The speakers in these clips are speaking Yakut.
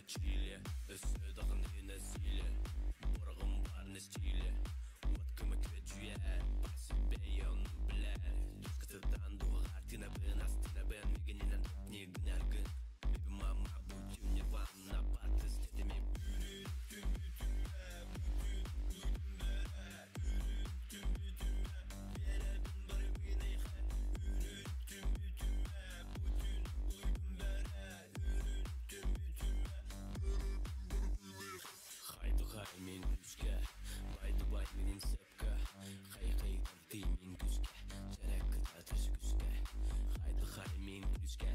На чиле, өссө даҕаны насилие, Бороҕон баар на стиле, Уот кыма күөдьүйэр, По себе ону билэр, Кытытан дуоҕар тыынабын, астынабын, Мигининэн не гынаргын, Baby mama, будь нирвана, батыс тэтими. Хай мин күүскэ, бай минин сөпкө, Хай-хай тартый мин күүскэ, Чэрэ кытаатар күскэ. Хай мин күүскэ,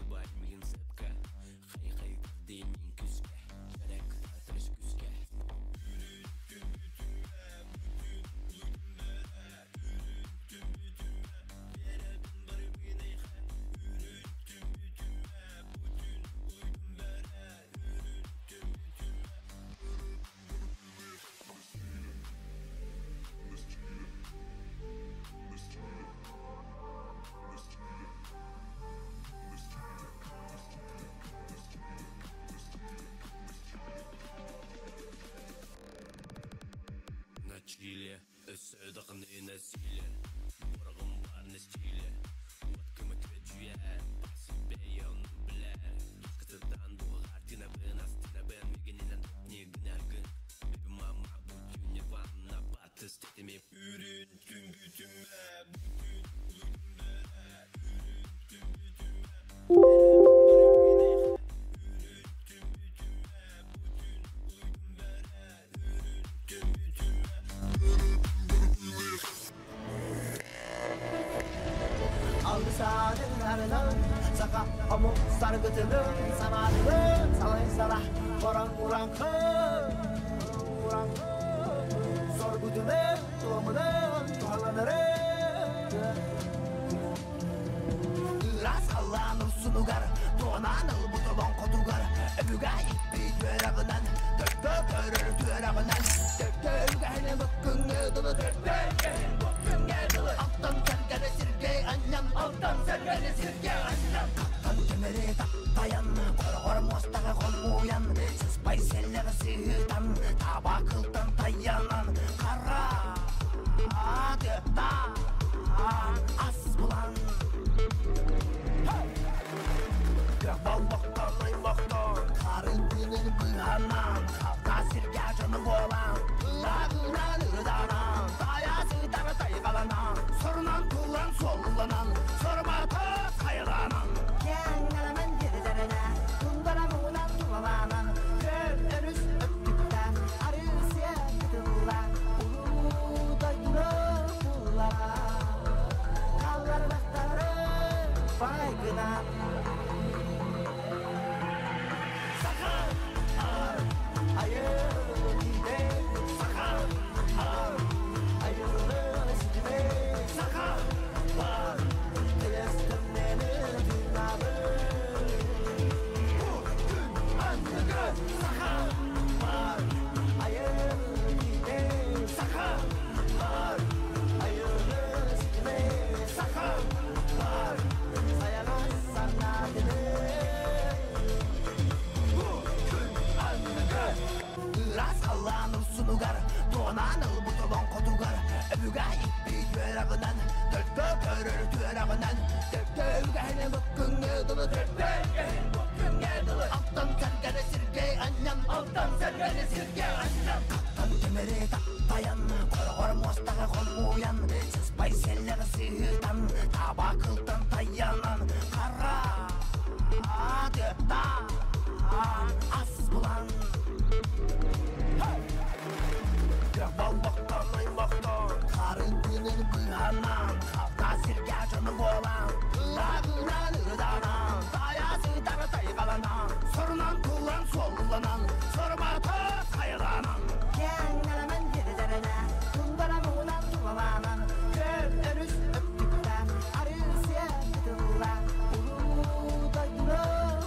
бай мин сөпкө, Хай-хай тартый мин күүскэ, Чэрэ кытаатар күскэ. На чиле, өссө даҕаны насилие, Бороҕон баар на стиле, Уот кыма күөдьүйэр, По себе ону билэр, Кытытан дуоҕар тыынабын, астынабын, Мигининэн не гынаргын, Baby mama, будь нирвана, батыс тэтими. Алгысаадын саха омук саргытынын санаатынын салай-сара хорон ураҥхы соргутунун туомунун туһаланарын Ыраас халлаан урсунугар, туонаан ылбыт олоҥхотугар, өбүгэ иппит үөрэҕинэн, төрдө көрөр түөрэҕинэн, төрдө үгэһини буккуҥҥа дылы, төрдө үгэһин буккуҥҥа дылы, алтан сэргэни сиргэ анньан, алтан сэргэни сиргэ анньан, хаттан тимири таптайан, хороҕор муостаҕа хомуйан, сыспай сэллэҕи сыһыытан, таба кылтан тайанан, хара тыаттаан ас булан. Көх болбохтон аймохтон, харын тыынын быыһанан, халта сиргэ дьону буолан, ыраагынан ырыданан, тайа сытар тайҕаланан, сорунан туллан суолланан, сорумата хайаланан. Кэҥҥэлэмэн дирдэринэ, тундара муҥунан тулалаанан, күөл өрүс өттүктэн, арыы-сиэ кытылла, улуу дойдуну буллара. Халларбахтары байгынан. Саха ар айыл саха ар айылы ситиме саха бар тыйыстымнени тыынабы күн анныгы саха бар айыл саха бар айылы ситиме саха бар саяҕас санаатыны Ыраас халлаан урсунугар, туонаан ылбыт олоҥхотугар, өбүгэ иппит үөрэҕинэн, төрдө көрөр түөрэҕинэн, төрдө үгэһини буккуҥҥа дылы, төрдө үгэһин буккуҥҥа дылы, алтан сэргэни сиргэ анньан, алтан сэргэни сиргэ анньан, хаттан тимири таптайан, хороҕор муостаҕа хомуйан, сыспай сэллэҕи сыһыытан, таба кылтан тайанан, хара тыаттаан ас булан. Көх болбохтон аймохтон, харын тыынын быыһанан, халта сиргэ дьону буолан, ыраагынан ырыданан, тайа сытар тайҕаланан, сорунан туллан суолланан, сорумата хайаланан. Кэҥҥэлэмэн дирдэринэ, тундара муҥунан тулалаанан, күөл өрүс өттүктэн, арыы-сиэ кытылла, улуу дойдуну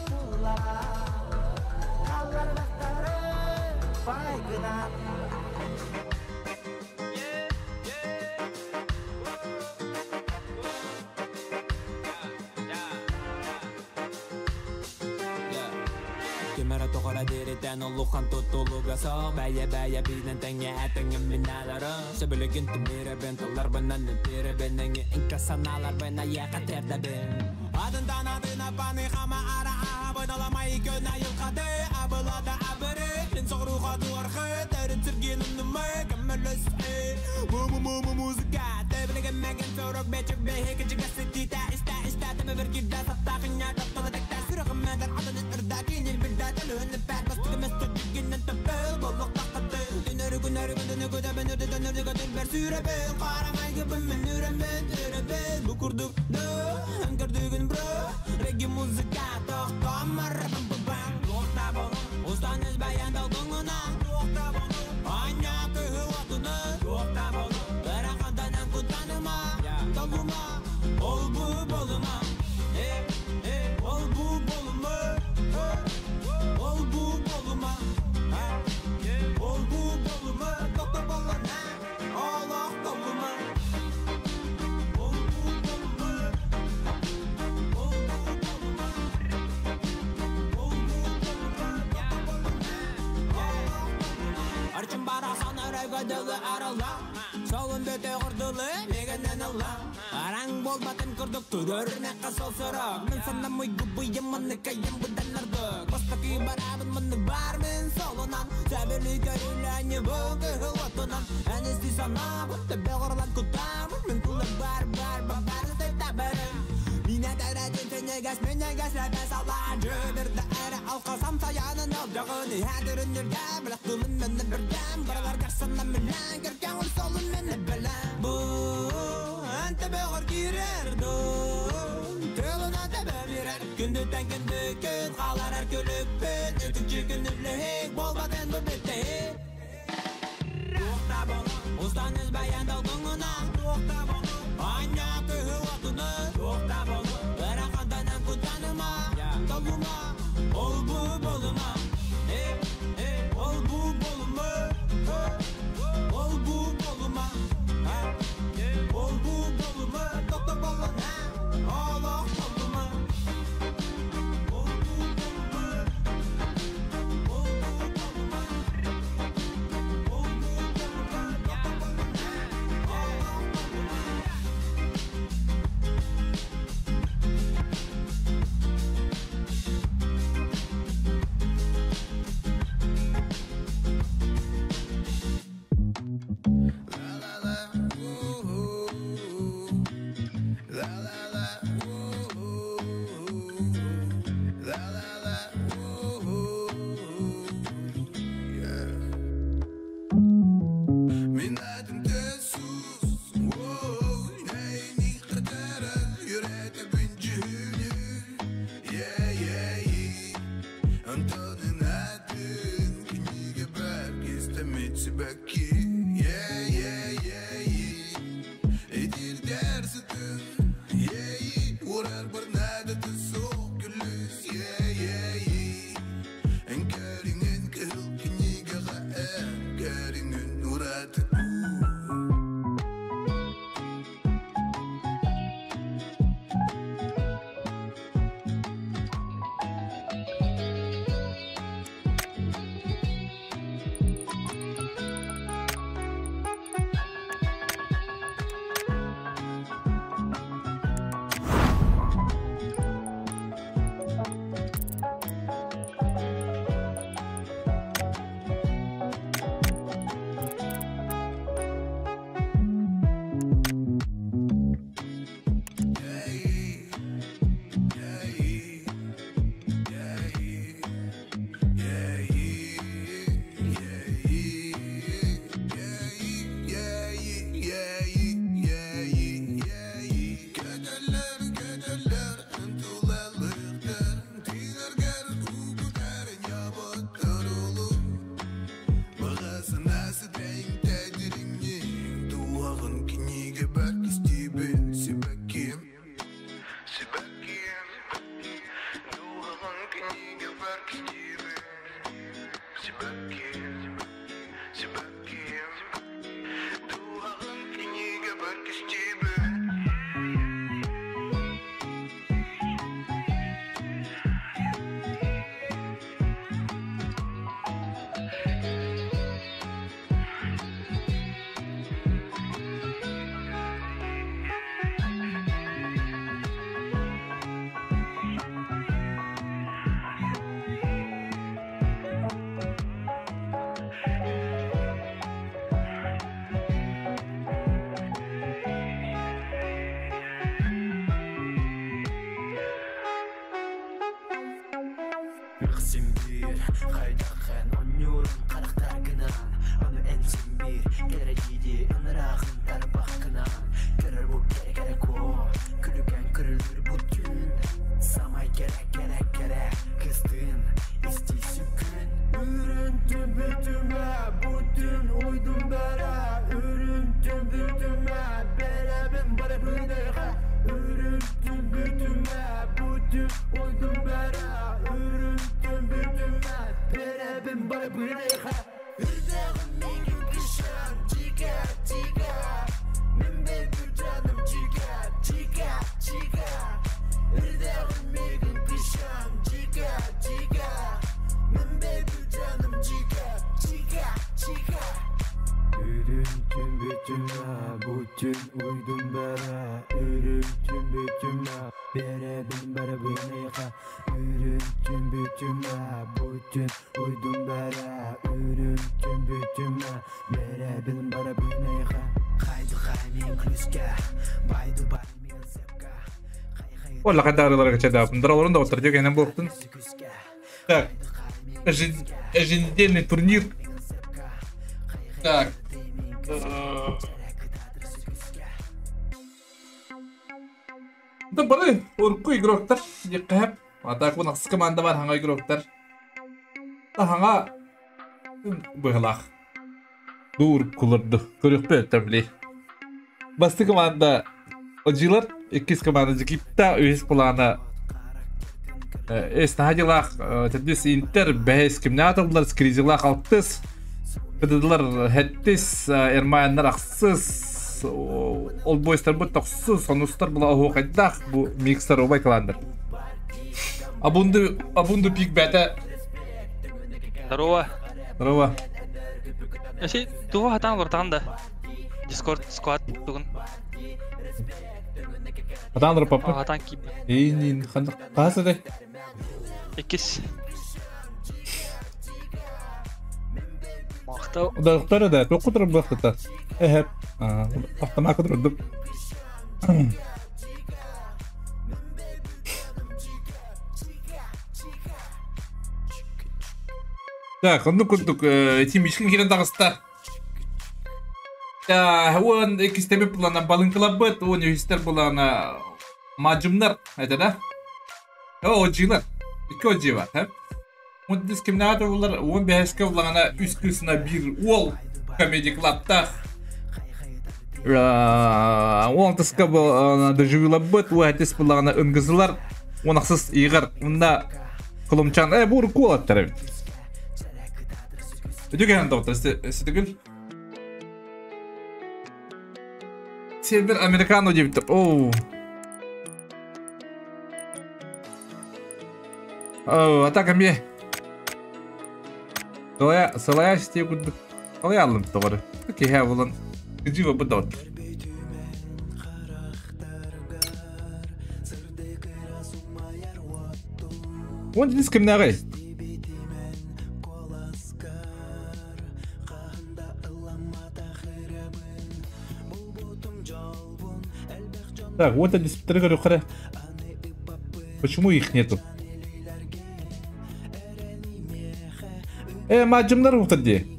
буллара. Халларбахтары байгынан. Кимера тоҕора диэритэн олухан тутулуга со Бэйэ-бэйэ бинэн тэҥҥэ этэҥҥэ миналары Сөбүлүгүн тимирэбин тылларбынан тирэбин Эҥи иҥкэ санааларбын айыаха тиэрдэбин Адынтан адына паны хама ара аһабын аламай көн айылхаты абылада абыры Мин соҕуруха туархы төрүт сиргин умнумы көмөлөс Му-му-му музыка Тэбилигэммэгэн сорок бэчик бэһи кичигэситиитэ истэ истэ тэбэбэр кирдэ саттаахыня таптала тэктэ сүрэҕиммэдэр атыны ырда кинил билдэ төлөһүнү пэт бастыгы мэстүггинэн төппөл боллуктаххаты Түнөрү күнөрү күнү күтэбин үрдүтэн үрдүгө түлбэр сүрэбин Харамайгыбын мен үрэммин үрэбин Бу курдук да көрдүгүн бро Регги музыка тохтомор бам Туохта болу устан избаян долгуңуна Туохта болу Аня кыһы Туохта болу Ыраханданан куттаныма Толума Ол бу болума Э, э, ол бу болума Ол бу болума Ол бу болума Тохто болуна Олох толума Ол бу болума Ол бу болума Ол бу болума Тохто болуна Олох толума Арчын барасан өрөгөдөлү арала Солун бөтө гордулу мегенен ала Араң болбатын курдук турөр мекка сол сорок Мен санам уйгу буйым мынны кайым будан ардык Бастакы барабын мынны бар мен солунан Сәбили көрүләне бу кыһыл отунан Әнести санабын төбе горлан кутамын Мен кулы бар бар бар бар табарым Мине дәрәден тенегәс менегәс ләбәс алан Жөбірді әрі алқасам саянын алдығын Хәдірін үргә білек тылын мені бірден Баралар қарсына мінен кірген ол солын мені білем Бу ән төбе ғор кирер Тылына төбе берер Күндүтен күндү күн қалар әр күлікпен Өтінші күн үліхек болбадын бу бітті Туохта болу устан избаян долгуңуна Туохта болу Аня кыһы отуну Туохта болу Ыраханданан куттаныма Толума Ол бу болума Э, э, ол бу болума Ол бу болума Ол бу болума Тохто болуна Олох толума Ол бу болума Ол бу болума Ол бу болума Тохто болуна Олох толума. Мөхсүм бір қайдақын оннюрун қарақтаргынан Аны энсин бир келе ынырағын тарбақкынан Көрөр бу кере кере ко күлүгэн көрүлүр бу түн Самай керек керек керек кыстын истейсі күн Үрүнтүм бүтүмө бүтүн уйдум бәрі Үрүнтүм бүтүмө беребин бары бүнеге Үрүнтүм бүтүмө бүтүн уйдум бәрі Үрүнтүм бүтүмө беребин бары бүнеге Үрдәгім менің кішім чига чига Мен бер жаным чига чига чига Үрдәгім менің кішім чига чига Мен бер жаным чига чига чига Үрүнтүм бүтүмө бүтүн уйдум бәрі Үрүнтүм бүтүмө беребин бары бүнеге Үрүнтүм бүтүмө бүтүн уйдум бәрі Үрүнтүм бүтүмө беребин бары бүнеге Қайды мен күліске байды бай мен сепка Ола кадарылар качада. Дралорун да отыр деген болуптун. Так. Еженедельный турнир. Так. Да бары урку игроктар диккәп. А так бу наксы команда бар хаңа игроктар. Да хаңа быглах. Дур кулырды. Көрөкпө табли. Басты команда Ожилар, иккис команда Жикипта, үс плана Эс нахадилах, тедис Интер, бәс кимнатылар, скризилах алтыс, Кыдыдылар хеттис, Эрмайаннар аксыз, ол бойстар бу токсыз, онустар була оху кайдах, бу микстер обай кыландыр. Абунду пик бәтә. Здорово. Здорово. Эси туға хатан лортан да. Дискорд сквад бүгін. Атан папа. Хатан кип. Эйнин хандык касы Иккис. Мақтау. Удалыктар да, тоқутыр бактыта. Эхеп. Автомат кыдырдым. Так, онну курдук, эти мишкин кирен тагыста. Да, он икистеби булана балынкылабыт, он юхистер булана мажумнар, это да? О, ожилар. Икки ожи бар, хэ? Он дискриминатор булар, он бәхеске булана үс кысына бир ол комеди клабта. Он тыска был дежурилабыт, у әтес булана өнгызылар, он аксыз игар, унда кылымчан, бур кулаттар бит. Өтөген доктор, сетигил. Север американо деп. Оу. Оу, атака ме. Салая сте гуд. Алая алым тогыр. Окей, ха булан. Жива бу дот. Он дискриминарий. Так, вот они спитры. Почему их нету? Маджимнар ухтади.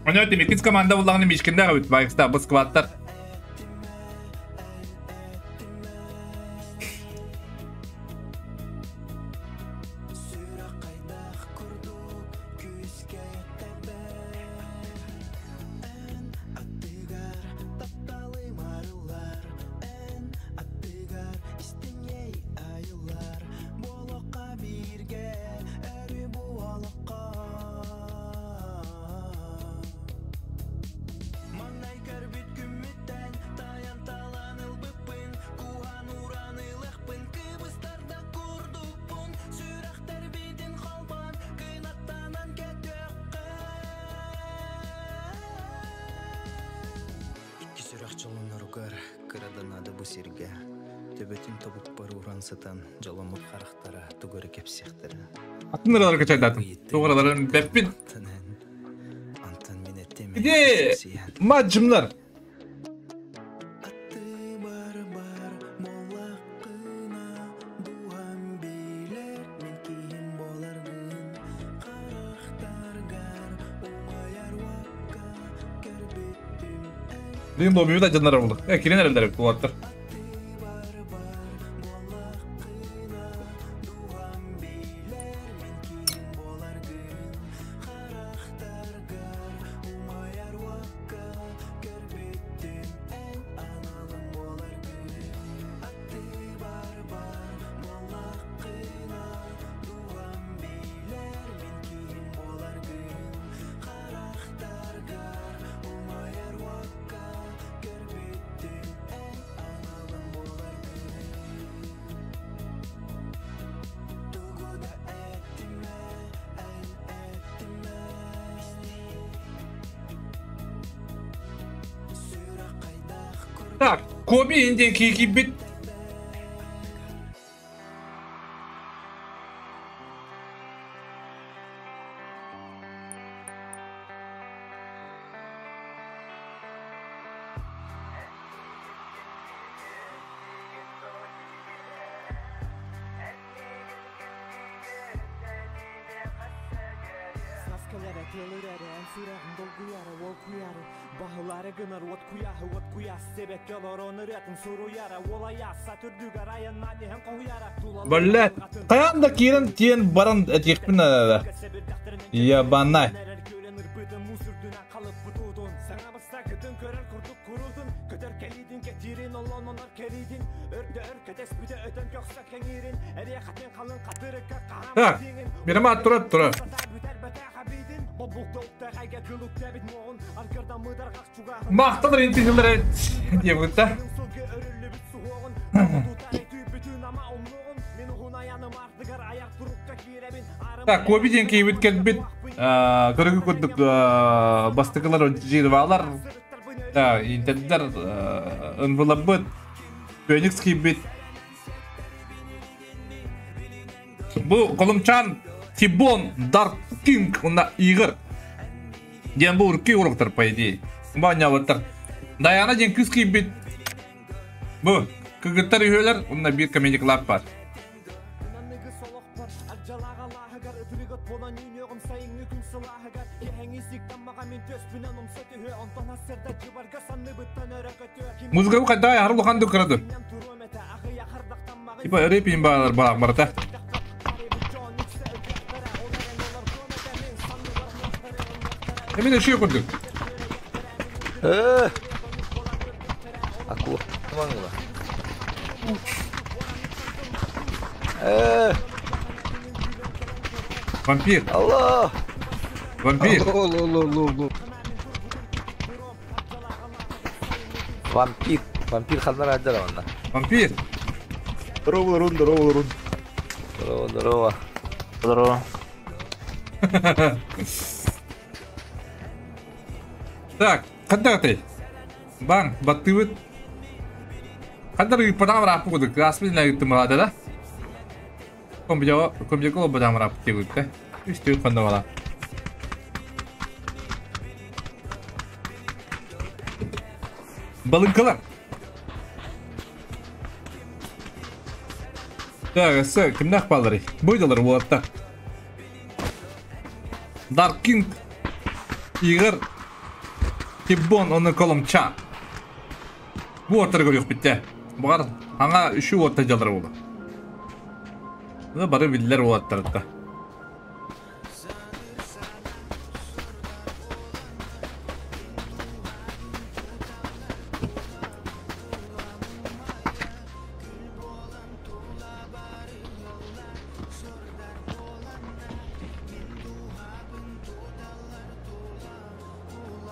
Оны өте мекіз команда болағаны мешкенде өт байқыста бұл скваттар. Төбөтүн тобукпар ууран сытан дьоломмут харахтара тугу эрэ кэпсиэхтэрэ. Атын ыраларга чайдатым. Туох ыраларын бэппин. Антон мин эттим. Иди маджымнар. Билин лобби да дьоннор буолла. Э, кирен эрэллэр кулаттар. Так, Коби инден киикийбит. Блять, хайаан да киирэн тиэн баран этиэхпин наада. Ебанай. Так, Мирамар тура тура. Махтал интихилер диэбитэ. Так, Коби диэн киһибит кэлбит. Көрүгү курдук бастакылар жирвалар, да, интердер ынвылабыт, Феникс киирбит. Бу Колумчан Тибон Дарк Кинг уонна Игорь диэн бу урукки уруктар по идее. Баанньабыттар. Даяна диэн кыыс киирбит. Бу кыргыттар үһүөлэр уонна биир комедий клаб бар. Музыка хайда аһар улахан ду кыра ду. Типа рэп баалар баах барата. Эмин өшүй курдук. Э. Аку. Маңла. Э. Вампир. Аллах. Вампир. Вампир. Вампир ханнар аджара онна. Вампир. Здорово, Рун, здорово, Рун. Здорово, здорово. Здорово. Так, ханна Баң, баттыбыт. Ханна ыыппатаҕа бырааппыт курдук. Аспын ыыттым да да. Компьютер олбатаҕа бырааппыт диэбиттэ. Үс түөрт хонно бала. Балыҥкалар. Так, өссө кимнээх баалларый? Буйдалар уолаттар. Dark King, Игорь, Тиббон, оны Коломча. Бу уоттары көрүөхпүт дээ. Баҕар, аҥа үчү уотта дьаллара буолуо. Бары биллэр уолаттарытта.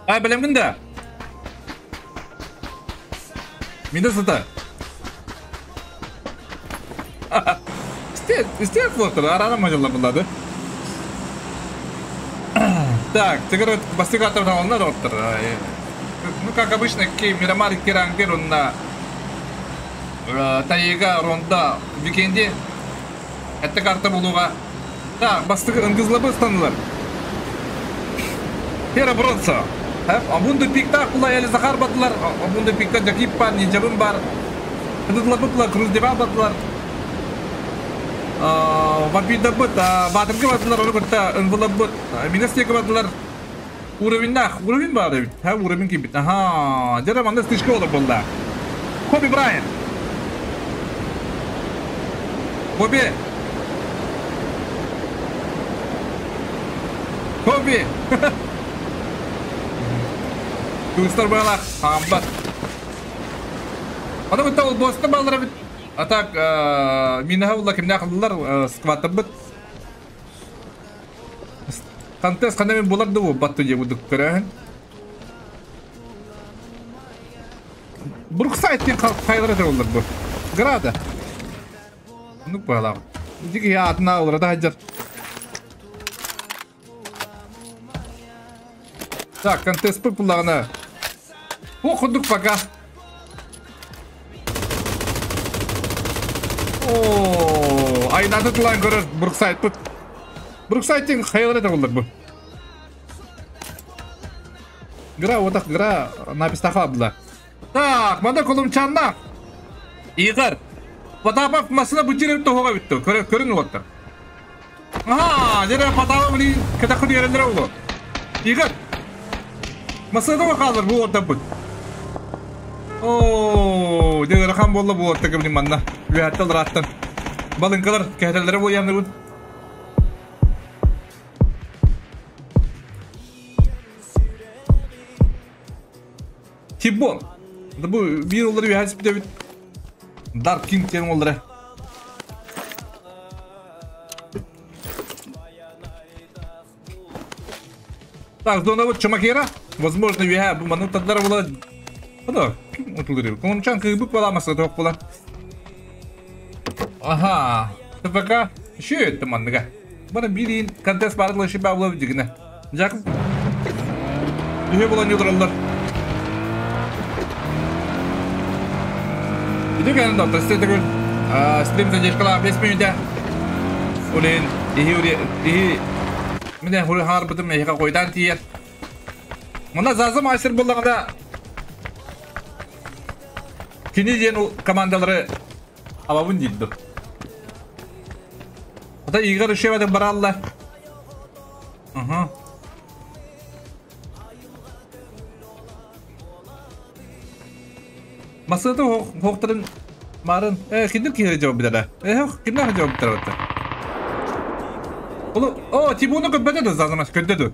Ай, бэлэмҥин да? Мине сыта. Истиэт буолтар, арана мадьалла буллады. Так, теперь бастык аттар онна доктор. Ну, как обычно, ки Мирамар Кирангер онна Тайга, Ронда, Викенди. Этте карта булуға. Так, бастығы ыңгызлабы ыстанылар. Хера Бронса. Амунды пикта кула Эли Захар батылар. Амунды пикта Жакип бар, Нинджабын бар. Кыдытлабы була, Круздева батылар. Вампирда быт, Батыргы батылар, оны күтті ыңгылап быт. Минестегі батылар. Уровеннах, уровень бар бит. Ха, уровень ким бит. Аха, жара манда стычка олар болды. Коби Брайан. Коби. Коби. Туристар байлақ, амбат. Ана күтті ол босты балдыра бит. А так, минаға бұла кімне ақылдылар, скваттар бит. Контест қандай мен боларды бұл батту деп ұдық көрән. Бруксайттен қайлар өте олар бұл. Града. Нұк байлағы. Дігі атына олар да хаджар. Так, контест бұл бұлағына. Оқыдық пока. О, айнаты тұлан көрір Бруксайт бұд. Бруксайттен қайлар өте олар бұл. Гра, отақ гра, напистақа бұла. Так, манда колумчанна. Игорь. Потапов масына бұджир өтті хоға бітті. Көрін олаттар. Ага, жере Потапов білейін кітақы дерендір олы. Игорь. Масына да қалыр бұл орта бұд. О, деді рахам болды бұл орта кімнің манна. Үйәттілер аттан. Балыңқалар, кәтелері бұл ямны бұд. Тибон. Bu bir onları bir hepsi bir Dark King diyelim onlara. Так, зона вот Чумакера. Возможно, я bu manın tadları була. Ада, ким отулдыры? Колымчан кыйбык баламасы тоқ була. Ага, ТВК еще это манныга. Бана билин контест барлығы шиба була дигене. Жакып. Дүхе була нюдралар. Иди доктор, такой стрим задержкала 5 минут. Улин, ихи, меня хули харбытым, я какой-то тиер. Мына зазы мастер болғанда кини диэн командалары алабын дейді. Ата Игорь Ишеваден баралла. Ага. Масада хоқтарын марын кимдер киһи жауап берді. Кимдер жауап берді? О, Тибуны көппәді зазымас көддөдү.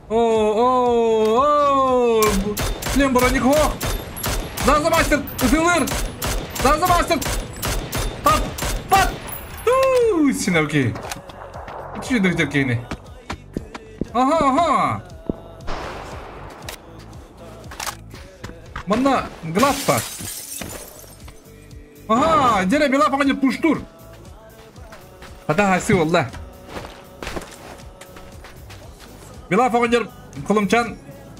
О, о, о, Шлем броник хох. Зазымастер, ытылыр. Зазымастер. Пат, пат. Ту, синавки. Чүдүк кейни. Ага, ага. Манна глаз бар. Ага, дере бела пағанер пуштур. Хата хасы олла. Бела пағанер колымчан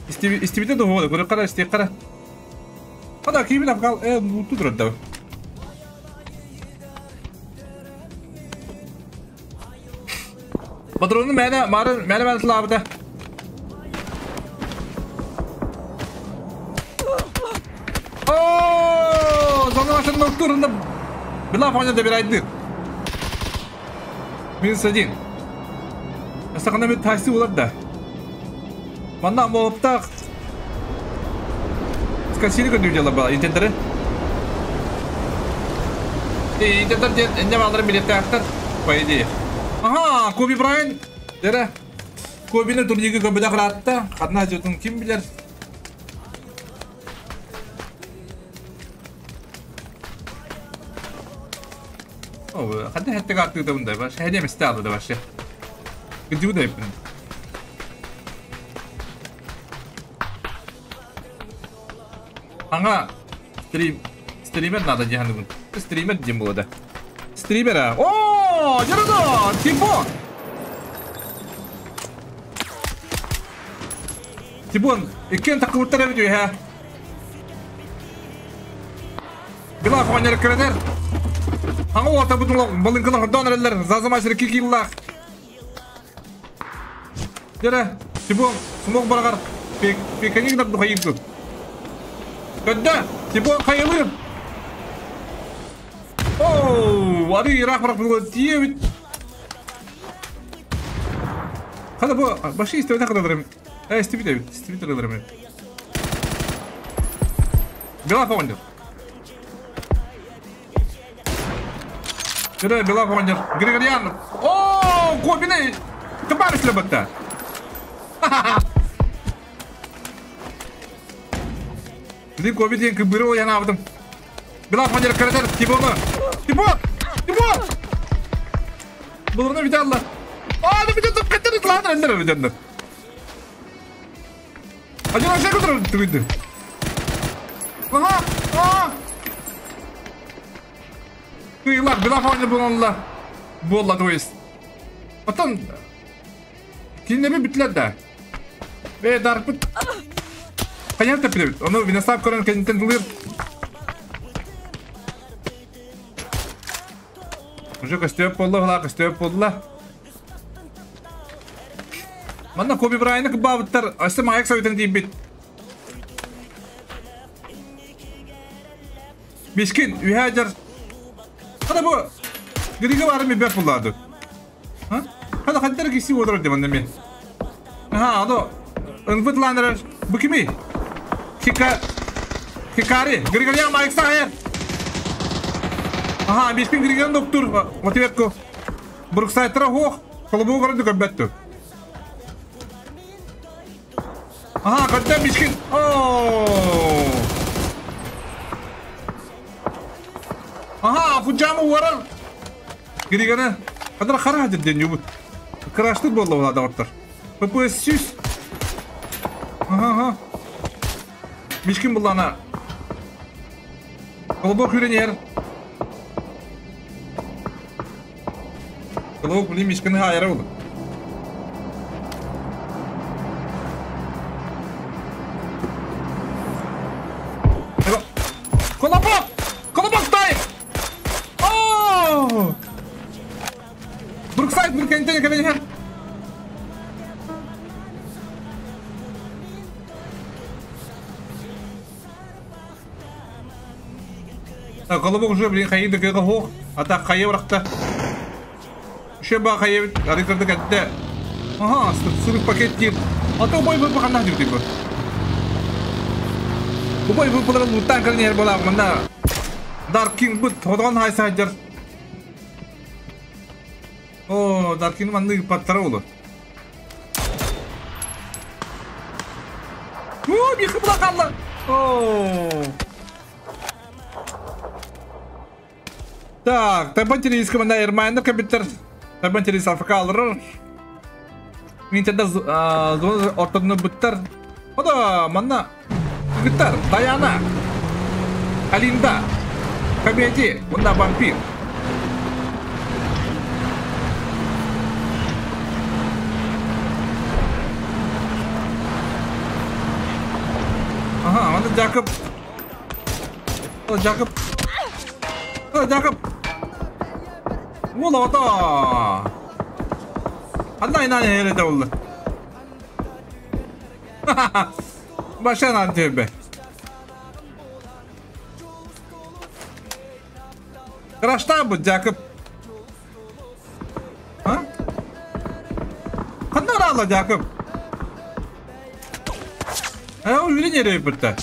истебите духовы, көрі қара, исте қара. Хата кейбін апқал, бұтты тұрады. Патроны мәне, марын, мәне мәне тылабыда. Турында Бела фоня добирает. -1. Астахана бит тайсы улар да. Манна молоптак. Скосили көндү дела бала интендері. Интендер ден энне балдырын билетте актар, по идее. Ага, Коби Брайан. Дере. Кобини турниги көбүдө кыратты. Кадна жутун ким билер? Хадда хәтте картты да бундай баш. Хәдә месте алды да башы. Гүдү да ипин. Аңа стример надо дигән бун. Стример дим булды. Стример. О, жарады! Тибон. Тибон, Иккиэн таххыбыттар эбит үөһэ. Билах оҕонньор кэрэтэр. Хаҥа уота бутун балыҥканы хордоон эрэллэр. Зазамайсыр кикиллаах. Дьэрэ, Тибон, смог бараҕар пеканик нарду хайыыргын. Көддө, Тибон хайылыыр. Оу, ары ыраах барах була тиийэбит. Хана бу башы истибэтэх кыдаларым. Э, истибит эбит, истибит кыдаларым. Бела оҕонньор. Дьэрэ, Бела оҕонньор. Григорьян. Оо, Кобины тыбар ислебетте. Били Коби диэн кыбыры ойан аабытым. Бела оҕонньор кыратар Тибону. Тибон! Тибон! Булурна бүтэ алла. Аа, да бүтэ тупкаттар ытылаан эллер бүтэннер. Ажа аша көтөр түгүндү. Аха! Аа! Кыйлар, Бела оҕонньор булалла. Буолла, то есть. Потом кинилэри бүттүлэр да. Э, дарпыт. Хайан тэппит. Ону Виносап көрөн кэнниттэн тылыыр. Уже көстүөп буолла, хала көстүөп буолла. Манна Коби Брайаны кыбаабыттар, өссө Майк советын тиийбит. Мискин, үһэ дьар. Хана бу Грига бары ми бэп буллады. Ха? Хана хантар киси отырор де манна мен. Аха, ано ынбыт ланырар. Бу кими? Хика Хикари, Григорьян Майк сахайар. Аха, Мискин Григорьян доктор, ответку. Бруксайтра хоох, колобу көрөндү көрбөттү. Аха, көрдө Мискин. Оо. Аха, Фуджамы уорар. Григорьян, кадыр хара ден юбут. Краштыр болла була доҕоттор. ППС 100. Аха, аха. Мискин буллана. Колобок үренер. Колобок блин Мискин хайара булды. Колобок! Колобок тай! О! Бруксайд бір кентен кэлэн Колобок уже блин хайы дыкыга хоох. Ата хайы барахта. Еще ба хайы ары кырды кәтте. Ага, сырык пакет диир. Ата бой бой баханна дип бу. Бу бой бу булар луттан кэлэн иһэр буолаах манна. Dark King бут ходон хайса сылдьар. О, Dark King манны паттара болу. О, бихи була қалла. О. Так, табан телевизор команда Эрмайнер компьютер. Табан телевизор Африка алырыр. Нинтендо зона ортодуна буттар. Ода, манна. Гитар, Даяна. Алинда. Комедия, онда вампир. Ага, онда Жакоб. О, Жакоб. О, Жакоб. Уола ото. Ханна инан херете болду. Башан төбе. Крашта бу Жакоб. А? Ханна рала Жакоб. А, ол үйрене бітті.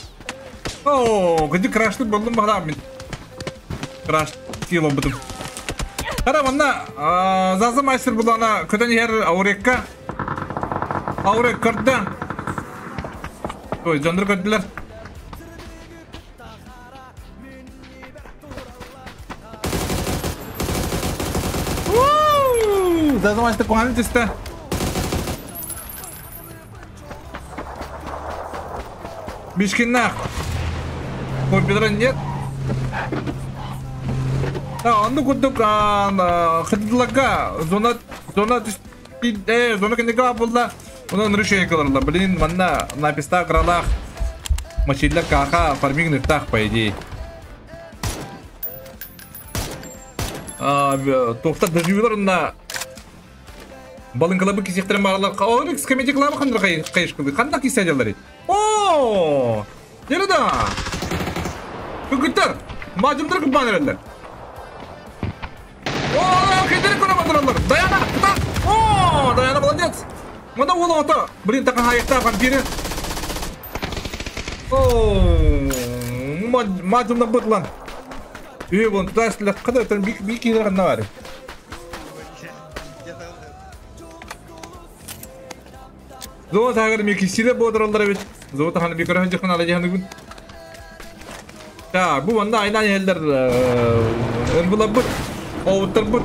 О, где крашты болдым бағда мен. Краш тилом бітім. Қара манна Зазы майстер булана көтен ер аурекка. Аурек көрді. Ой, жондыр көрділер. Зазы майстер қуғаны түсті. Бишкиннах. Компьютера нет. Да, онну курдук хытылага зона зона зона кенега булла. Онон решение кыларла. Блин, манна написта кыралаах мачиллар кааха фарминг ныктаах по идее. Тоқтар доживилар онна балыҥкалабы кисиэхтэрин бааралар. Оникс комедия клаба ханна хайышкылы. Ханна кисядялар? О! Дьэ да! Кыргыттар! Мадьымдар кырбаан эрэллэр. О, кедер көрө батыраллар. Даяна, кыта! О, Даяна молодец! Мана уол оҕото. Блин, такахайыктаах вампиры. О, мадьымдар бытлан. Үе бун тутаслар када өтөн бик бик киһилер ханна бар. Зоо тагыр ми кисиле бодороллар эбит. Зоо таханы би көрө жакын ала жаһаныгын. Так, бу манна айнан иһэллэр ынбыларбыт, оуттарбыт.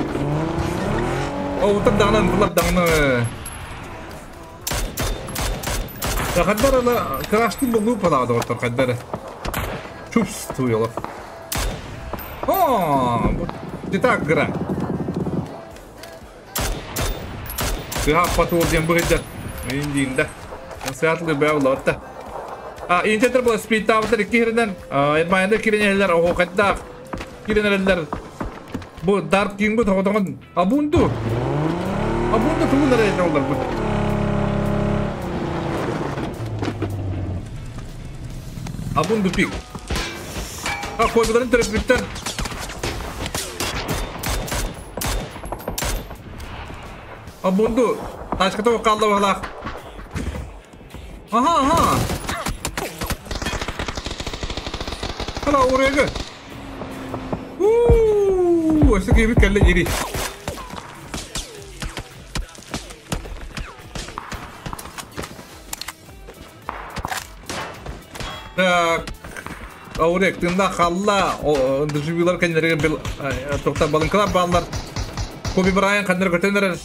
Оуттар даҕаны ынбылар даҕаны. Хаддар ала краштын болуу палаада оттор хаддар. Чувствую. О, ты так гра. Тыһааппат уол диэн быһыйдар. Индиинда. Сыатлы бэйэ Интетер була спиттаабытар икки хиринэн Эрмайында киренелер оһуохайдаах киренелер. Бу Dark King бу тоҕотоҕон Абунду. Абунду тугун эрэ олар бу. Абунду пик. А койбуларын төрөппүттэр. Абунду тачката қалды балақ. Ага, ага. Hala oraya gel. Uuu, өссө киһибит кэллэ ири. Так, Аурек, тында халла, доживилар кәннәргә бил тоқтар балынкалар баллар. Коби Брайан кәннәр көтеннәр.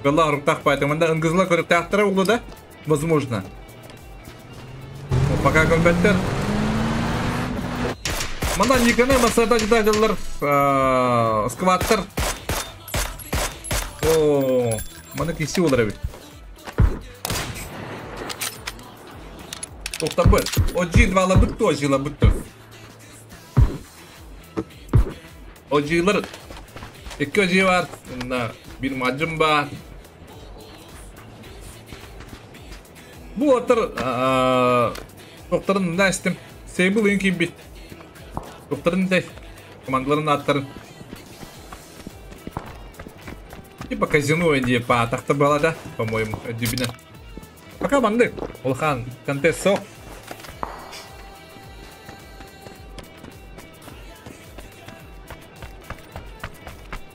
Галла руктах поэтому мында ыңгызла көріп театры улы да, возможно. Пока көрбәттер. Мында никаны масада житадылар, скваттар. О, мында киси олар бит. Тоқтар бит. Оджи два лабытты, оджи лабытты. Оджилар. Екі оджи бар. Мында bir мажым бар. Бу отыр тоқтарын мында істім. Сейбл үйін кейін бит. Тоқтарын дей. Командаларын аттарын. Типа казино инде по тахта была, да? По-моему, дюбина. Пока банды. Улхан, контест со.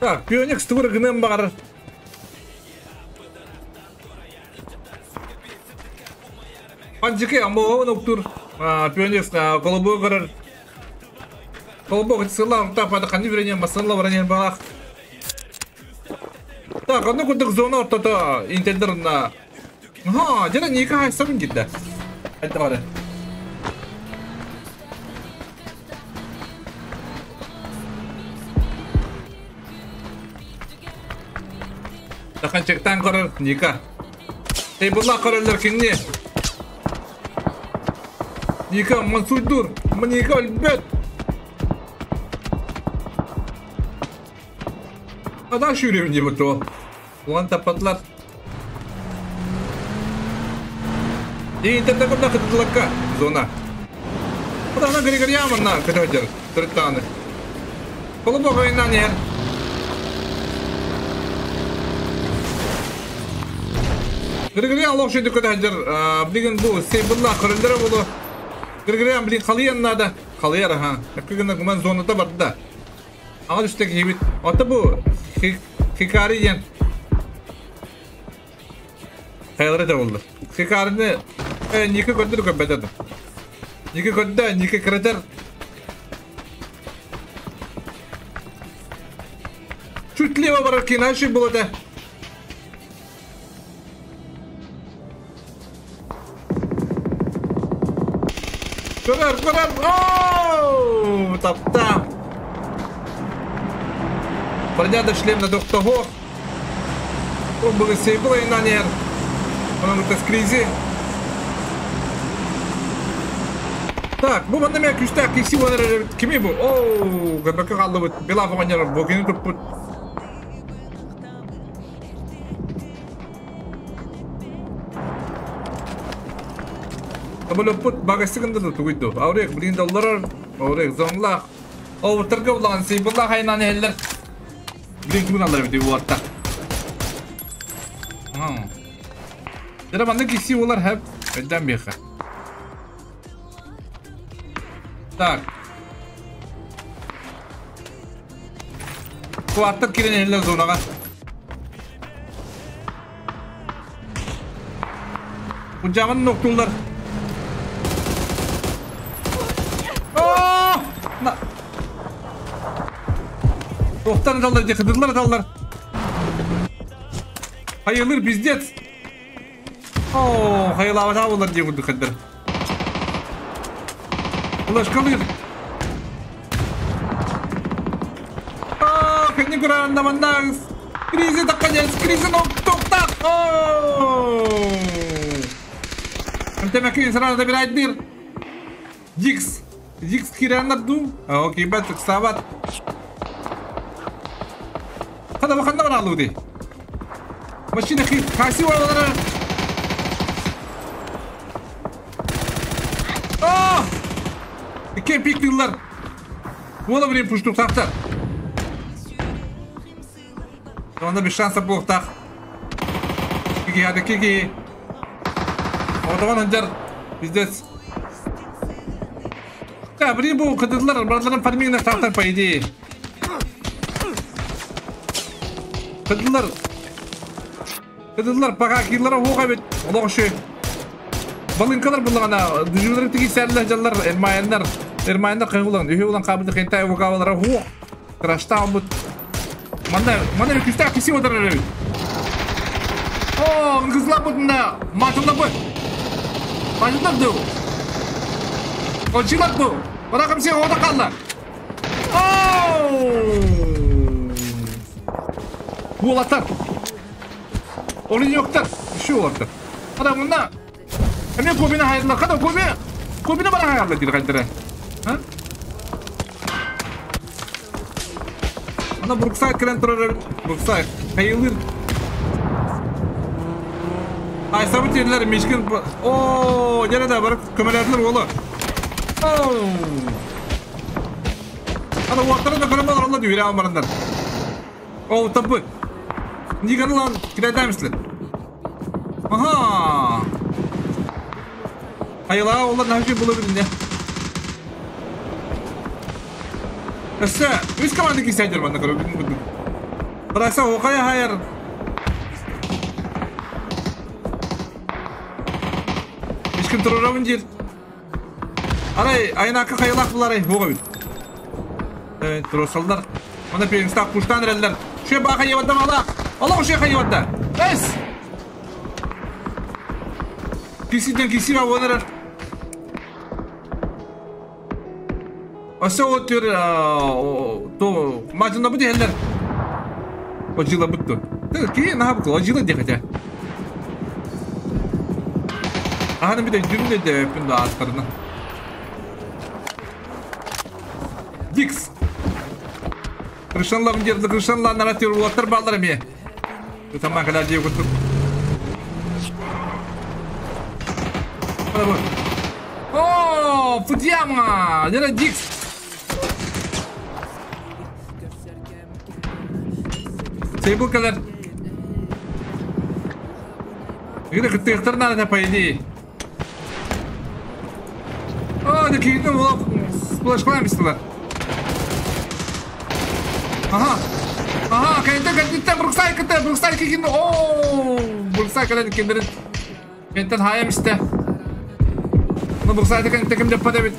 Так, пионик стур гнем бар. Панчики, амбоғын октур. Пионик колобу көрір. Колобу сыла, так, қанды верение, масынла варенье балақ. Так, одну кудык зона ортото интендер на. Ага, жана ника хайсабын гидде. Айтты бары. Таханчыктан көрөр Ника. Тейбулла көрөрлөр кинни. Ника Мансуйдур, Ника өлбөт. Адан шүрем деп отыр. Улан тапатлар. Интернет куда кытылакка зона. Куда Григорьямына көтөжөр. Түрттаны. Колобок ойнан ер. Григорьян лох шүйді көтөжөр. Билген бу сейбулла көрөлдөрө болу. Григорьян билин халыян надо. Халыяр ха. Көккөн гуман зонада барды да. Ага түштек хибит. Ата бу Хикари ден. Хайылары да болды. Хикарины Ника көндір көпбәтеді. Ника көнді, Ника кіретер. Чуть лево барар кинаши болады. Көрер, көрер. Оу, тапта. Броняда шлем на доктого. Он был сейбл и на нер. Онон кытта Скризи. Так, бу манна эмиэ күүстээх киирсии буолар эбит. Кими бу? Оо, көрбөккө хааллыбыт. Белав оҕонньор бокины туппут. Самолеппут багасы гында да тугуй ду. Аурек, блин, долларар. Аурек, зонлах. Оуттарга улахан сейбыллах айынан иһэллэр. Блин, тугун аллар эбит уотта. Дьэ маннык киирсии буолар хэп. Өйдөөн биэхэ. Так. Куаттар киирэн иһэллэр зонаҕа. Кудьаҕын нуктууллар. Оо! Туохтан аталлар дии, кыдыллар аталлар. Хайылыр пиздец. Оо, хайылаабатаа буолар дии курдук хайдар. Флешкалыыр. Аа, кэнни кураанна маннаагыс. Кризи такканец, кризи токтак. Оо! Антемаки сразу забирает дыр. Дикс. Дикс кираннар ду. Окей, бат, сабат. Хана ханна баралуу ди. Машина хаси баралара. Аа! Икки пиктылар. Буола блин пуштуктаахтар. Онно без шанса буолуохтаах. Кики хады кики. Отогон ханжар. Пиздец. Да, блин, бу кыдыллар барыларын фармингна тахтар по идее. Кыдыллар. Кыдыллар пока киллара хуга бит. Олох шүй. Балынкалар буллагана дүжүлөр тиги сәрләр жаллар эрмаяннар. Эрмаяннар кыгылан, үһү улан кабыты хентай вокаллара ху. Крашта бут. Манна, манна күстә киси отырар бит. О, кызлар бутында. Матында бут. Матында ду. Очилак бу. Баракым сен ода калды. Буолаттар. Олиньоктар. Şu уолаттар. Ада мында. Эме кобина хайдылар. Када коби. Кобина бара хайдылар диир хайдара. А? Ана Бруксайд кэлэн турар эбит. Бруксайд. Хайылыр. Айсабыт тиэллэр Мишкин. Оо, дьэ да бары көмөлөөтүлэр уолу. Оо. Ана уоттара да көрөн олороллор дии үрэҕин бараннар. Оо, таппыт. Ниганы ылан кирэйдээм Аха. Хайылаа олар наһаа була билинне. Өссө үс команда киирсээдэр манна көрөбүн курдук. Бракса окая хайар. Ешкім турурамын диир. Арай айнака хайылаах буларай хуга бит. Турусаллар. Оны пингстак куштан эрэллэр. Шө баха йыватта мала. Олох шө хайыватта. Эс! Кисиден кисиба вонарар. Өссө ол түр то мажында бу диһэллэр. Ожила бутту. Кии наһаа букул ожила диэх этэ. Аһаны бүтэ дүрүн өйдөбөппүн да ааттарына. Дикс. Крышанлабын дерді крышанланнара тер уолаттар бааллар эмиэ. Ытаман кэлэр дии курдук. О, Фудьяма! Дера Дикс! Сейбл кэлэр. Игры кыттыахтар наада по идее. О, да киһитин олох сплошкалаан бистилэр. Аха. Аха, кэнтэ кэнтиттэн Бруксай кытта, Бруксай кикин. Оо, Бруксай кэлэн киндерин. Кэнтэн хаайам истэ. Ну Бруксайда кэнтэ ким деппат эбит.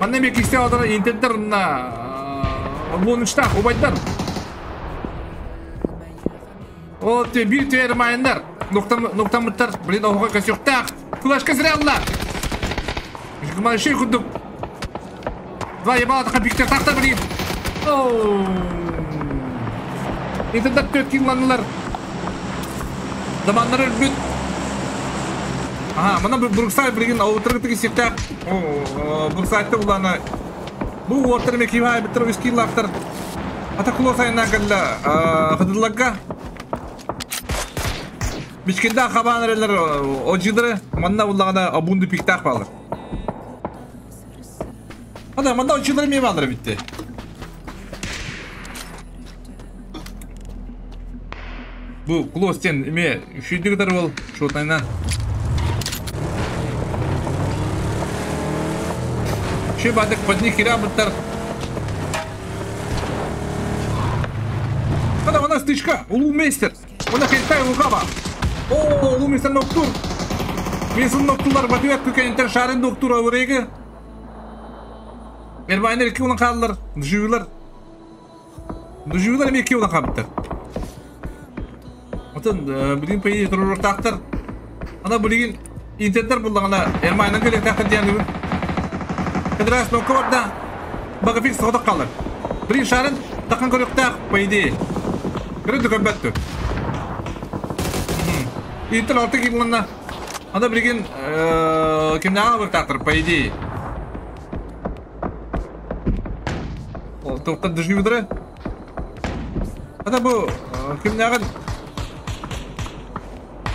Манна эмиэ кисте олорор интенттер на лунучтаах убайдар. Ол биир түһэр майыннар. Нуктаммыттар, блин, оһоҕо көсүөхтээх. Флешка сирэ алла. Машин курдук. Два ебала така биктер тахта блин. Оу. Интернет төрт килланылар. Заманнар өлбүт. Аха, мана Бруксай билигин оутыргытык исиэхтээх. Бруксайтта улаана бу уоттар эме киһи айбыттар үскииллаахтар. Ата кулуос айаннаан кэллэ хыдылларга. Бичкиндээх хабаан эрэллэр одьыдары манна уллаҕына обунду пиктаах баалар. Ана манна одьыдары эмиэ баалар эбитти. Бу Клос диэн эмиэ үчүйдүк ытар уол шотайынан. Үчүй баадык подни хира быттар. Ана она стычка, улуу мейстер. Она хентай лукава. О, улуу мейстер ноктур. Мейстер ноктулар батыят күкентер шарын доктур ауреге. Эрбайнер икки улан хааллар, дужуйлар. Дужуйлар эмиэ икки улан хаалбыттар. Отон билигин по туруруктаахтар. Ана билигин интердер буллаҕына Эрмайнан кэлиэхтээхтэр диэн бүгүн. Кыдыраас нокко барда. Багафик соҕотох хаалар. Билигин шарын тахан көрүөхтээх по идее. Көрө да көрбөттү. Интер алты килонна. Ана билигин кимнээҕэ барытаахтар по идее. Тоқтар дежурдары. Ата бу кимнээҕин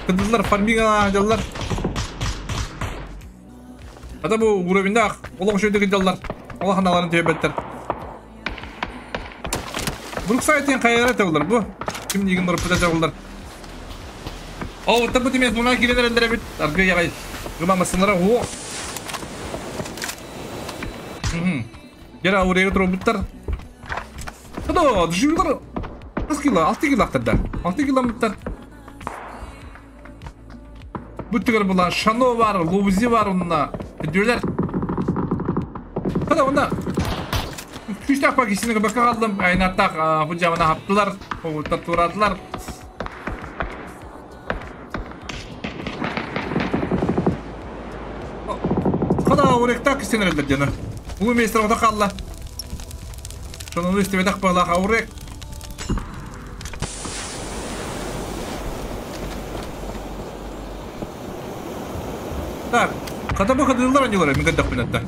кыдыллар фарминга дьаллар. Ата бу уровеньдаах олох үчүгэйдик дьаллар. Олох аналарын төбөттөр. Бруксайтын хайара табылар бу. Ким дигин барыппыта табылар. О, вот бу тимес муна кирен эрэллэр эбит. Аргы ягай. Гыма масынара о. Гера урега турбуттар. Хадо, дежурдар. Хас кило? 6 кило актарда. 6 кило мыттар. Бүттүгөр була Шано бар, Лубзи бар онна. Дүрлер. Хада онна. Күчтәк пак исене бака калдым. Айнаттак хуҗамына хаптылар, оттар турадылар. Хада уректак исенерлер жана. Улуу мейстер ота калла. Шону истебетак балаха урек. Так, хата бу хадылар аньылар мин көрдөх билетте.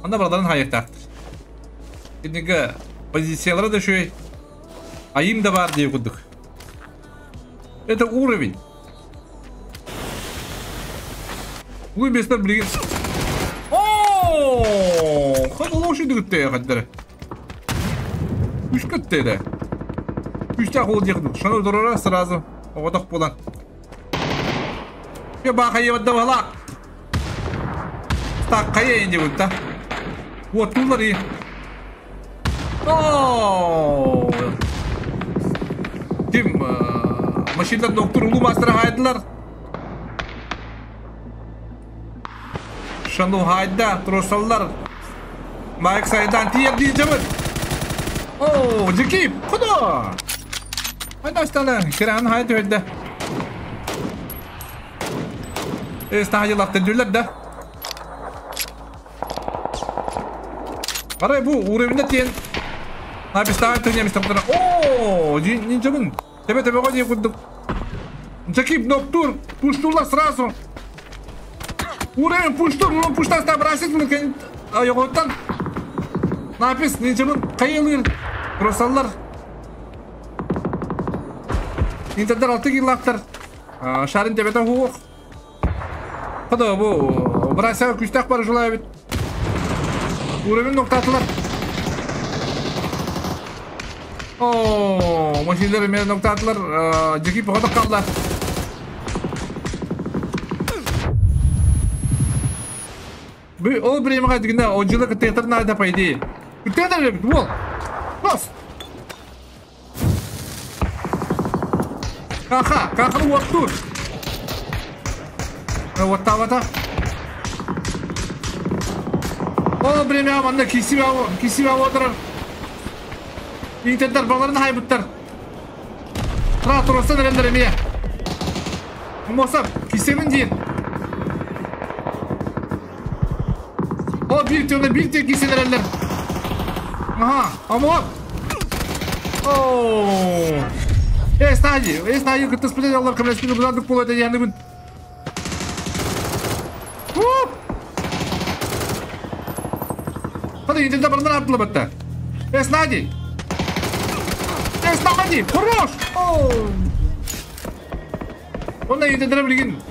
Анда бараларын хайыктаахтыр. Кинигэ позициялара да үчүгэй. Айым да бар диye курдук. Это уровень. Улуу мейстер билигин. О, хада лошадь күттэ хаддары. Үш күттэ да. Үштә кол диye Шаны дорора сразу. Оҕотох буолан. Я баха ебатда бала. Так, кая инде бутта. Вот тулар и. О! Ким машина доктор улуу мастера хайдылар. Шану хайда, тросаллар. Майк сайдан тиер дейджемін. О, Джекип, куда? Хайда стана, киран хайды өйдө. Эстахайылақты дүрлер да. Арай бу уровеньде тиен. Напистан төнеміз тоқтара. О, нинджамын. Тебе тебе ғой курдук. Джекип доктор, пуштулар сразу. Уровень пуштур, он пуштаста бросит, айоғоттан. Напис, нинджамын, қайылыр. Росаллар. Интердер алты киллактар. Шарын тебете хуық. Хада бу брася күчтәк бар жулай бит. Уровень ноктатылар. О, машиналар мен ноктатылар. Жеки похода калды. Бу ол бремега дигенде о жылы театр надо по идее. Театр бит бол. Бас. Каха, каха уаттур. Оттавата. Ол бремега манда кисиба кисиба отырар. Интердер баларын хайбыттар. Тра турасан эрендер эмие. Мосап, кисемин дейін. О, bir tane bir tek кисенерелер. Ага, амоп. О! Э, стадии, э, стадии, кыттыспыт олар көмөлөспүт быладык буолуо этэ диэн Hadi indirde barındır attılar batta. Esnadi. Esnadi. Хорош. Онно иитэллэрэ билигин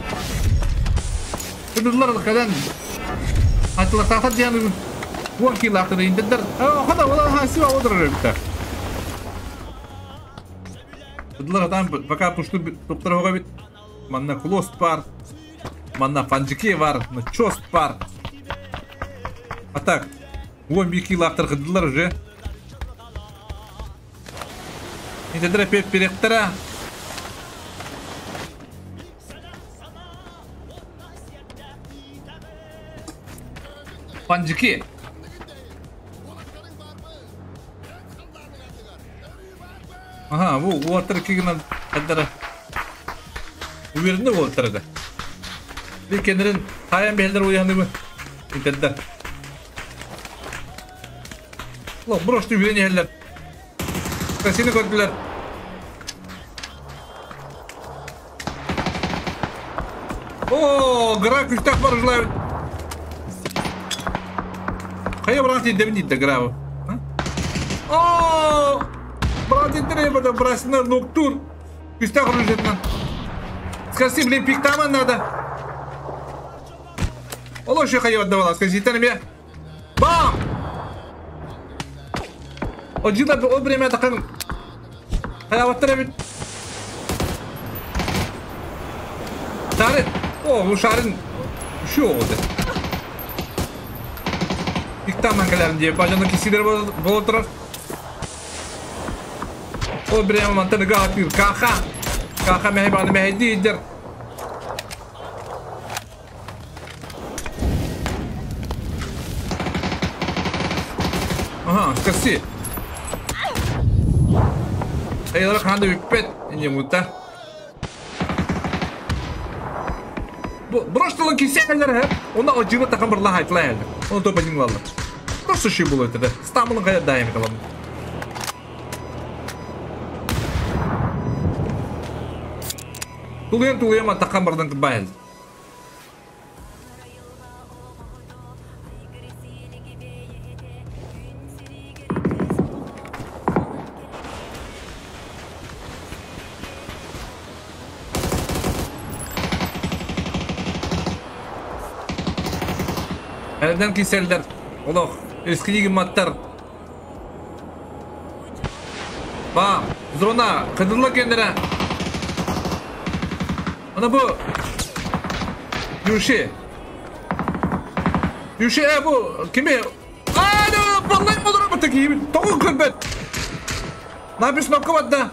Кыдыллар кэлэн атылатаахтар диэн уон киилаахтары иитэллэр. Хата ола хасыба отырар эбиттэр. Кыдыллар атаан пока пушту туптар оҕо эбит. Манна клост бар. Манна фанжики бар. Чост бар. А так, 11 киилаахтар кыдыллар уже. Интедре пеп перектера. Панджики. Ага, бу уоттар кигинен каддара. Уверенный уоттар да. Bir kendirin hayan behler uyandı mı? Интедде. Ulan брошты үйрен ехелер. Сені көрділер. О, гра күстәк бар жылай. Қая брат деймін дейді гра. О, брат дейді бада брасына ноктур. Күстәк ружетнан. Скажи, блин, пиктаман надо. Оло еще қая отдавала, скажи, мне. Бам! Оджила о время тақын. Хаяваттар бит. Шарын. О, bu шарын şu oldu. Пиктаман калярын деп, бажаны кисилер боло турар. О время мантаны гатыр, каха. Каха мехибаны мехидидер. Ага, скажи. Эй, ханды бүппет, не мута. Броштылын кисәләр һәм оны җыгы такын бер лаһайтлай әле. Оны топ один лалла. Просто ши булып это. Стамылын кая даим калам. Тулыян тулыян такын бардан кыбайл. Elden киселдер. Олох, эскиги маттар. Бам, зона, кыдылла кендере. Ана бу. Юши. Юши, э, бу кими? А, да, баллай болор бу таки. Тогу көрбөт. Напис нокка батта.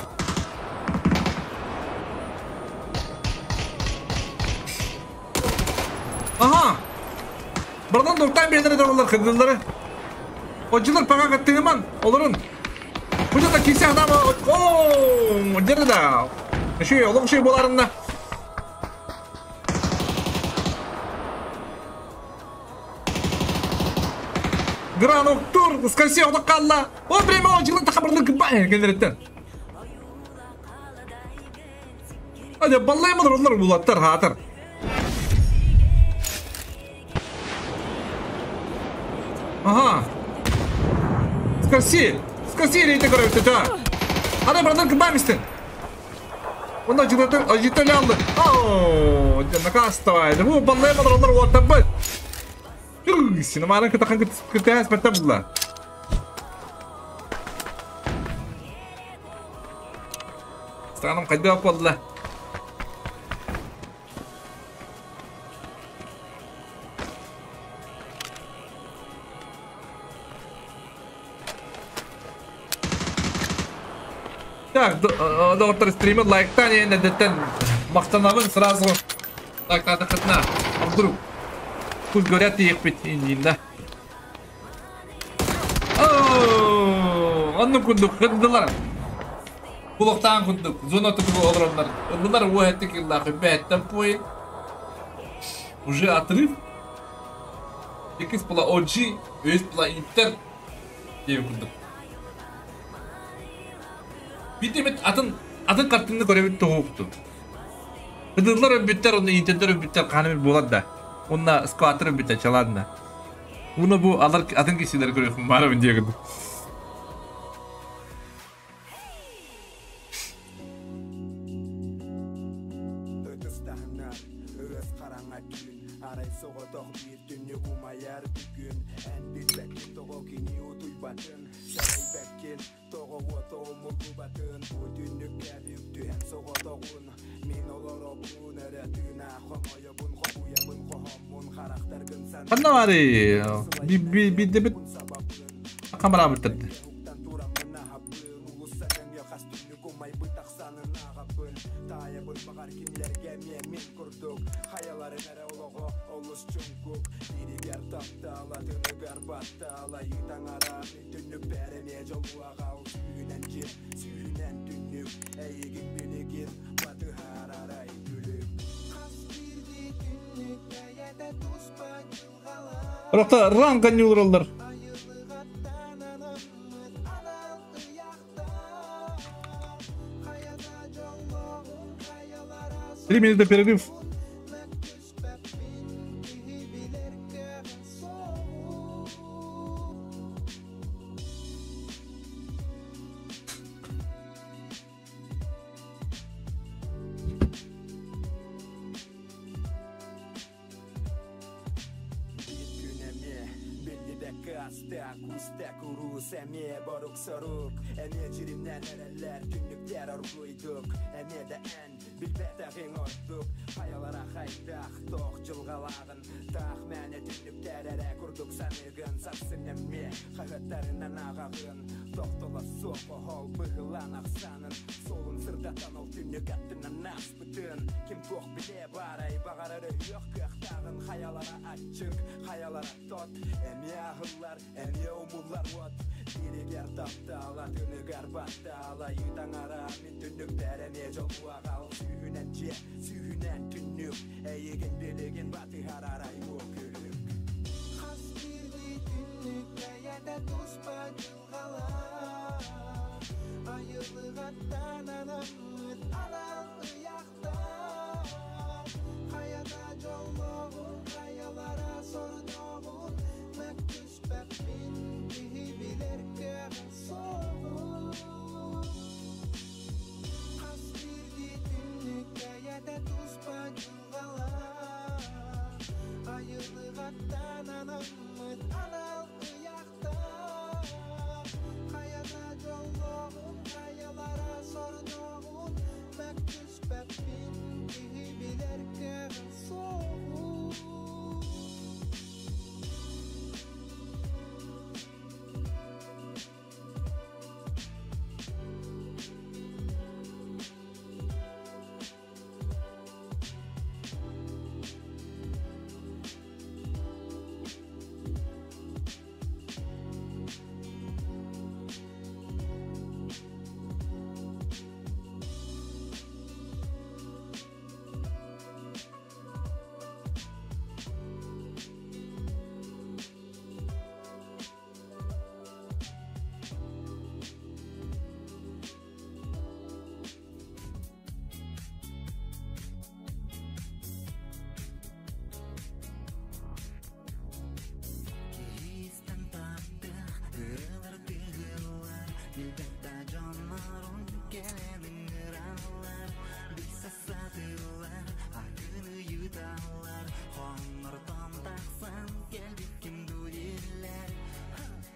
Ага. Buradan doktan bir yerlere doğrular kırdıları. Hocalar paka kattığıman olurun. Bu da kimse adam ooo nerede da? Şey oğlum şey bularında. Гранок тур, скорее всего, калла. О, время hocalar takabırlı kıba kendilerden. Hadi vallahi mı onlar bulatlar hatır. Ага. Скорси! Скорси, рейте көрөбүт да. Ана бардан кыбамистин. Онда жител жител алды. О, накастывай. Бу баллай мадрондар уаттабы. Синеманы кытакан кытас баттабла. Странам кайда болла. Так, доктор стримы лайктан енді деттен мақтанабын сразу. Так, надо хатна. А вдруг? Пусть говорят, их пить да. О, анны кундук, кындылар. Кулактан кундук, зона тутуп олороннар. Ыллар уэттик иллахы бэттен пой. Уже отрыв. Икс была OG, өз была Интер. Деп кундук. Битемет атын Атын картинаны көрөбүт тоҕукту. Кыдыллар өлбүттэр, онно интердер өлбүттэр хааны буолар да. Онна скваттер өлбүттэр чалаадна. Уна бу алар атын кишилер көрүөхүм баарабын диэгин. Ханна баарый? Бидебит камерабыттарды. Рохта ран канюраллар. 3 минуты перерыв.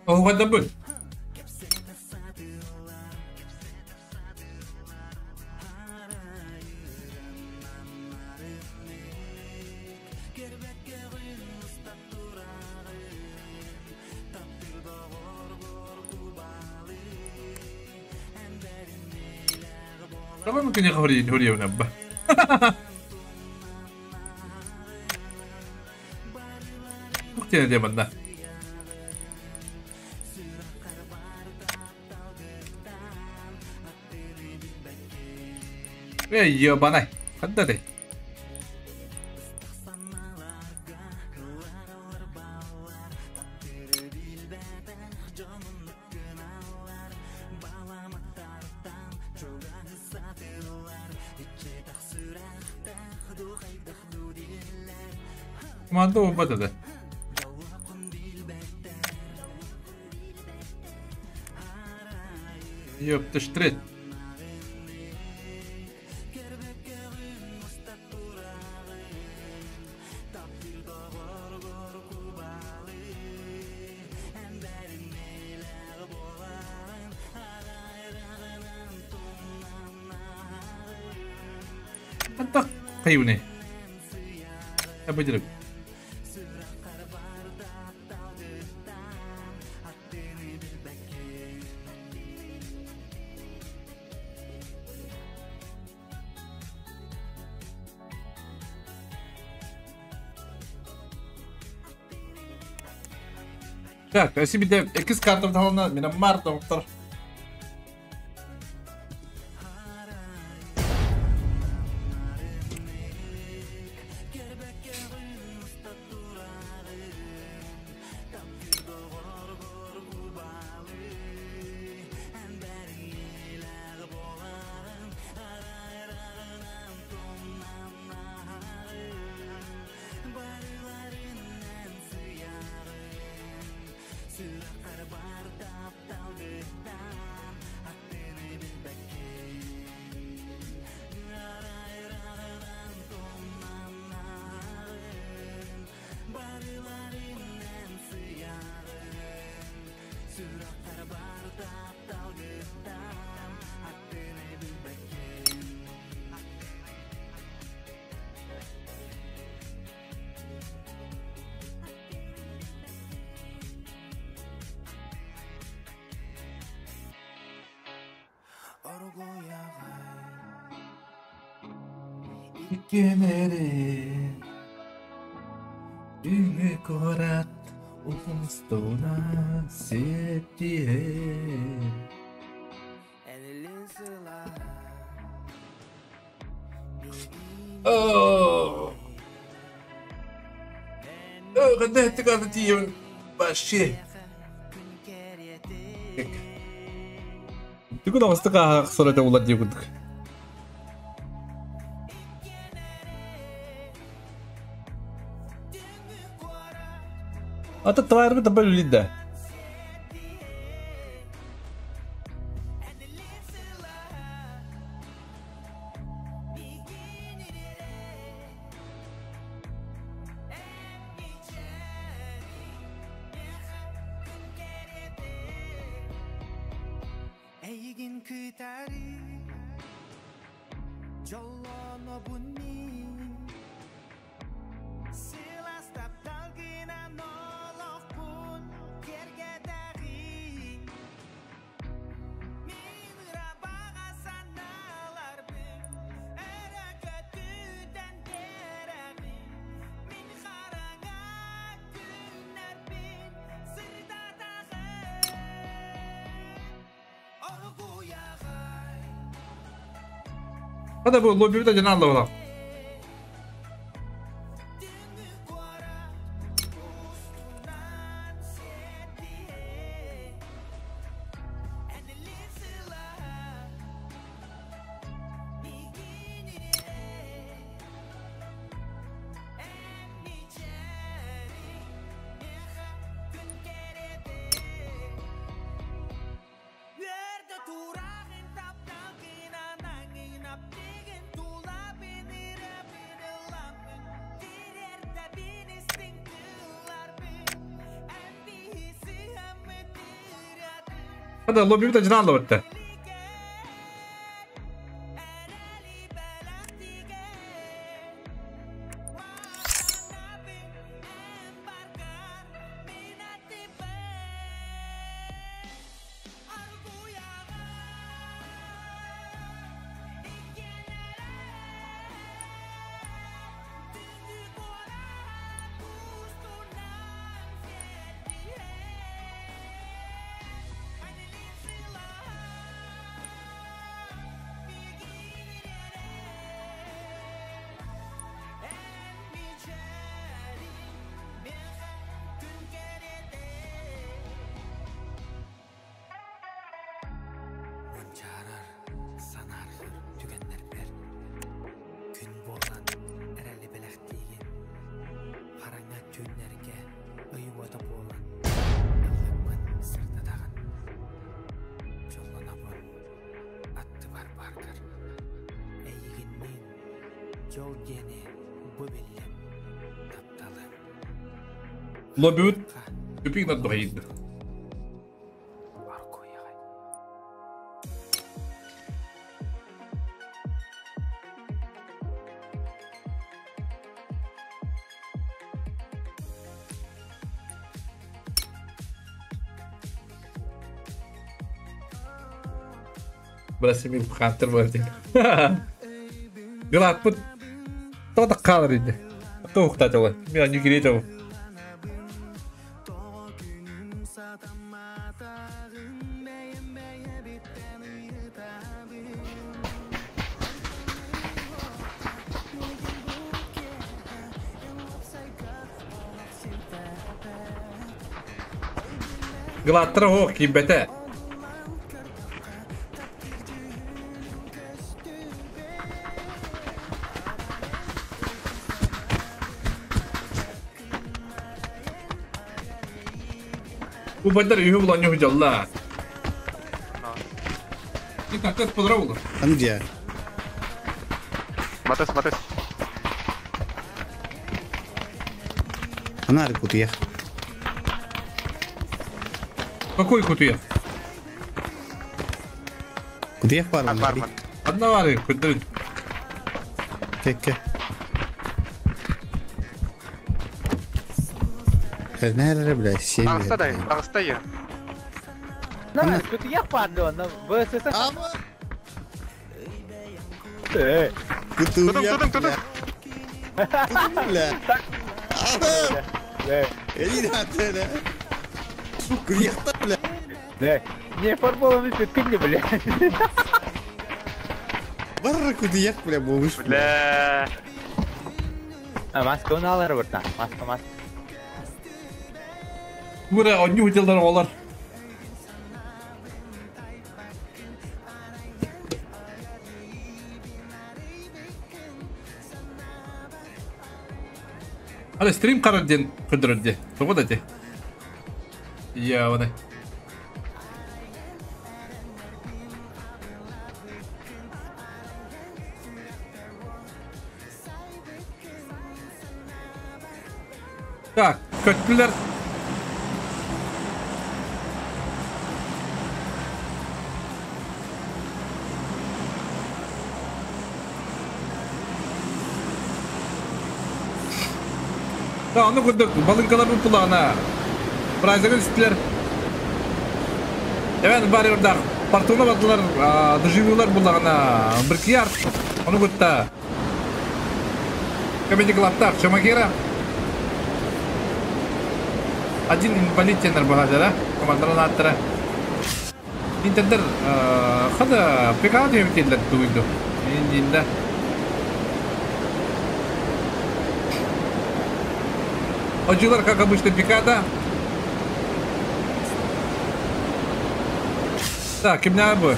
Оҕугайда бу. Tamam mı kene hori hori unabba. Muhtemelen diye. Эй, ебанай. Ханда ты. Команда буолбат этэ. Ёптыштрет. Хантах хайуны. Абыдырып. Так, если биде экис карта талына мен бар доктор. Иккенери Үңі корат Ұлыстуна септие. Қандай тікарды тиемін вообще. Түгін ағыстық ағақ олар деп күндік. Ата тварьбы да блин. Hadi bu lobi de canı aldı. Hadi lobi de canı aldı bitti. Дьол диэни бу биллим, тапталым. Лоббибит тупик надо. Бырасимир Хантер бар диэн. Гылааппыт тоҕо хаалар инде. Туохтаатылар. Мен анньы кириэтэ Гылааттара оһох киирбэтэ. Убайдар үһү булан дьолла. Никак подра булар. Где? Матыс, матыс. Анар кутуях. Какой кутуях? Кутуях бар Барман. Одна бар, кутуях. Кекке. Nerede бля, семь. Ағыста дай, ағыста е. На, кутуях падло, на ВСС. Ама. Э. Кутуях. Тудум, тудум, тудум. Бля. Э. Иди на ты, Кутуях бля. Не, не футболом не ты бля. Бар кутуях, бля, болуш. Бля. А маска оны алар бұртан, маска, маска. Бура одни хотелдар олар. Али стрим карар ден көдөрөдде. Того да те. Я оны. Так, көттүлөр. Да, оны көрдік, балыңкалар бұл пулағына. Прайзага үстілер. Эвен бар ордақ, партуна бардылар, доживилар бұлағына. Бір кияр, оны көрді. Комедий Клабтар, Чамагера. Один инвалид тенер баға да, командаран аттыра. Интердер, хада, пекана теметелер туйду. Индинда. Оджилар, как обычно, пикада. Так, кем бы?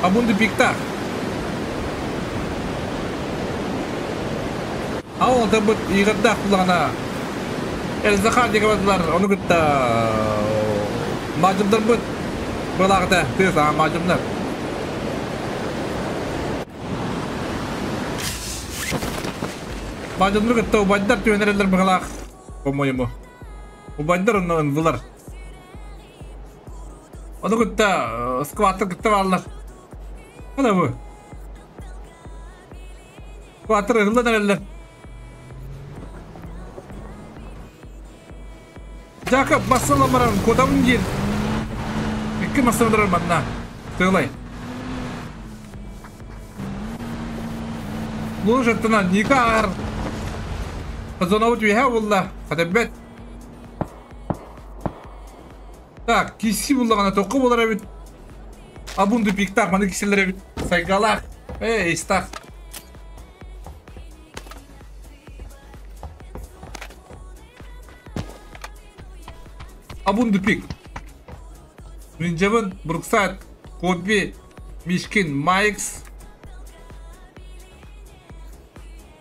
Абунды пикта. А он там будет играть плана. Эльзахар дегавадлар, он говорит, мажымдар будет. Была когда ты сам мажымдар. Мажымдар говорит, убайдар тюнерлер бгалах. По-моему. Убайдар он вылар. Он говорит, скватер говорит, валлар. Куда вы? Скватер гылдар. Жакоб, масала маран, куда он едет? Какие масала маран, на? Тылай. Лучше ты на никар. Зона вот виха волла, хатабет. Так, киси волла, она только была ведь. Абунду пиктах, маны киселер ведь. Сайгалах, эй, истах. Абунду пик. Ринджевен, Бруксайд, Коби, Мишкин, Майкс.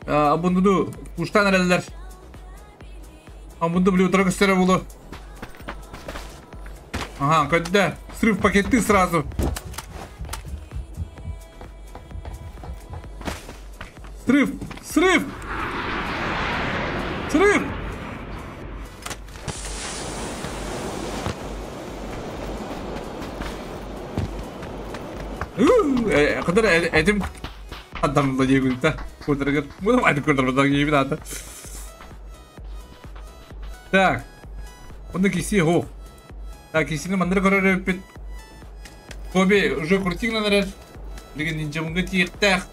Абунду куштан эрелер. Абунду блю драгостера булу. Ага, когда срыв пакеты сразу. Срыв, Срыв! Срыв! Кыдар этим адамда диегүнтэ. Кударыгар. Буну айтып көрдөрбөтө кийбит ата. Так. Онда киси хо. Так, кисини мандыр көрөр өппүт. Коби уже крутигнан эрэр. Билигин ниндзя тиэхтээх.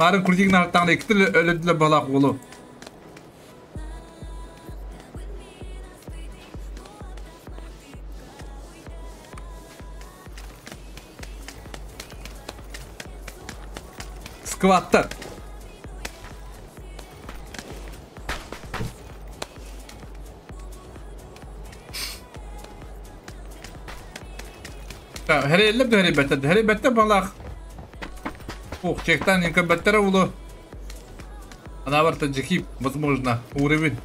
Марын крутигнан артаҕына икки өлөдүлэр балаах уолу. Скваттар. Хэрэллэр да хэрийбэттэр, хэрийбэттэр балаах. Ух, чектан инкомбаттара улу. Она варта джихип, возможно, уровень.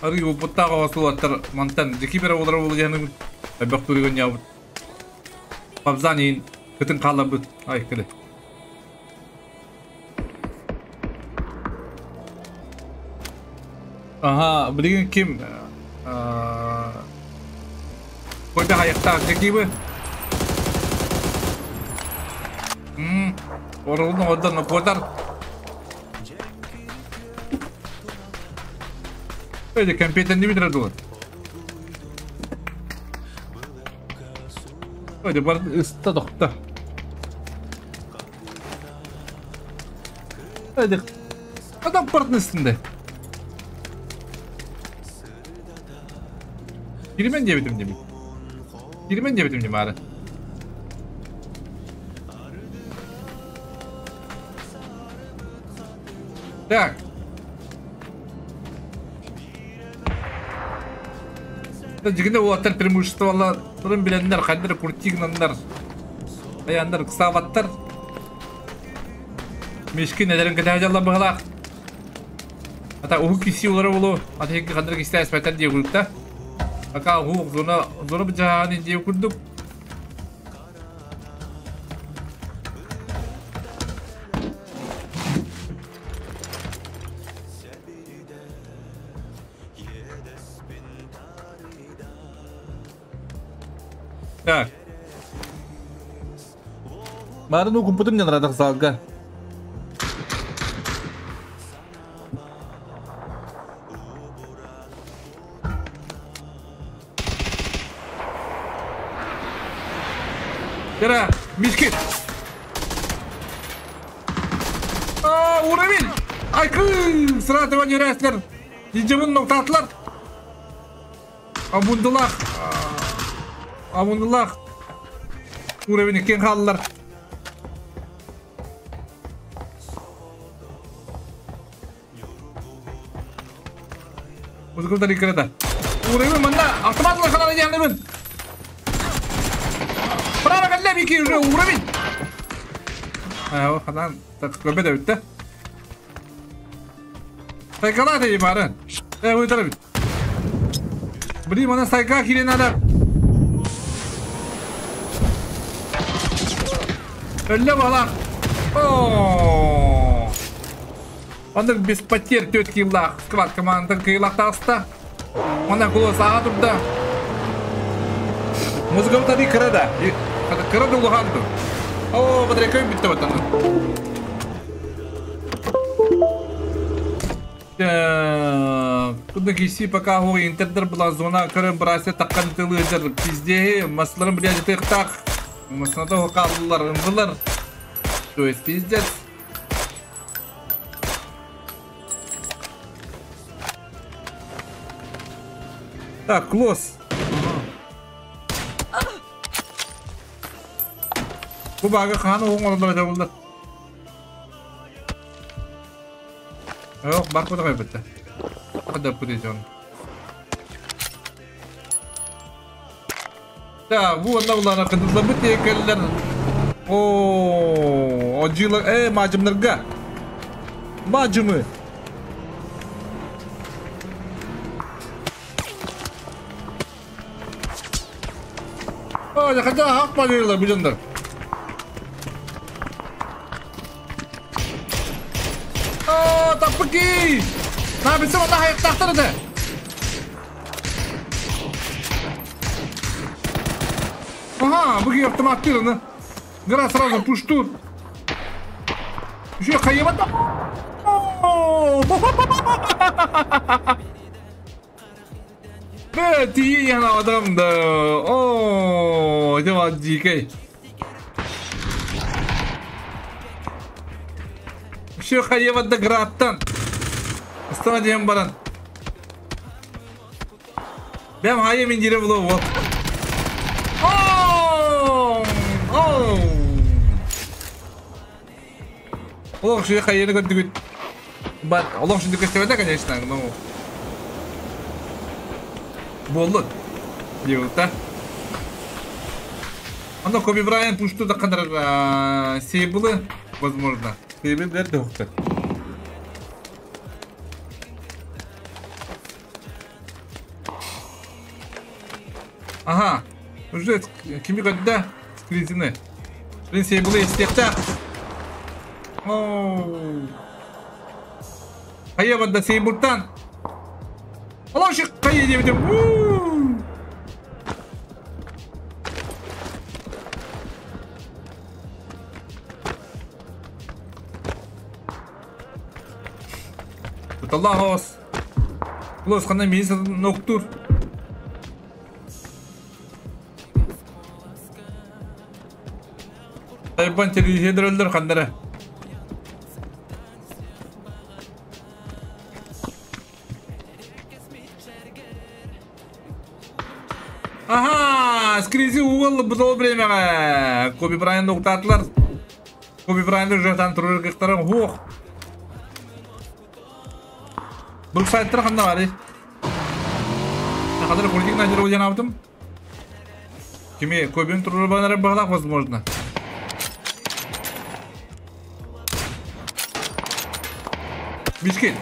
Ары опыттағы осылаттар мантан джихипера олар олы яны бәк турыгын ябыт. Пабзанин кытын қалабыт. Ай, кілі. Ага, билген ким? Койбе аяқта джихибы. Орылын одан кодар. Öyle компьютер не видно Öyle бар ısta dokta. Öyle adam partının üstünde. Girmen diye bitim değil Girmen diye bitim değil mi? Так. Жигинде улаттар преимуществолар, турун биленнер, кандыр куртигнаннар, аяндар кысабаттар. Мешки нелерин кытажалла быгалак. Ата уху киси улары болу, ата хекки кандыр киси эспеттер дие курдук Ака уху зона зона бжаани дие курдук. Так. Марын укупутум не надо залга. Yara, мишки. А, уровень. Айкы, сразу ван юрәсләр. Ниҗемин ноктатлар. Амундылах. Амундылах. Уровень кен халлар. Музыкалдар икрада. Уровень манда автоматлар каналы янымын. Право калле уже уровень. Ая, хадан так көбе битте. Сайкала дейм арын. Э, уйтар бит. Блин, мана сайка кире надо. Өлле балак. О! Андыр без потерь төт киллах. Склад команды киллах таста. Мана кулы сага турда. Музыка тари кырада. Кырада улуханды. О, батарейка битте баттан. Куда киси пока хо интердер была зона кырым брасе таккан тылыдыр пизде масларым блядь тыктак. Масната хокаллар ымбылар. То есть пиздец. Так, клосс. Bu baga kanı oğun oldu. Yok, bak bu da kaybetti. Hadi bu diyeceğim. Ya bu onda bunlara kıdırla bu tekerler. Oo, acılar, macımlarga. Macımı. О, хотя хак полила, билендер. О, таппыки! На, билсем, онна хайықтақтыр еді. Ага, бұги автомат тырны. Гра сразу пуштур. Еще хайевата. Бе, тиен адам да. О, это дикой. Еще хайевата граттан. Стадион баран. Бэм хайа мин дире було вот. Оу! Оу! Олох шуя хайаны көрдүгүт. Бат, олох шундук көстөбөтө, конечно, но Болду. Диута. Анда Коби Брайан пушту да кадар сейблы, возможно. Сейбл дерде хукта. Ага, уже кими когда скризины. Блин, сейблы истехта. Оу. Хайя банда сейблтан. Алашык хайя дебитим. Аллах ос. Лос хана миз ноктур. Тайбан телевизорлар хандара. Ага, скризи угол бутол время. Коби Брайан доктатлар. Коби Брайан жактан турur кыктарын хух. Бұл сайттар қанда бар, Қадыр курдик на жерге жана Кими көбін турur банары бағлақ возможно. Бишкет.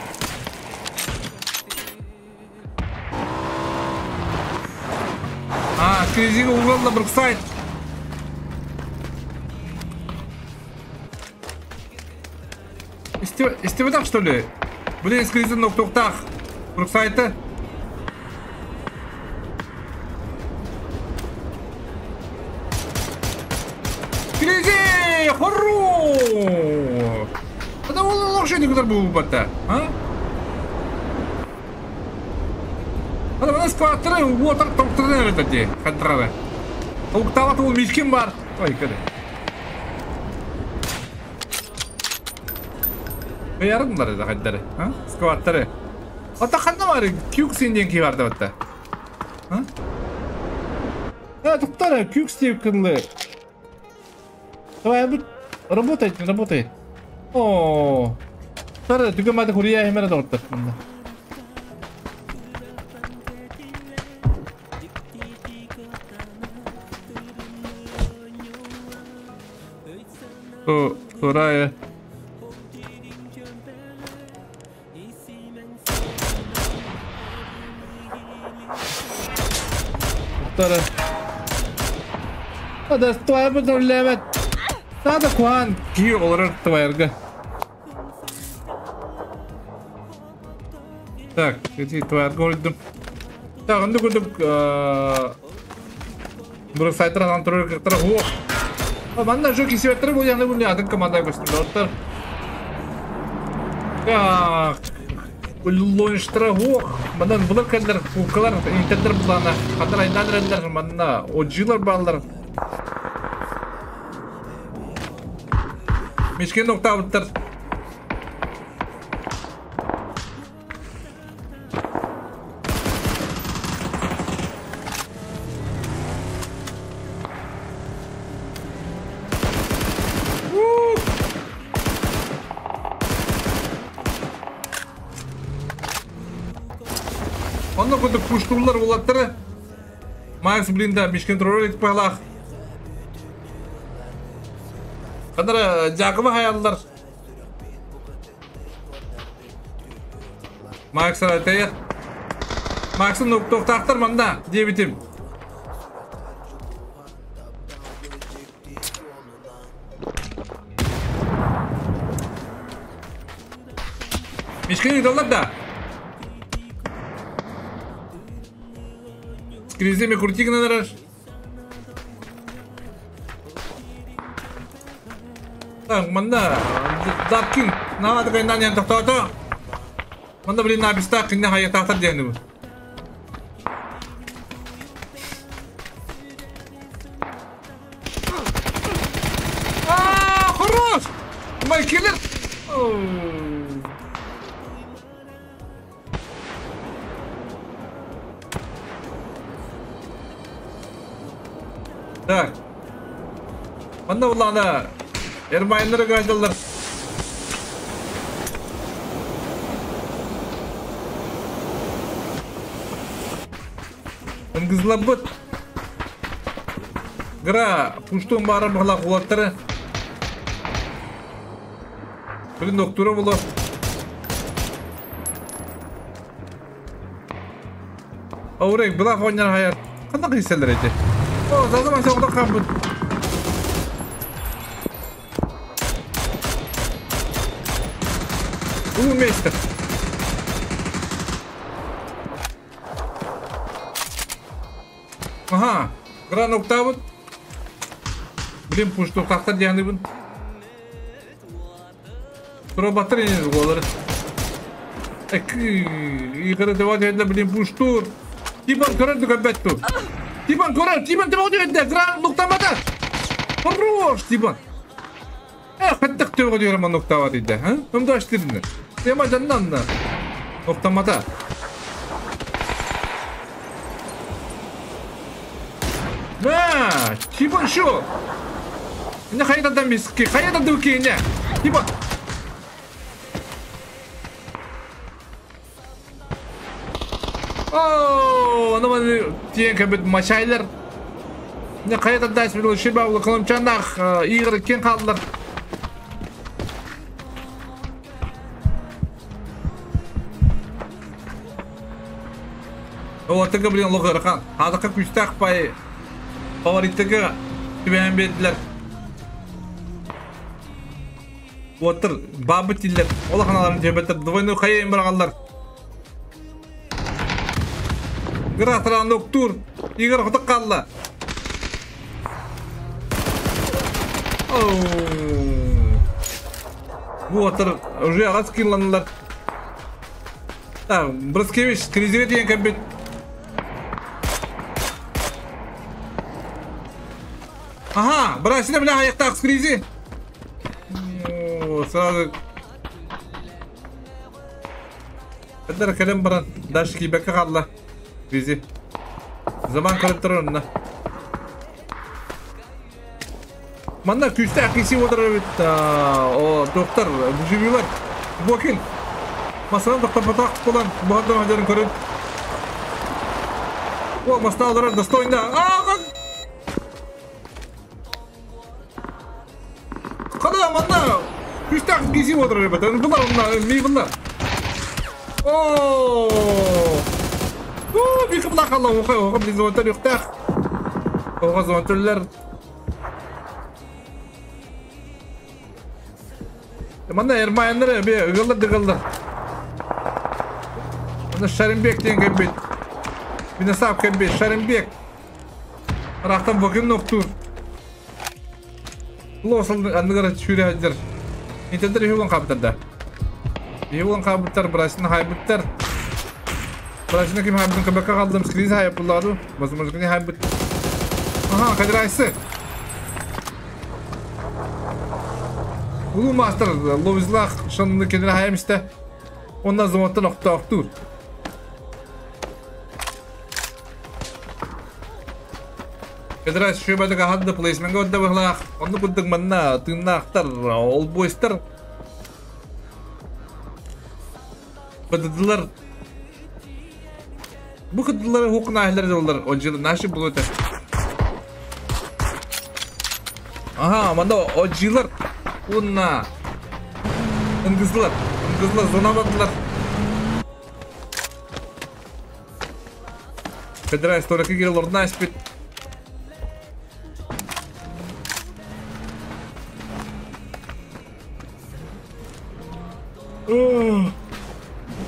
А, скризига угол бір сайт. Истебедак, что ли? Блин, скризин ноктоктах. Бруксайты. Скризи! Хорош! Это ол лошадь кудар был бата, а? Ана мына скватры уотар токтурдан өтөти, хантрары. Токталат ол мишкин бар. Ой, кеде. Ярымлар да хаддары, а? Скваттары. Ата ханна бар, кюксин ден ки бар да батта. А? А, токтары, кюкс деп кылы. Давай, бу работает, не работает. О. Тары, түгө мады хурия хемере доктор. О, Сурая. Да твоя проблема. Надо куан ки олар твоярга. Так, эти твоярга олдум. Так, онды күдүк Бұрық сайттар турur кыктар. О! Манда жок исебеттер бул яны бул атын команда көстүр. Так. Уллонштра ох. Мандан булар кәлдер, кукалар, интернет булана. Хатар айдан манна ожилар баллар. Мишкен ноктабыттар. Онно кудук пуштулар булаттары. Макс блинда мишкен турар этип палах. Кадыр жакыба хаяллар. Макс айтайыр. Максын токтактар манда дебитим. Мишкин ыыталлар да? Скриземи крути гынан эрэр. Так, манна Даркин наада кайнан ян тохтоото. Манна блин набистаах кинне хайатаахтар диэн бу. А, хорош! Мой киллер! Так. Манна буллаҕына Эрмайннары гражданлар. Ынгызлабыт. Гра, пуштун баара быһалаах уолаттары. Блин, доктора була. Аурек, была фоннер хайар. Ханна кыйсалар эти? О, зазы маса оғда қамбыт. Улуу мейстер. Аха, гран октавыт. Блин, пушту тақтар дияныбын. Тура батыр енер олары. Игры давать это, блин, пуштур. Тибан көрөр көбөттү. Тибан көрөр, Тибан деп отыр гран нуктамада. Хорош, Тибан. Хаттак төбө диyorum нуктава дейdi. Ha? Ömdü açtırdı. Tema candan da. Noktamata. На, Тибан шо? Не хайдадан миски, хайдадан дуки не. Тибан. О, аны тиен кебет машайлар. Не хайдадан дас бил шиба ул кылымчанах игры кен калдылар. Олатыгы блин лоғырқан. Адықы күстақ пай фавориттігі түбән берділер. Отыр, бабы тиллер. Олақаналарын жебеттер. Двойной хайын бірағалар. Гратыран доктур. Игорь құтық қалды. Бұл отыр, уже ағас киланылар. Так, Броскевич, кризиве деген кәмбет. Ага, бросили, бля, аяқтақ скризи. Сразу. Кадар калем баран, дальше кибекке қалды. Кризи. Заман көріп тұр онына. Манда күшті әкесі отырыр бит. О, доктор, бұжыбилар. Бокин. Масынан доктор потақ болан, бұғандан хадерін көрін. О, масына алдырар, достойно. А, Қада, манда күшті әкесі отырыр бит. Бұлар онына, ми бұлар. О! О, бихи бұлақ алла, оқай, оқай, блин, зонтар ұқтақ. Оға зонтерлер. Манда Эрмайнлар бе ыгылдар дыгылдар. Мында Шаримбек деген кембет. Минасап кембет, Шаримбек. Рақтан бөкен ноқтур. Лосал андыгара чүре хаджар. Интендер юлан кабыттар да. Юлан кабыттар, брасын хайбыттар. Брасын ким хайбытын кабакка калдым, скриз хайып булады. Возможно, не хайбыт. Ага, кадырайсы. Улуу мастер ловизлах шанны кенер хайымсте. Ондан заматтан оқтауқтур. Кадырайсы шөбәдік ахадды плейсменге отда бұғлақ. Онды күддік манна тыңнақтар, ол бойстар. Быдыдылар. Бұл кыдылар хоқын ахилер жолдар. О жылы наши бұл өте. Ага, манда о жылар. Онна. Ыңгызлар. Ыңгызлар, зона бадылар. Кадырайсы тораки келел ордына ашпет.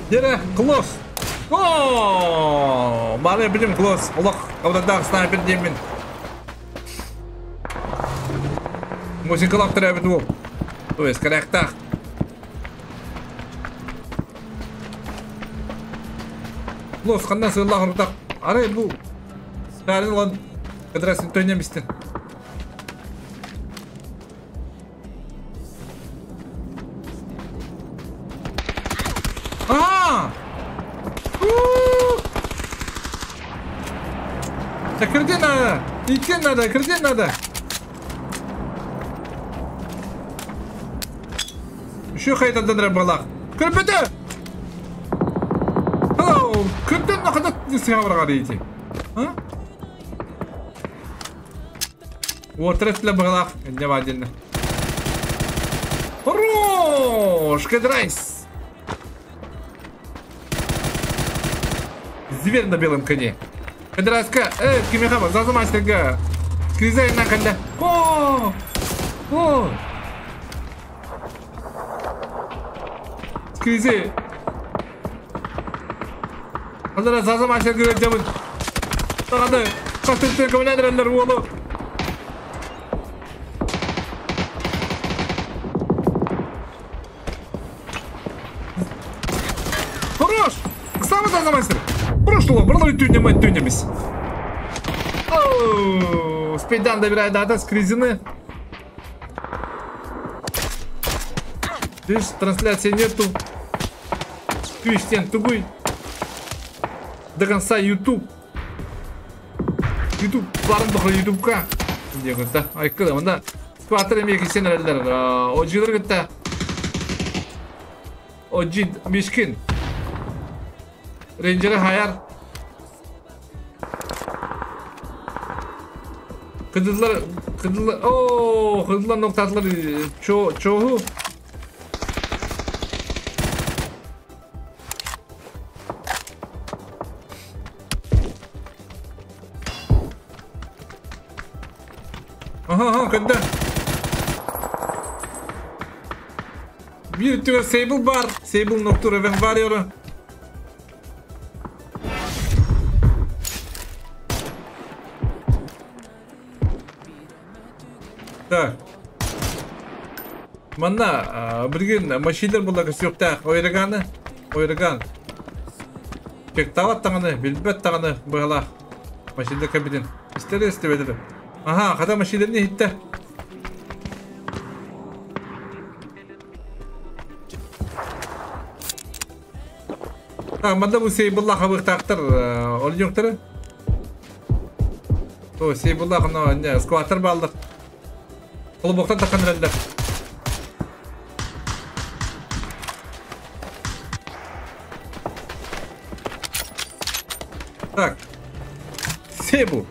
Дьэрэ, клосс! О, бары билим клосс. Олох абыдардаах снайпер диэммин. Музыкалаах төрөөбүт уол. То есть корректаах. Клосс ханна сыыллаах орутах. Арай бу Сталин ылан кыдырасын төннемистин. А! Так кирден надо! Идти надо, кирден надо! Еще хайтардан эрэ баҕалаах. Көрбөтө! Hello! Көрдөн нахада сыһабыраҕар ити. А? Уотар өттүлэ быһалаах инньэ баа диэннэ. Хорош! Кедрайс! Зверь на белом коне. Кедрайска, кимиха Заза мастерга. Кризайна кэллэ. О! О! Скризи. Ханара Заза мастерга дьабын. Таганы хастыттан көмөлөөн эрэллэр уолу. Хорош! Сама Заза мастер. Прошлого, брала тюнем, тюнемись. Оу, Спейдан добирает дата с Кризины. Видишь, трансляции нету. Кристиан тугой. До конца YouTube. YouTube барын тухары YouTube-ка. Диэн да. Айкы да. Скватер эмиэ кисен эрэллэр. Оджилар кытта. Оджид Мишкин. Рейнджері хайар. Кыдыллар, кыдыллар, о, кыдыллар ноктатылар чоһу. Ага, ага, когда? Биир өттүгэр Сейбл бар. Сейбл ноктур эвен вариоры. Так. Манна билигин машиналар буолла көстүөхтээх Ойраганы, Ойраган. Чектаабат даҕаны, билбэт даҕаны быһалаах машина кабинин. Истэрэ истибэтэ. Аха, хата машиналарын иһиттэ. Так, манна бу сейбыллаах хабыахтаахтар олдьуҥтары. О, сейбыллаах но не, скваттар бааллар. Холобуктан таххан эрэллэр. Так. Сейбл.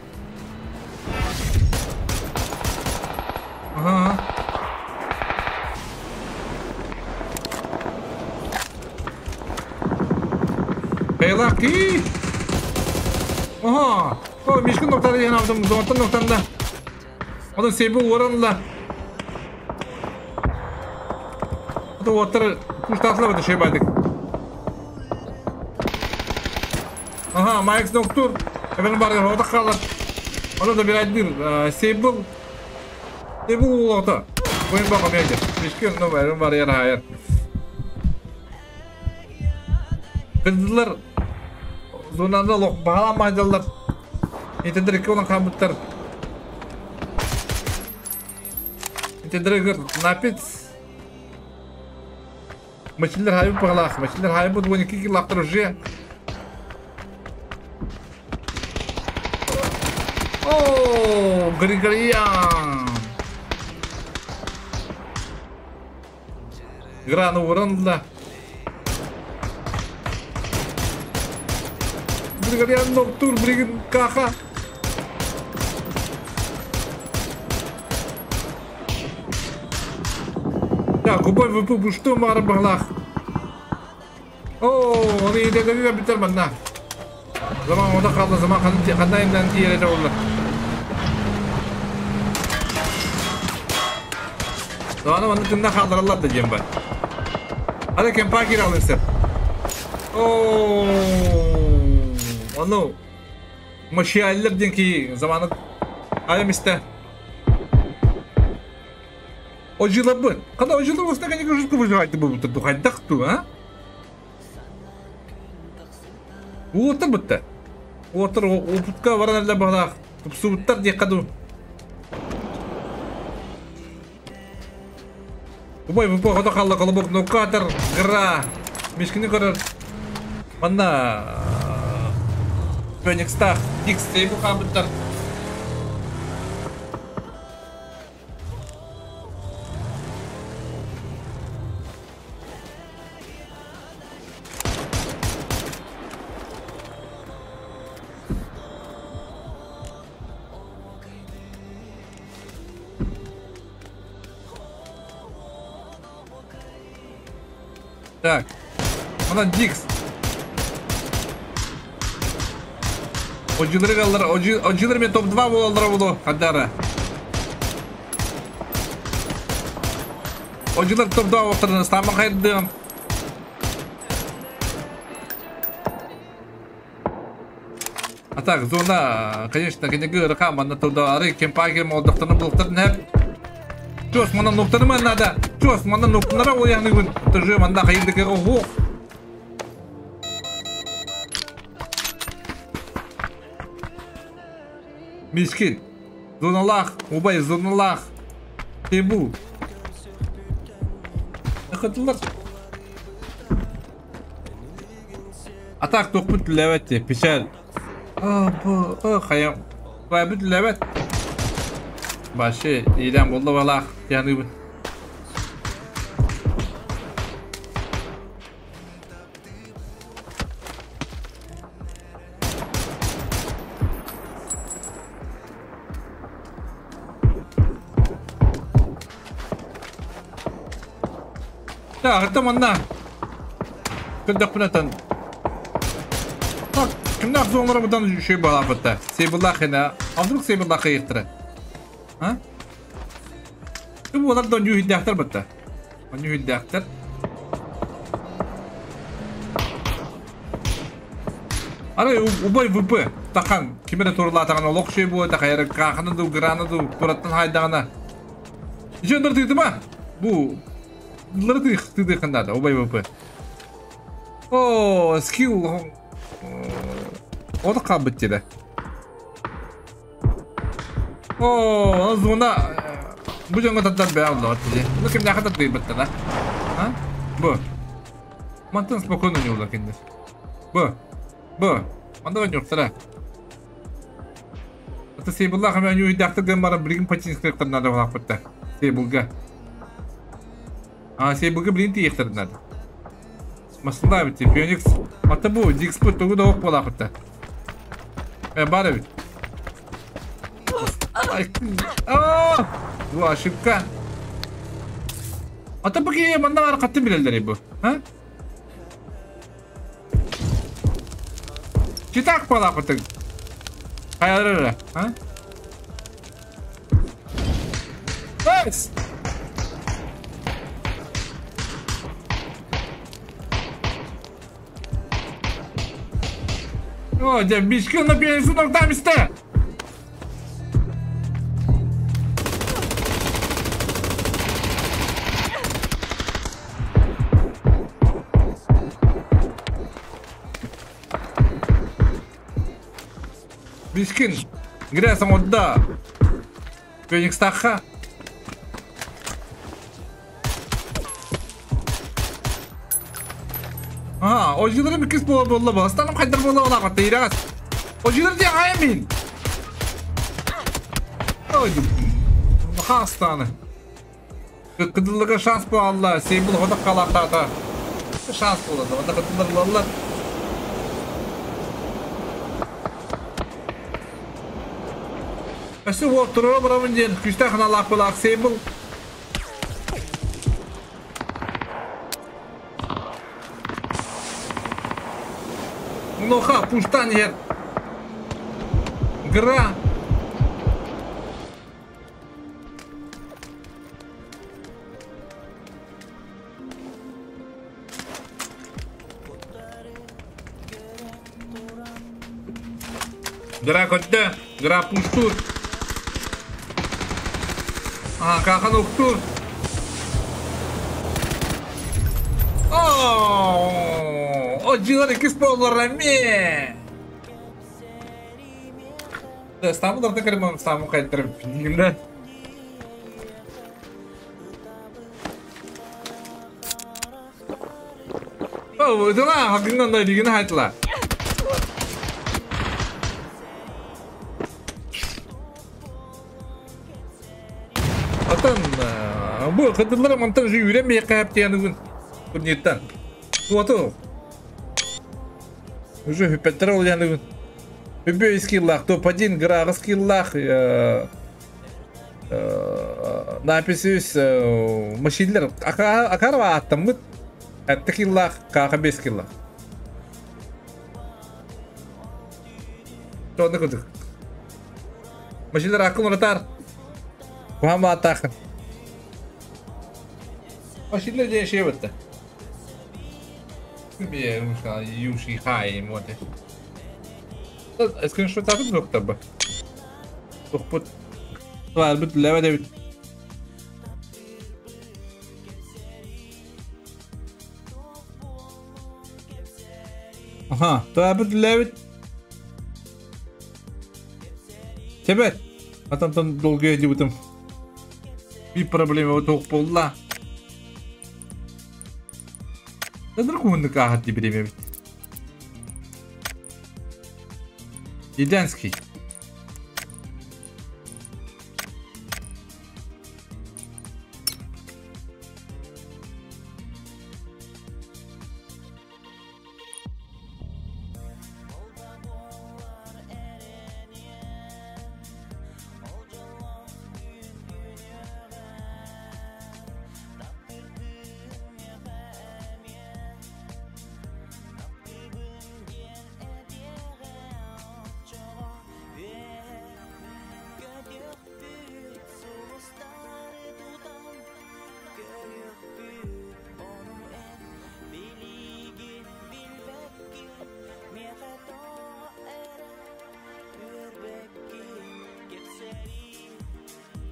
Ага. Бейлак и. Ага. О, Мишкин ноктары диэн алдым, зонтан ноктанда. Онон Сейбл уоран ылла. Это уоттар куштаатылар бата шебадык. Ага, Майкс ноктур. Эбен бар отак хаалар. Ону да бирайдыр Сейбл. Сейбл улота. Бойын бақа мейді. Мишкин, ну, эбен бар яр хайар. Кыздылар зонанда лох бағаламайдылар. Итендер екі olan қамыттар. Итендер напец. Мачилер хайбы бағалақ. Мачилер хайбы 12 килактар уже. О, Григориан. Граны урынла. Григориан ноктур бригин каха. Так, губой выпу что мара бағлах. О, оны идегеге битер манна. Заман ода қалды, заман қандайынан тиереді олар. Заманы манны тында қалдыралар да дем бар. Hadi кемпа кир алын сеп. Оо, ону Мышиаллар диэн киһи заманы айам истэ. Ожилабы. Когда ожила уста конечно жутко выживать буду хайдах ту, а? Уотар бутта. Уотар опытка баран эле баҕалаах. Тупсубуттар диэххэ дуу. Убай бу хото халла колобок нукатар гра. Мишкини көрөр. Манна Феникстах Дикс сейбу хаабыттар. Так, онон Дикс. Одьулары галлар, одьулары мен топ-2 буолаллара буолуо, хаддара. Одьулар топ-2 буолтарына стаама хайдыам. А так, зона, конечно, кенеги ыраха, манна туда ары кемпаге молдохтарын булуктарын хеп. Чос, манна нуктарыма надо. Чос, манна нуктара ояныгын. Тоже манна хайдык ого. Мискин. Зоналах, убай зоналах. Тебу. Хатылар. А так тохпут левет, печаль. Хайам. Бабит левет. Баше, илен болду балах. Яны. Так, это манна. Күндәк Так, кимнәк зоңлары будан шөй бала бутта. Сейбуллах ина. А вдруг Сейбуллах ыйыктыра? А? Бу олар да нюхиддәхтер бутта. Нюхиддәхтер. Ара убай ВП. Тахан кимере турлатаган олох шөй бу та хайыр каханы ду граны ду тураттан хайдагана. Жөндөр тыйдыма? Бу лырды тыйды кандада убай ВП. О, скилл. О, да кабыт тебе. О, зона. Бу жонго таттар бе алды вот. Ну ким яхата ты бытта да? А? Бу. Мантын спокойно не улар киндер. Бу. Бу. Манда не уктара. Это Сейбулла хам я уйдакты гамара бригин патин скриптор надо было бытта. Сейбулга. А Сейбулга блин ты ехтер надо. Масында бит Феникс. Ата бу Дикс бу тугу да ок бола бытта. Бара бит. А! Бу ошибка. Ата бу ки манда бар катты билелер бу. А? Читак бола бытты. Хайры, а? Найс! О, дя мишки на пенсу там исте. Мишкин, грязом отда. Феникс таха. А, ожидали ми кис бола бола бола. Станом хайдар бола бола катты ирагас. Ожидали де аймин. Ой, хастаны. Кыдыллыга шанс бу Алла. Сейбул хода калактата. Шанс болады. Онда кыдыллар алла. Өсі отыруы бұрамын ден. Күшті қыналақ болақ Сейбул. Ноха, пуштан ер. Гра. Гра көттө. Гра пуштуур. Aha, Kakan уктуур. О, дьылар иккис буоллар эмиэ. Стамбулдарда кэлим Стамбул кайтарым. Билигин О, ытыла, хакынган да илигин хайтыла. Атын бу кытыллар мантан уже үүрэн биэххэ хэптиэн турниттан. Туоту. Уже хүппэттэр ол яныгын. Үбү скиллах, топ-1 грага скиллах, написүс машинлер акарва аттаммыт. Әтті киллах, каха 5 киллах. Тоны кудук. Машинлер акын уратар. Кухама атахын. Машинлер же шей бітті. Юши хай моте. Скриншот атып жоқ табы. Тоқпыт. Бит ләвә дәбит. Аха, бит ләвит. Тебет. Атантан долгая дебутым. Bir проблема тоқ болла. Надыр куынды кахат деп бит. Еденский.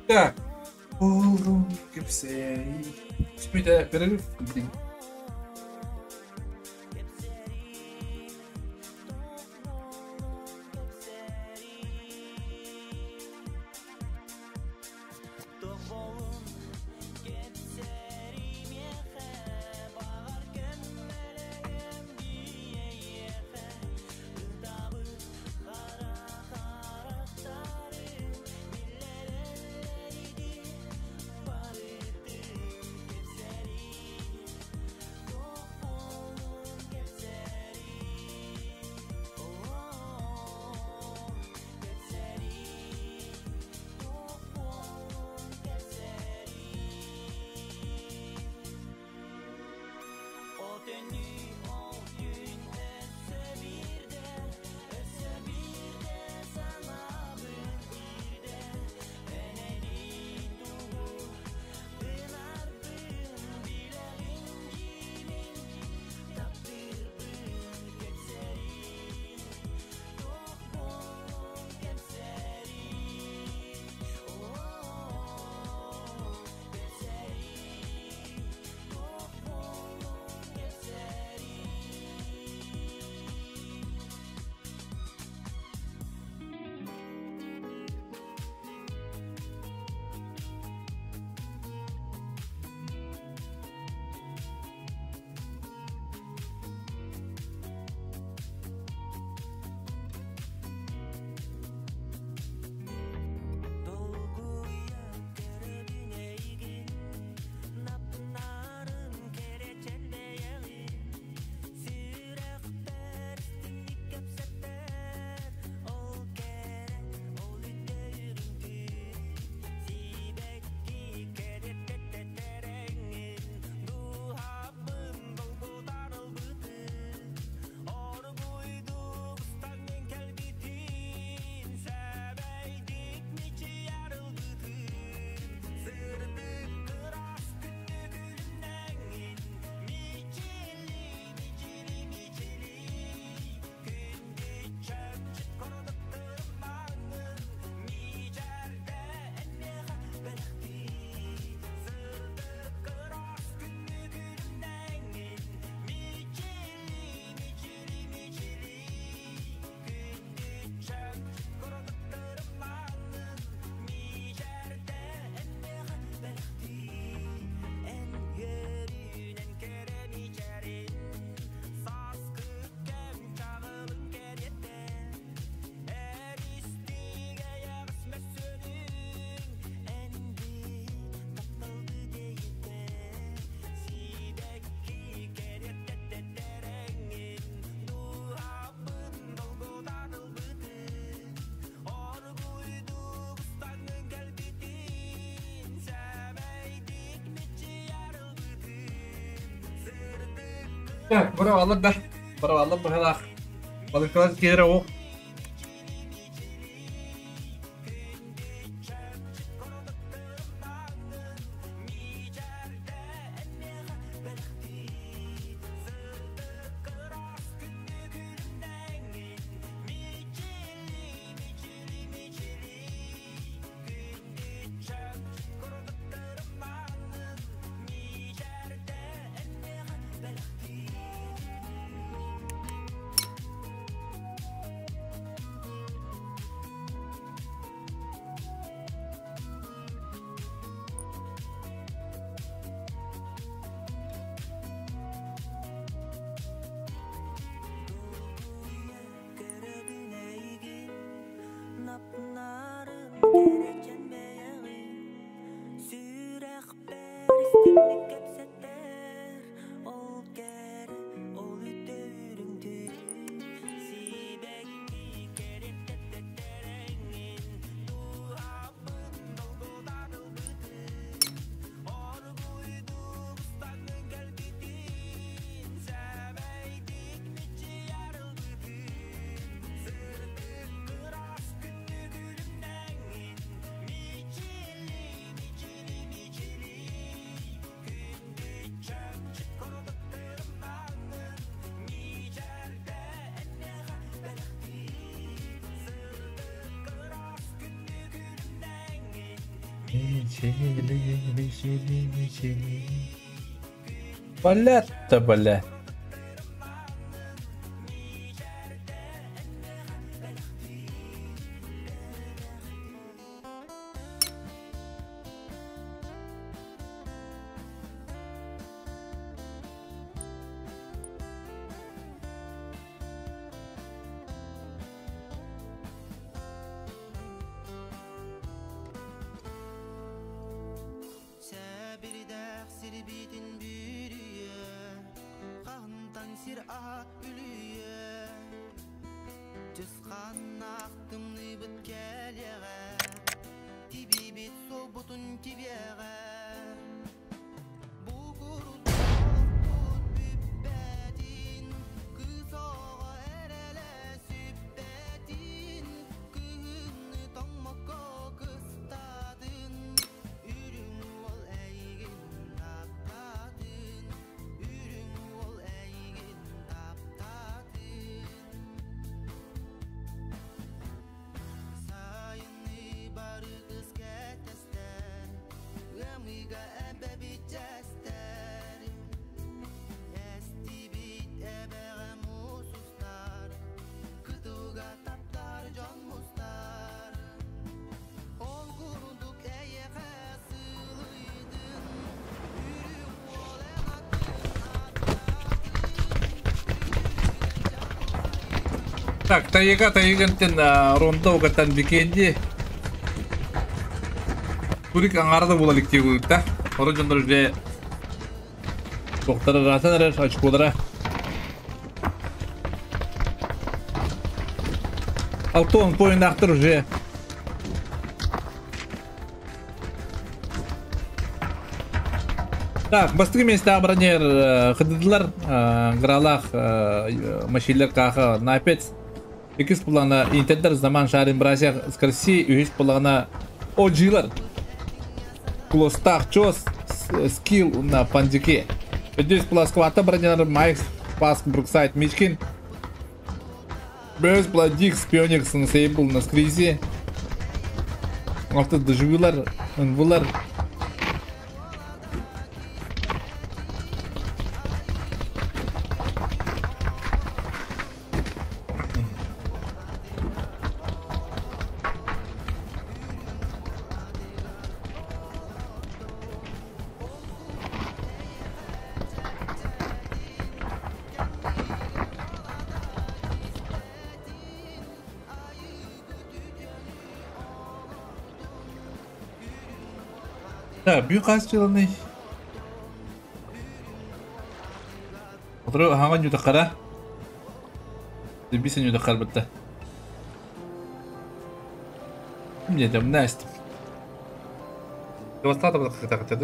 Так. Болдум кепсей. Спите, перерыв. Быраҕаллар да, быраҕаллар быһалаах. Балыккалар киирэ оҕ. Блядь-то, бля. Так, тайга тайгантен ронда угаттан бикенди. Курик аңарда була ликти да. Оры жондар уже тоқтары расан эрер очколара. Алтон поиннахтар уже. Так, бастыгы месте абранер хыдыдылар, гралах машилер каха напец. Икис пулана интердер заман шарин бразия скорси, үхис пулана ожилар. Клостах чос скилл на пандике. Здесь пуласквата бронер Майкс Паск Бруксайд Мичкин. Бёс Бладик Пионикс на Сейбл на Скризи. Авто доживилар, инвулар. Так, büyük kaç yılını? Otur hangi yudakara? Bir sen yudakar bitti. Ne dedim ne istim? Devastata bak kıta.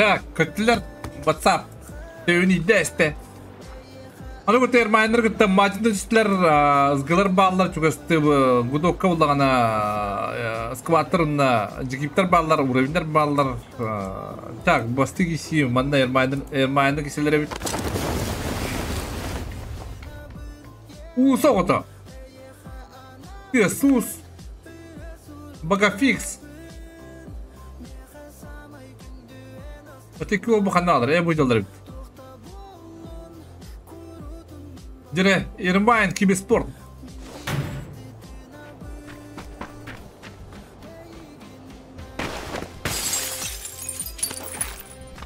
Так, көттүлэр WhatsApp. Төбүн иидэ эстэ. Аны бу термайнер кытта мадьын түстүлэр, ызгылар бааллар чугасты гудокка буллаҕына скваттар уонна джигиптер бааллар, уровеньдер бааллар. Так, бастык иси манна эрмайнер киселер эбит. Уус оҕото. Иисус. Багафикс. Отеки ол ханалар, э бу эбит. Дире, Ирмайн киберспорт.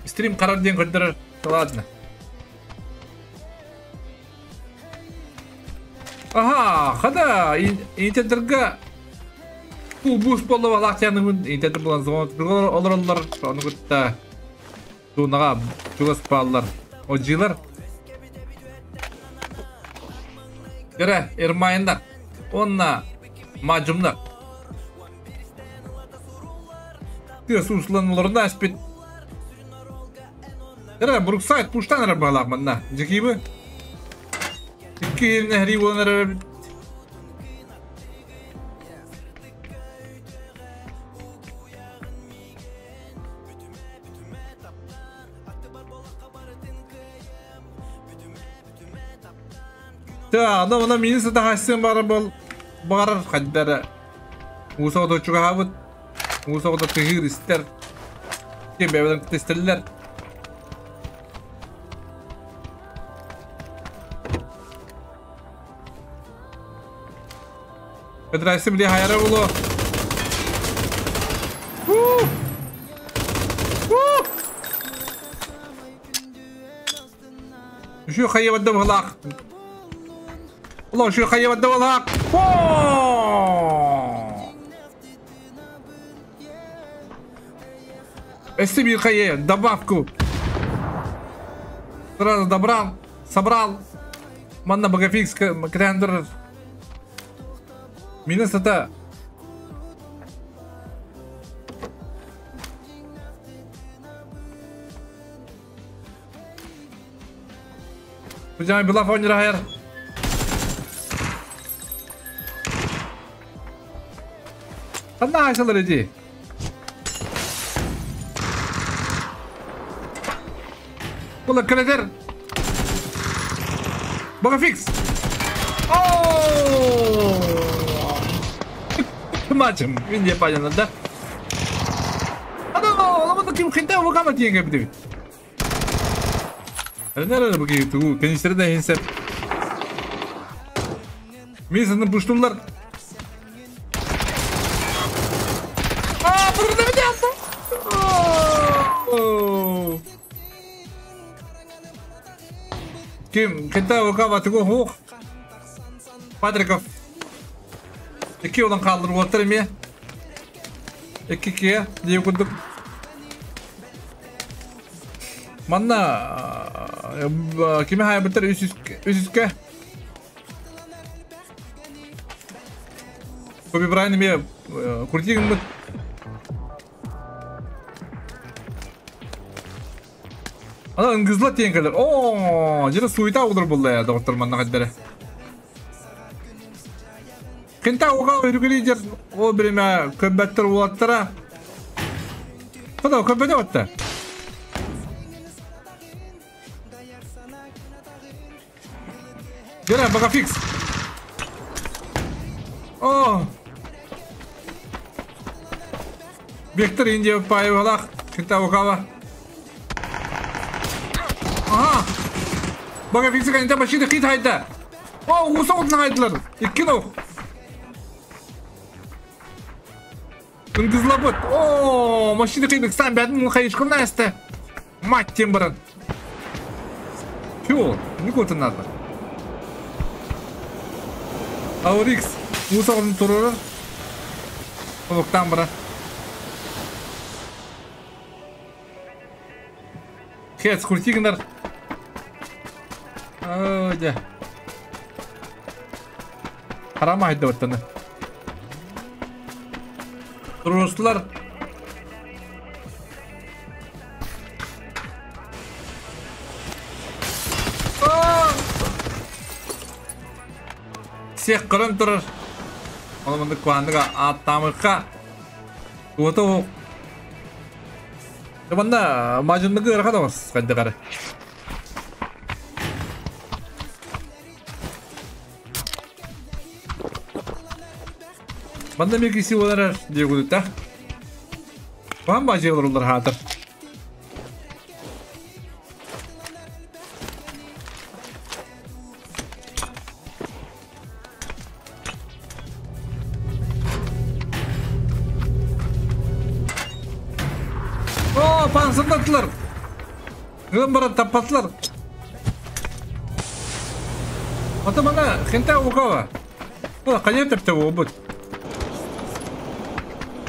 Стрим карар диэн көрдөрөр. Ладно. Аха, хада, интердерга бус болла балаах тянымын интердер булан зон олороллар, ону кытта туунага чугас бааллар. Ожилар. Göre Ermayınlar. Онна мажумнар. Тыас услан олорна аспит. Göre Бруксайд пуштан ара балаах манна. Жекибы. Икки нехри болан Та, ана мына мини сата хассын бары бол барар хаддара. Уса да чугабыт. Уса да тыгыр истер. Кем бәбәдән тестерләр. Федерация биле хайра булу. Шо хайя бадда балак. الله شو خيب الدول هاك. Эстебир хайе добавку. Сразу добрал, собрал. Манна багафикс крендер. Минус это. Бу была фонера хайр. Ханна хайсалар иди. Була кредер. Багафикс. О! Матчем, Индия понятно, да? А ну, ламата ким хинта вакама тиенге битеби. Нерede bu тугу кеништерде хинсеп. Мисаны буштулар. А, burada bir yaptı. Ким хинта вакама тугу хух. Патриков. Iki olan kaldır water mi? İki ikiye diye kurduk. Манна кими хайбыттар үс үскө. Коби Брайан эме куртигин Ана ыңгызла тиен калар. О, жера суйта олор булла я доктор манна каддere. Кента уга үргүлейдер о биреме көббәттер улаттара. Када көббәте отта. Гера бага фикс. О! Вектор Индия пайвалах. Кента угава. Ага. Бага фикс кента машина хит хайда. О, усоғын хайдылар. Икки ног. Ыңгызлабыт. О, машина қиындық сан бәдін хайышқын әсті. Мать тем баран. Фу, не көтін надо. Аурикс, усоғын тұрыры. Олықтан бара. Хец, куртигіндар. Ой, Харама айтты оттаны. Руслар. Всех көрөн турар. Оны мындык куандыга аттамыкка. Туота о. Манна мажынныгы ырахан оңос кайдыгары. Манна меги си оларар диегудута. Бам бажы олар хатыр. О, пансырдаттылар. Гым барат таппаттылар. Ата мана хента укава. О, кайя тепте обут.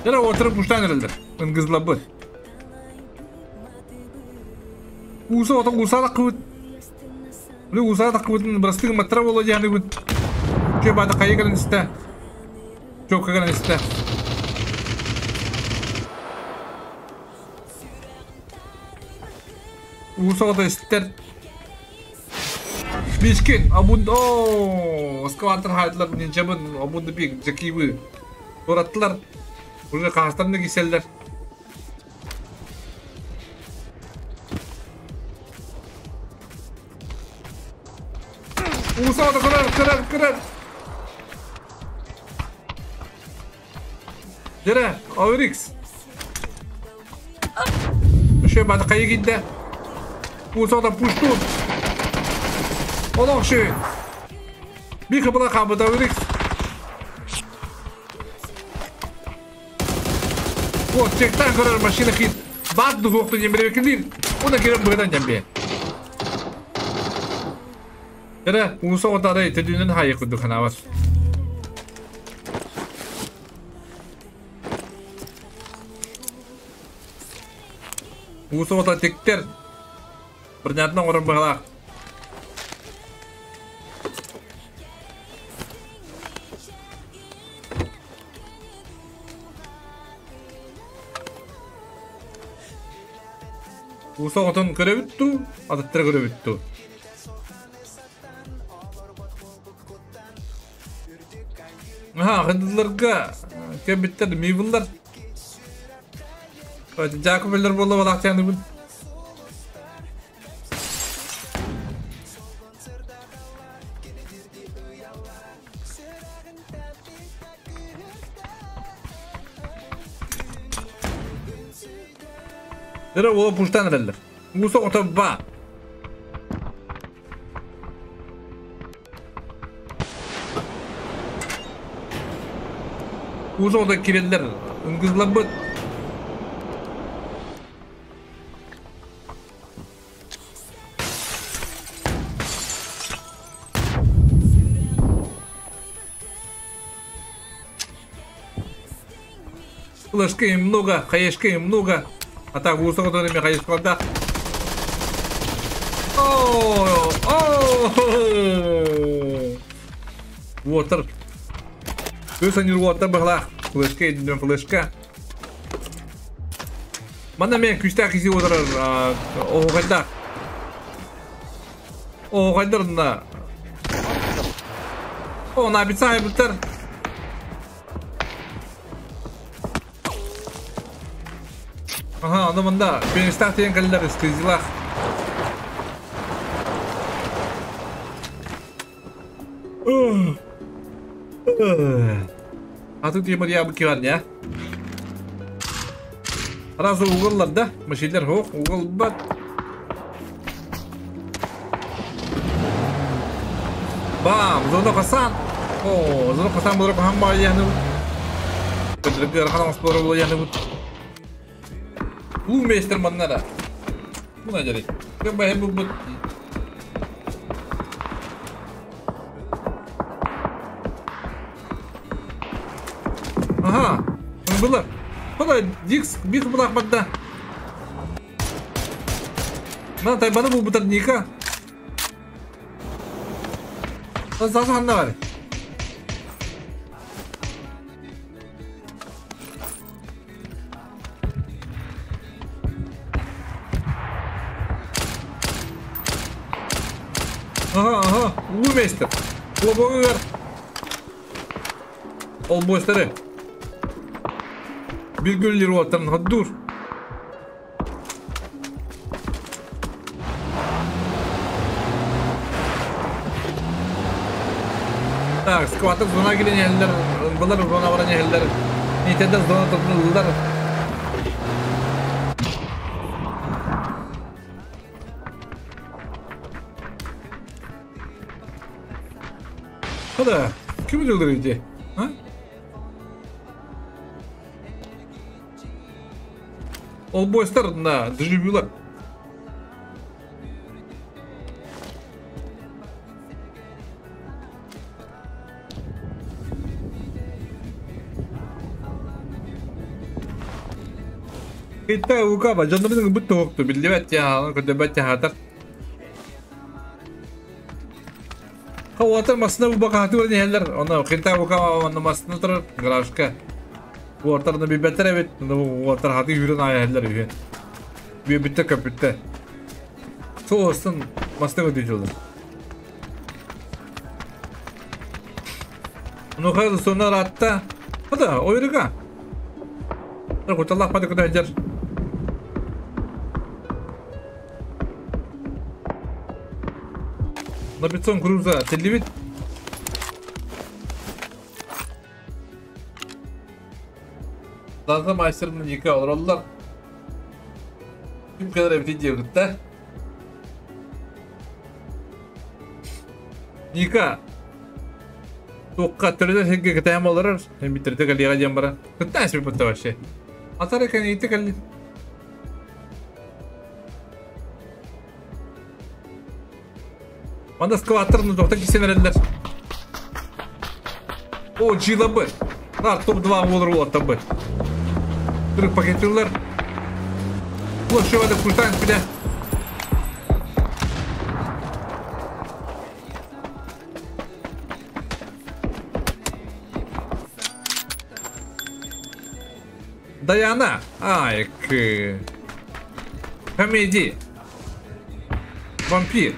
Яра отырып уштан эрелдер. Ыңгызлабыт. Уса ото уса да кыбыт. Бу уса да кыбытын брастыгы матра боло яны бут. Чө бада кайя келен исте. Чөккө келен исте. Уса ото истер. Бишкен абунд о, скватер хайдлар нинчабын абунды бик жакибы. Тораттылар. Уже Казахстанны киселлер. Уса да кырар, кырар, кырар. Дере, Аурикс. Шö бады кайы китте. Уса да пуштун. Олох шö. Бик була кабыда Аурикс. Вот, чектан көрөр машина хит. Бат духукту жемберекилир. Уна кереп быдан жембе. Эре, уса отары төдүнөн хайы куду ханабас. Уса ота тектер. Бирнятна орын багалак. Уса отон көрөбүттү, аттар көрөбүттү. Аха, кындыларга кебиттер мибыллар. Жакобеллер боло балактяны бун. Дere ола пуштан эрелер. Уса ото ба. Уса ото киреллер. Үнгүзлабыт. Флешки много, хаешки много. А так уса ото неме хаешкалда. О, о, Water. Көс анир water багла. Флешка, идем флешка. Мана мен күстә киси отырар, оғайда. Оғайдар на. О, на бицай бутер. Ага, аны мында пенистах деген каллар эскизилах. А тут ему я бы не? Разы угыллар да? Машилер хоқ, угыл бат. Бам, зона қасан. О, зона қасан бұдырып қамба яны. Бұдырып арқадан споры бұл яны бұд. Улуу мейстер маннара. Мына жарай. Кем бай бу бут. Ага, было. Хода дикс бих булак бадда. На тайбаны бу бутар ника. Заза ханна бар. Ага, ага, улуу мейстер. Лобогу бер. Ол буостары. Bir güllir уолаттарын ходдуур. Так, скваттар зона кэлэн иһэллэр, былар зона баран иһэллэр. Нитедер зона тутуллар. Хада, ким өлдүрдү ити? А? Ол бойстар на дежавюлар. Китта укаба жоннорун бут токту биллибэт я көдөбөт яхатар. Хаватар масына бу бакааты нехеллер. Оны китта укаба оны масына турар гаражка. Уортарны бибеттер эбит. Уортар хаты хүрен аяхеллер үһен. Би битте көпүтте. Соостун масына өтү. Ну хай сонар атта. Хада ойрыга. Куталлах пады куда жер. Набитсон круза телевит. Даза мастерның екі алыралар. Ким kadar evet diye Ника. Тоққа түрді хегге кітайым оларар. Мен битерде калиға дем бара. Кытта әсіп бұтта вообще. Атар екен итті калли. Манда скваттарны тоқта кисен әрелер. О, жила бы. Нар топ-2 олар олар табы. Түрік пакетілер. Лошевада культан пиля. Даяна. Ай, к. Комедия. Вампир.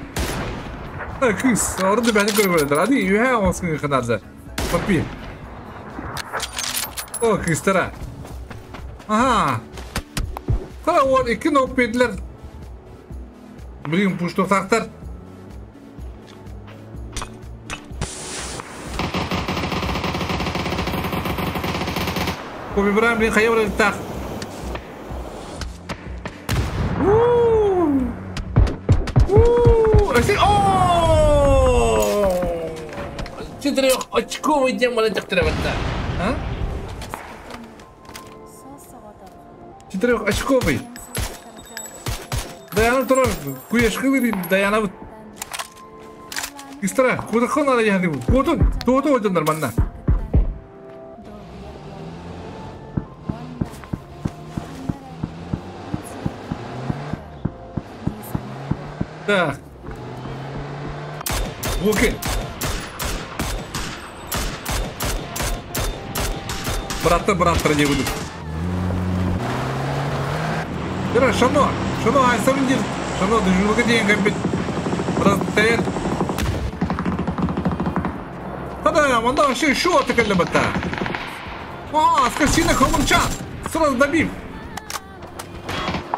Кыз, orada beni görüyorlar. Hadi yühe olsun kadar Вампир. О, кызтара. Ага. Қара ол екі ноқ беділер. Блин, пуштоқтақтар. Коби Брайан, блин, хайа так. Четырехочковый демон этих. А? Четырехочковый. Даяна турар, куешкы Даяна вот. Истра, куда хона я не Куда? То то нормально. Так. Окей. Браттар, браттар не будут. Бера, шано, шано, ай, сам дир. Шано, дежурка деген кәмпет. Біраз тәйір. Хада, манда вообще еще атакали бата. А, скотина холмчан. Сразу добим.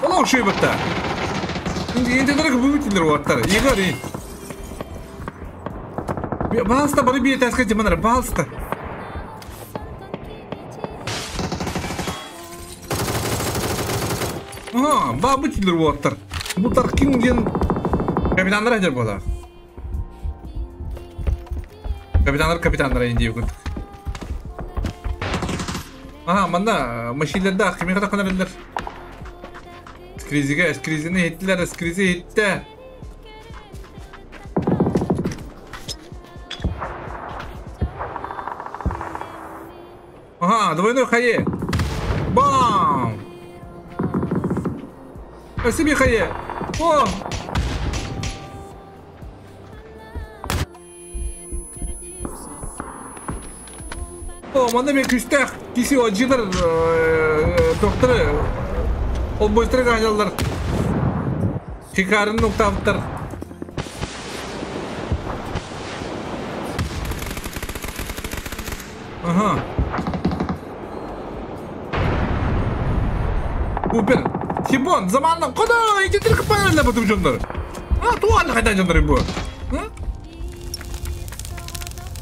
Ола ушей бата. Енді дорог выбытилер уаттар. Игорь. Балста, бары бие таскать манара, балста. Ага, бабытилер уаттар. Бутар ким ден капитандар әдер бола. Капитандар, капитандар енді өгін. Ага, манда машилерді кеме қата қанар Скризиге, скризini еттілер, скризи етті. Ага, двойной хае. Бам! Спасибо, хае. О! О, манда мен күстәк киси оджилар докторы. Ол быстро гаялар. Хикарын нуктаптар. Ага. Купер. Тибон, заманна куда ититир кыппанарла бу дьоннор. А, туан хайда дьоннор бу.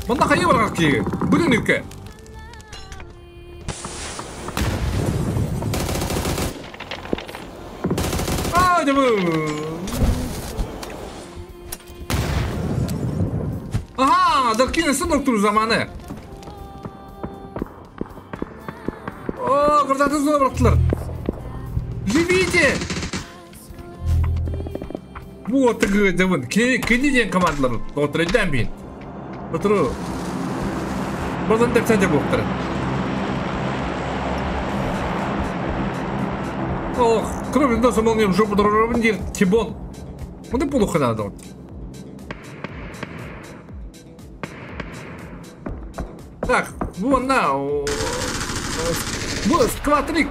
Манна хайы барар ки. Бүгүн үкке. А, дебу. Ага, Даркин сынок тур заманы. О, гражданцы зона бырахтылар. Живите! Вот дебун. Кини диэн командалар. Доҕотторойдаан биин. Отору. Базан тепсәде буктар. Ох, кроме нас молнием жопу дорогу Тибон. Он и полуха надо. Так, вон на. Вот скватрик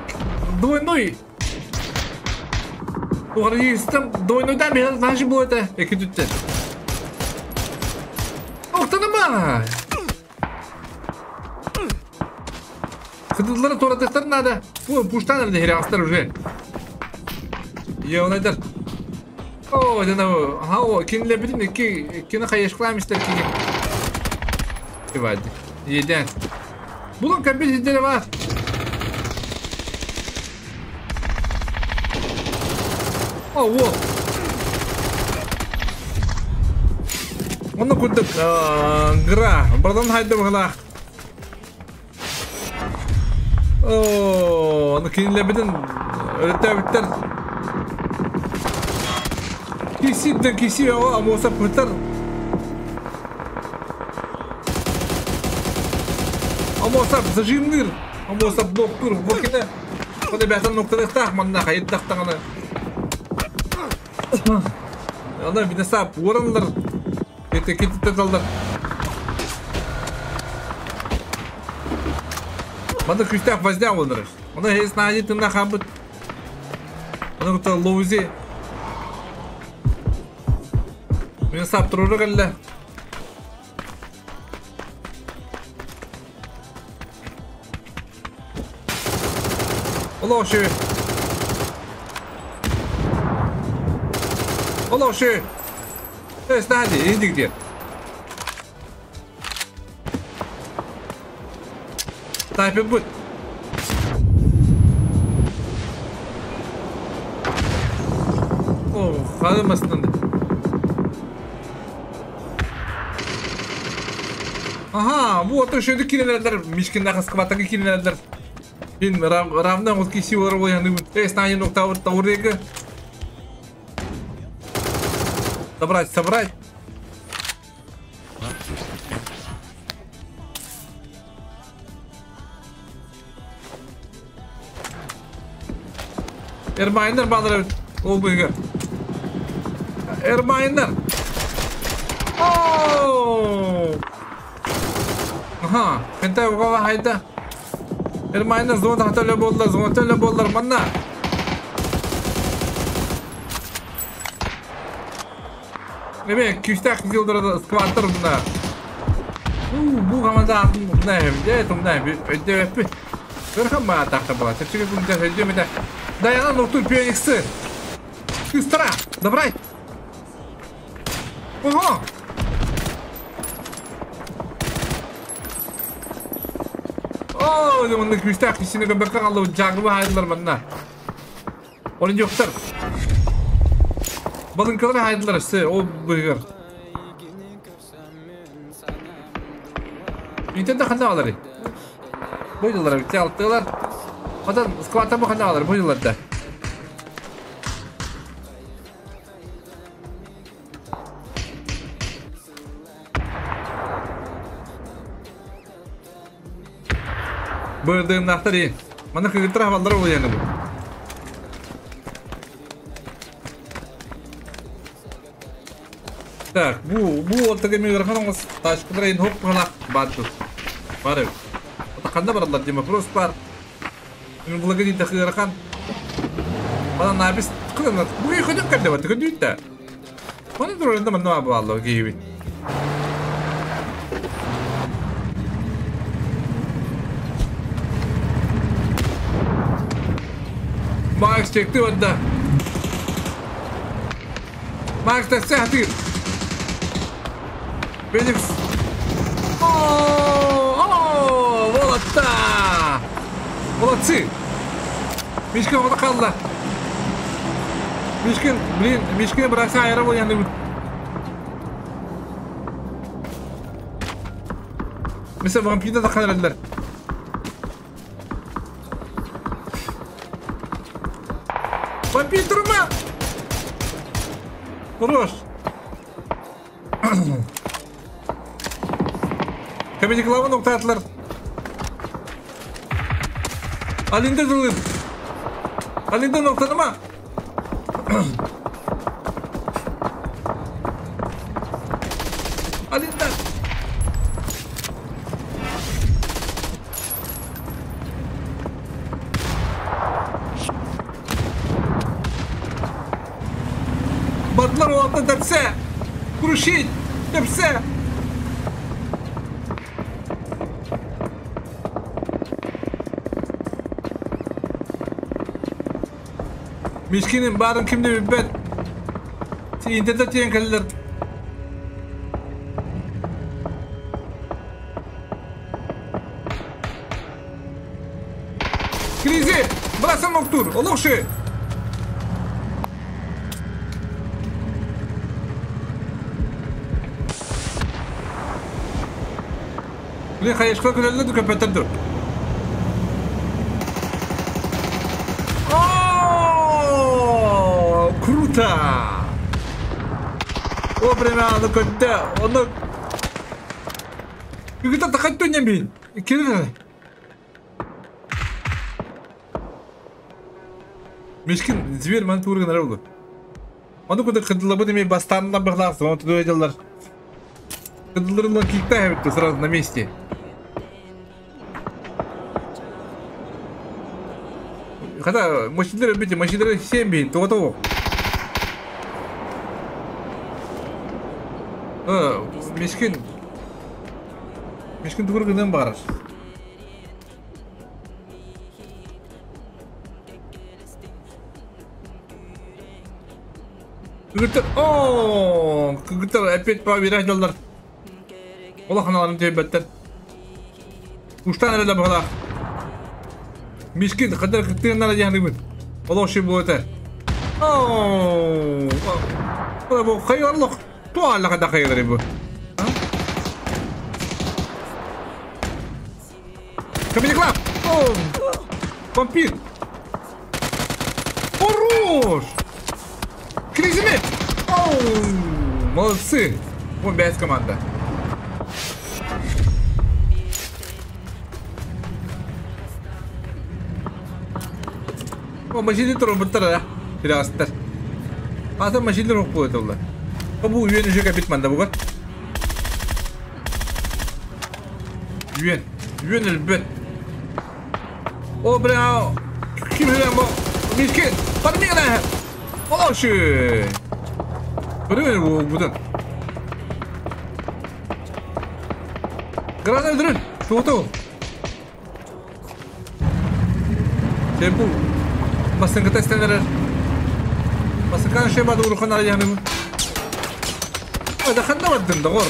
двойной. Угрыстым двойной да мен наши было это. Экүтүттен. Ох, танама. Хыдылары торатыктар надо. Бу пуштан да херастар уже. Я онайдар. О, да на, кинле битин ки кини хайышкламыштар кини. Ивады. Еден. Булun компьютерде бар. О, вот. Оны күрдік. Гра. Бардан хайда бағалақ. О, оны киниле битин өрөттөбүттер. Кисиден киси амоса пытар. Амоса зажимныр. Амоса блоктур. Блокине. Хода бәтен ноктадыктах манна хайыттахтаганы. Ана бинесап уоранлар. Кете кете талдар. Манда күстәк возня болдыр. Анда хес нади тында хабыт. Аны кута лоузи. Мен сап туруру келде. Олошу. Олошу. Хес нади индик дер. Тайпы бут. О, хадымасынан. Ага, вот еще кинелердер, мишкин скватаги кинелердер. Ин равна вот киси орвой аны. Эй, стани нокта вот таурега. Собрать, собрать. Эрмайнер балдыр ол быгы. Эрмайнер. О! Аха, кенте угала хайда. Эрмайнер зона хаталы болдылар, зона хаталы болдылар манна. Эме күстәк килдер скваттер мына. Бу команда мына, де тумна, өйдө өпү. Бер ма тахта була. Тепчиге күндә өйдө мета. Да я на тур Фениксы. Быстро, добрать. Ого! О, он на күстәк кисене бер калды, жагы хайдылар манна. Onun yoktар. Балынкалар хайдылар се, о быгыр. Интенде ханда алар. Бойдылар, бите алтылар. Адан сквата бу ханда алар, бойдылар да. Бырдым нахтари. Мана кыгытыр хабалдар ол яны бу. Так, бу ортага миграфон ташкыдыр ин хоп калак батту. Бар. Атаканда баралар дима вопрос бар. Мен благодарить тахырахан. Бана набис кылына. Бу көдөк кәлде бар, көдөк та. Оны дөрөндө мында баалар кейби. Макс чекти барда. Макс тәссе хатыр. Феникс. О, Волота! Молодцы! Мишкин ода қалды. Мишкин, блин, Мишкин бырақса айыра бол енді. Mesela vampirde de kalırlar. Vampir durma! Хорош! Comedy Club'a nokta attılar. Alinde durun. Alinde noktalama. Alinde. Batlar o anda tepse. Kuruşit. Tepse. Мишкинин барын кимде билбет. Интернет тиен кэллэр. Кризи! Брасан октур! Олохши! Блин, хаешка көлөллө көпөттөр. Круто! О, прямо, ну когда, он... Когда-то хоть не бей. Мишкин, зверь, ман турган рауду. Оны куда кыдылабы деме бастарынан барласы, оны туда делар. Кыдылырынан кикта сразу на месте. Хотя, мощидеры бите, мощидеры 7 бей, то готово. Мишкин. Мишкин тугургынан барар. Кыгыттар, о, кыгыттар опять побирать доллар. Олаханаларын тебеттер. Уштан эле баглар. Мишкин кадар кыттыгыннар яны бит. Олох ши буота. О, бу хайванлык. Туалла када хайван бу. Comedy Club! О, вампир! Хорош! Кризими! Оу, молодцы! Вон 5 команда. О, машины турбуттар, да? Ата машины рук будет олар. Бу үйен уже капитманда бугар. Үйен, үйен элбет. О, бля, ким билен бу? Мишкин, пармина. Олошу. Көрөбүн бу будан. Граната öldürün. Тугу. Себу. Басын кытастанар. Басын кан шеба дурухан аяны. Ада ханда баддым да гор.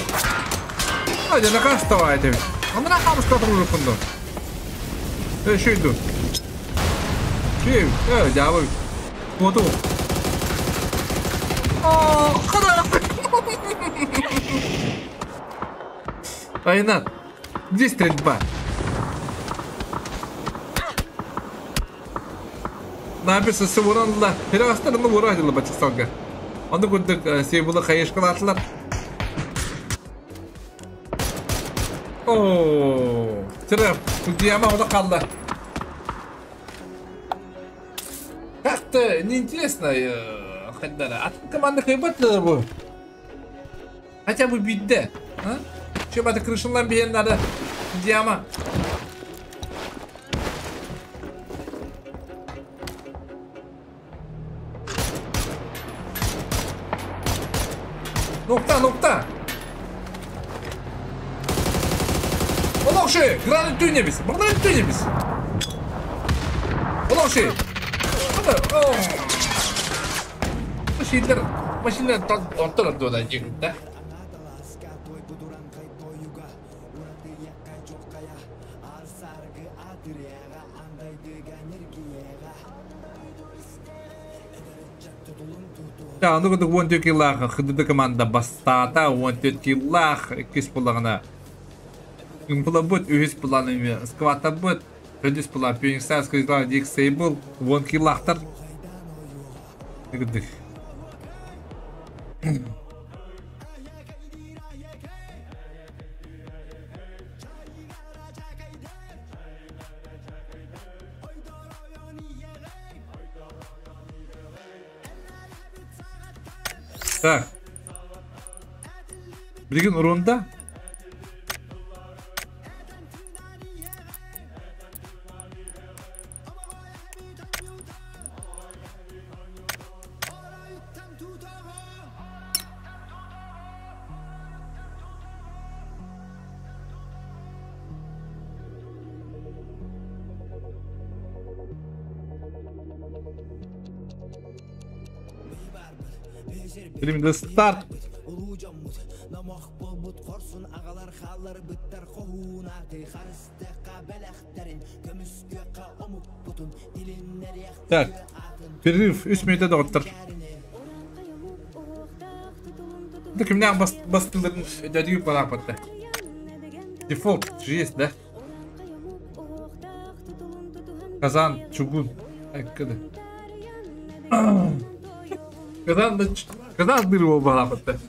Ада накаста вайтем. Андра камста дурухан да. Шөйдү. Шөй, жабы. Тугу. О, хада. Айнат, где стрельба? Написа сывыранла. Переастарны урадила бачысалга. Аны күндік сейбулы қайышқылатылар. О, тіріп, күлдияма ода қалды. Как-то неинтересно, Хаддара. А команда хайбатлы бу. Хотя бы бидде. Чем это крышынлан биен надо? Диама. Нокта, нокта. Олохши, гранат түйнебіз. Гранат түйнебіз. Олохши. Машиналар, машиналар онтон ордуода дьиҥтэ. Аны курдук 14 киллаах ХДД команда бастаата 14 киллаах иккис буллаҕына Имплабыт үһүс булан эми скватабыт төрдүс булан Пhoenix Скризлан Дик Сейбл 10 киллаахтар кырдык. Так. Билигин урунда Билим старт. Так, перерыв 3 минута доҕоттор. Да кимнээх бастыларын дядю бараапатта. Дефолт же есть, да? Казан, чугун. Айккады. Казан да Казан дыры бараапатта.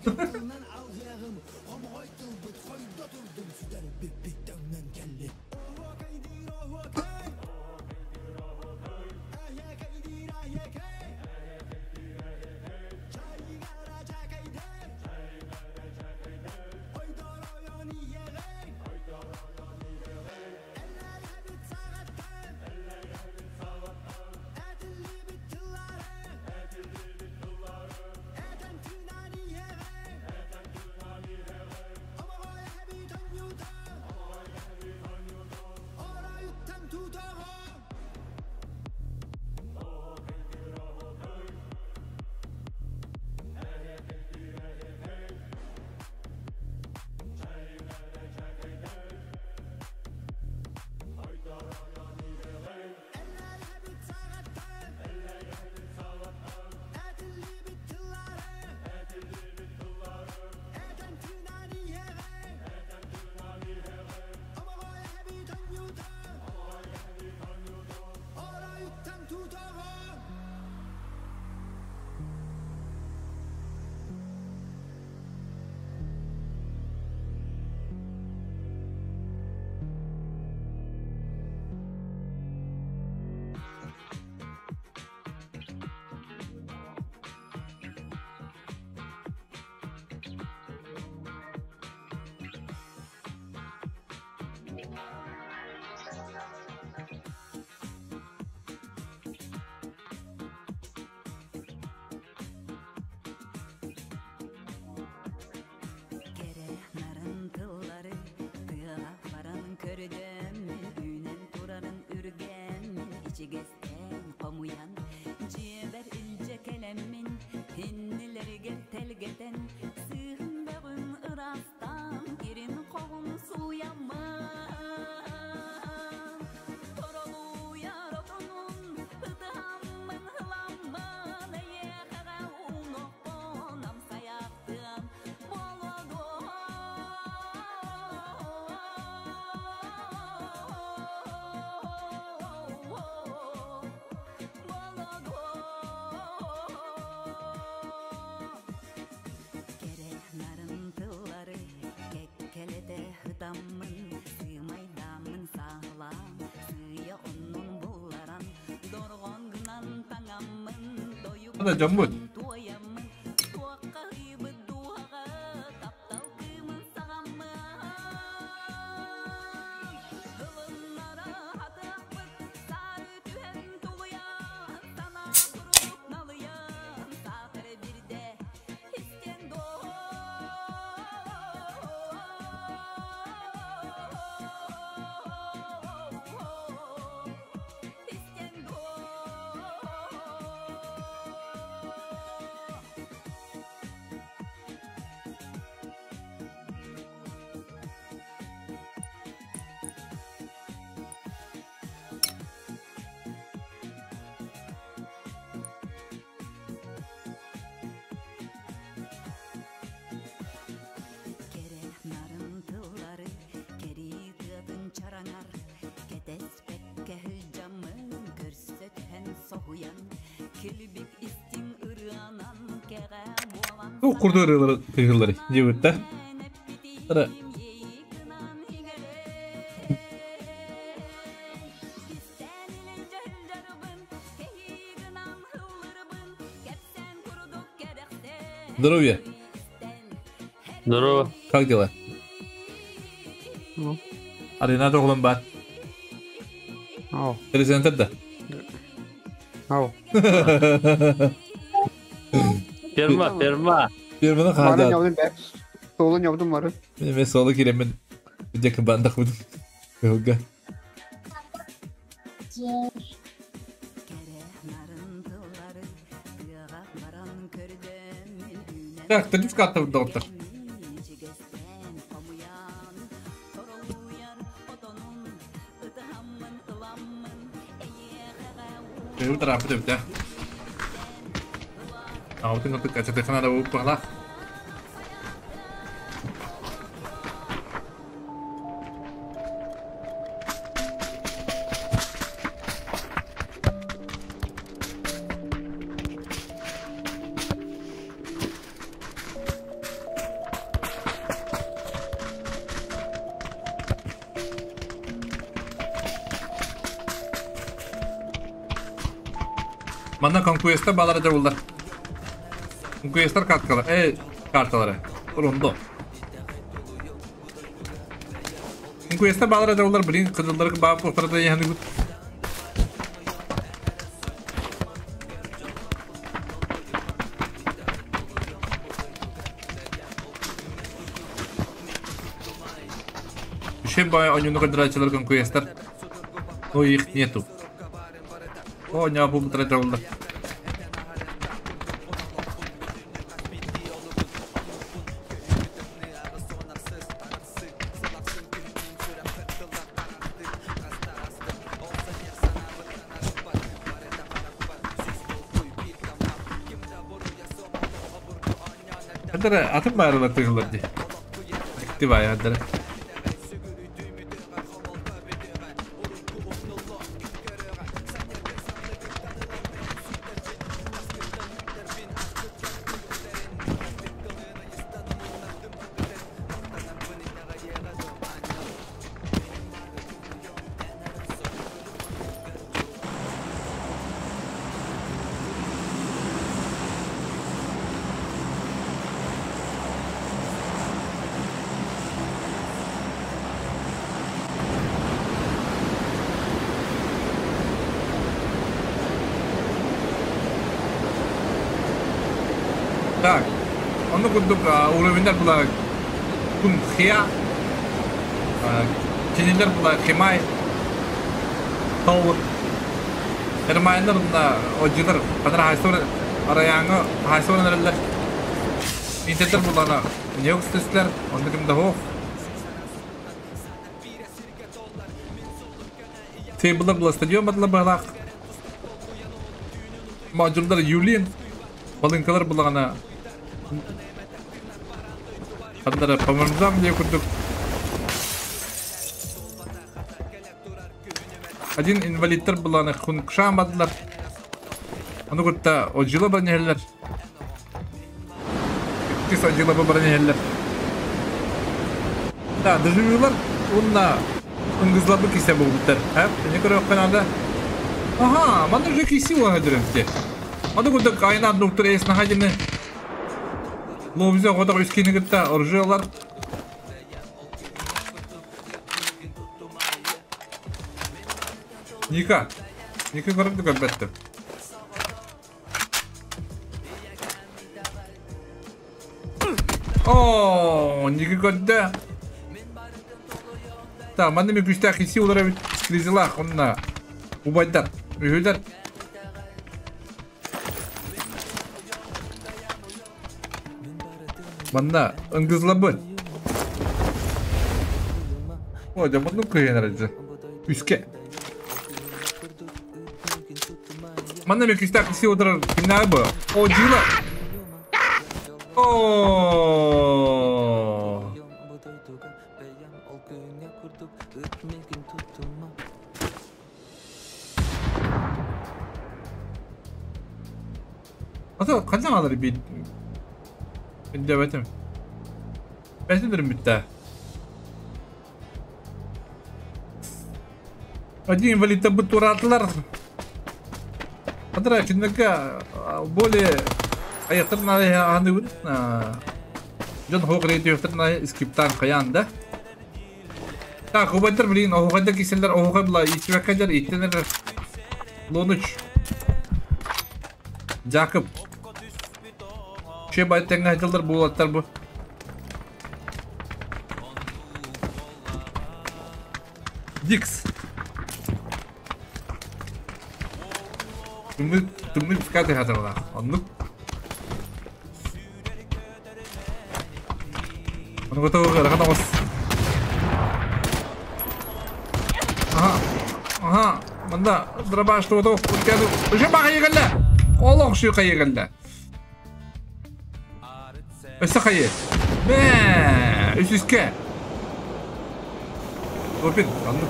Ада жамбыт. Туох курдук ырыалары тыһыылларый диэбит да. Ара Здоровья. Здорово. Как дела? Ну. Арина тоҕулун баар. Ау. Телецентр да? Ау. Ферма, ферма. Ферманы Мары хаһадаат. ньобдум бэ. Суолу ньобдум мары. Мен суолу киирэммин дьэ бандах бутум. Кыһылга. Так, төрдүс карта доҕоттор. Төһү тарааппыт эбитэ. Аҕабытын кытта качатыххана да буолбахлаах. Манна конкуестар баалара дьабыллар. Конкуестар карткалар, э, карталара. Рондо. Конкуестар баалара дьабыллар, блин, кызыллары баап туохтара да яһаныгыт. Үшен бай ойнуну көрдөрөөчүлөр конкуестар. Но их нету. О, не бу бутара. Хадара атын баарылар тыгылар ди. Дикти бай хадара. Так, онно курдук уровеньдар була кун хия, кинилер була химай, толур. Эрмайнар мына оджилар, канар хайсор араяңы хайсор нерелер. Интертер булана неокстеслер, онда ким да хох. Тейблар була стадион батла балак. Мажурдар Юлин, балынкалар булагана Хандара помырзам деп курдук. Один инвалидтер буланы хункшамадылар. Аны кутта ожила барнехеллер. Иккис ожила барнехеллер. Да, дежурилар унна ыңгызлабы кисе болбуттар. Ха, не көрөк канада. Ага, манда же киси уа хадырымте. Аны кутта кайна доктор эс нахадины. Лобзя годак үскени кытта оружиялар. Ника. Ника көрүп көрбөттү. О, Ника көрдү. Так, манда мен күчтәк хиси улар бит кризилах онна. Убайдар, үйүлөр. Манна ыңгызлабы. О, жаманны кыйын арасы. Үске. Манна мен күчтәк хиси улар кимнәр бу? О, жила. О. Ата ханна хаалар бит Өйдөөбөтүм. Бэйэтин үрүммүттэ. Один инвалидтарбыт туораатылар. Адара кинилэргэ более айахтарын аныыбын. Дьон хоох рейтингтарын скриптаан хайаан да. Так, убайдар билигин оһуохайдар киирсэллэр, оһуохай була иитсибэккэ дьэр ииттэнэр Лонуч. Жакып. Че бай тэҥҥэ сылдьаллар буолаттар бу. Дикс. Тымныы тымныы пускай хатыралаах. Оннук. Ону готово ыарахан оҕус. Аха. Аха. Манда дробаш туоту. Уже баҕайы кэллэ. Олох шүй хайы кэллэ. Өссө хайы. Бээ, үсүскэ. Топин, оннук.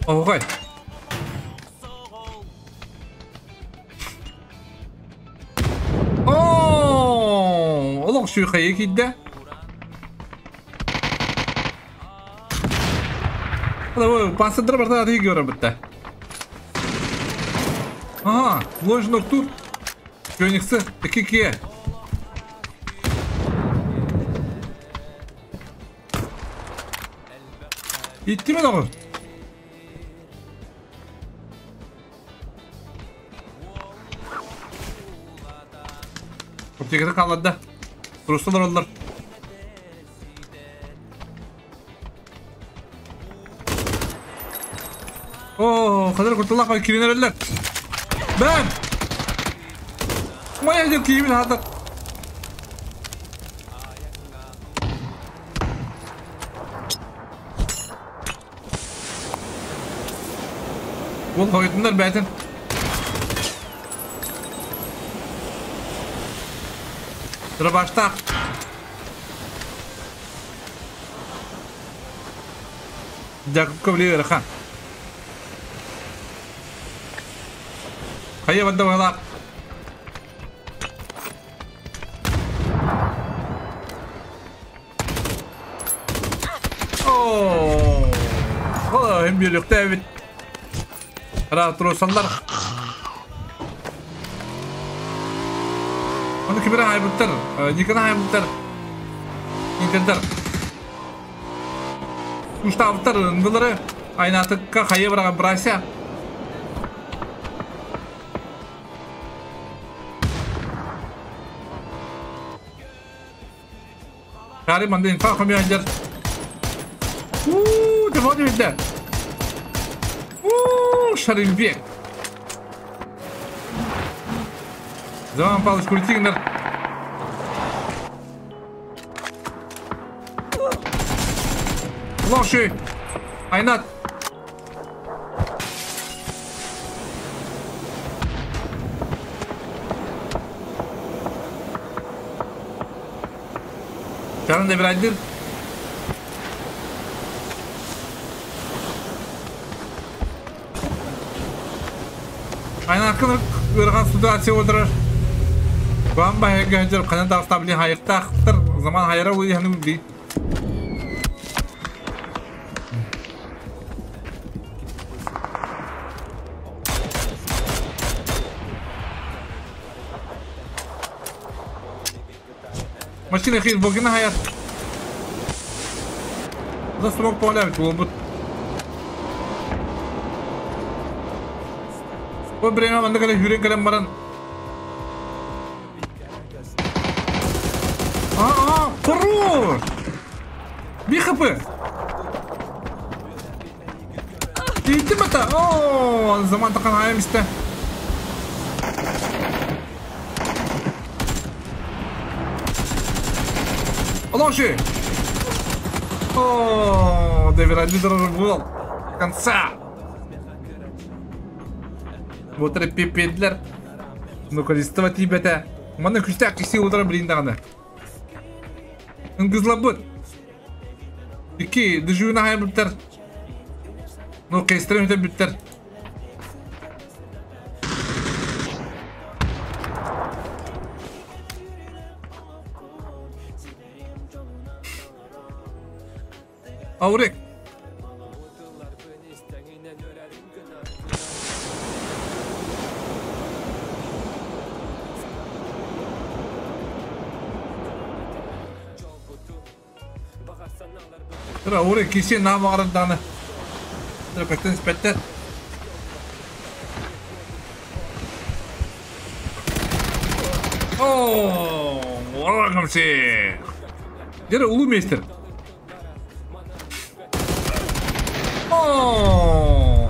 Оһуохай. Оо, олох сүүхэйи киирдэ. Пассадыр барта атыы көрөбүттэ. Ага, ложный тур. Фениксы, такие. Иттиме доҕор? Аптеката хаалларда. Туруста олороллор. Оо, хадыр курталаах бай киирэн эрэллэр. Бэм! Моя дьон киирбит хаатар. Уол хойутуннар бээтин. Дробаштаах. Дьакыпка били ыарахан. Хайа барда быһалаах. Оо, биөлүктэ эбит. Ра турусаллар. Оны кимире хайбыттар, Никона хайбыттар. Интердер. Уштабыттар ындылары айнатыкка хайы бараган брася. Шари манды инфа хомья дер. Уу, ты вот видно. Уу, Шаримбек. Заман Павлович Культигнер. Лоши. Айнат. Чарын да бирайдыр. Айнакын ыарахан ситуация отырар. Бам баһыга хадьар ханан таастабли хайыктаахтар заман хайара уйханы би. Машина хил богина хаят. За срок поля буолбут. Бу время манна кэлэн хүрэн кэлэн баран. А, хорош! Би хп! Иттим это! О, заман тақан хайым исте. Лоши! О, Дэвид лидер был. Конца! Вот пипедлер. Ну количество тибета. Маны күстәк киси утыра блин даганы. Ыңгызлабыт. Икки дежурный хайбыттар. Ну, кейстерин үтен бүттер. Аурек. Тура Аурек кисе наам дааны. Тура көттен спеттер. О, орагымсы. Дere ulu meester. О!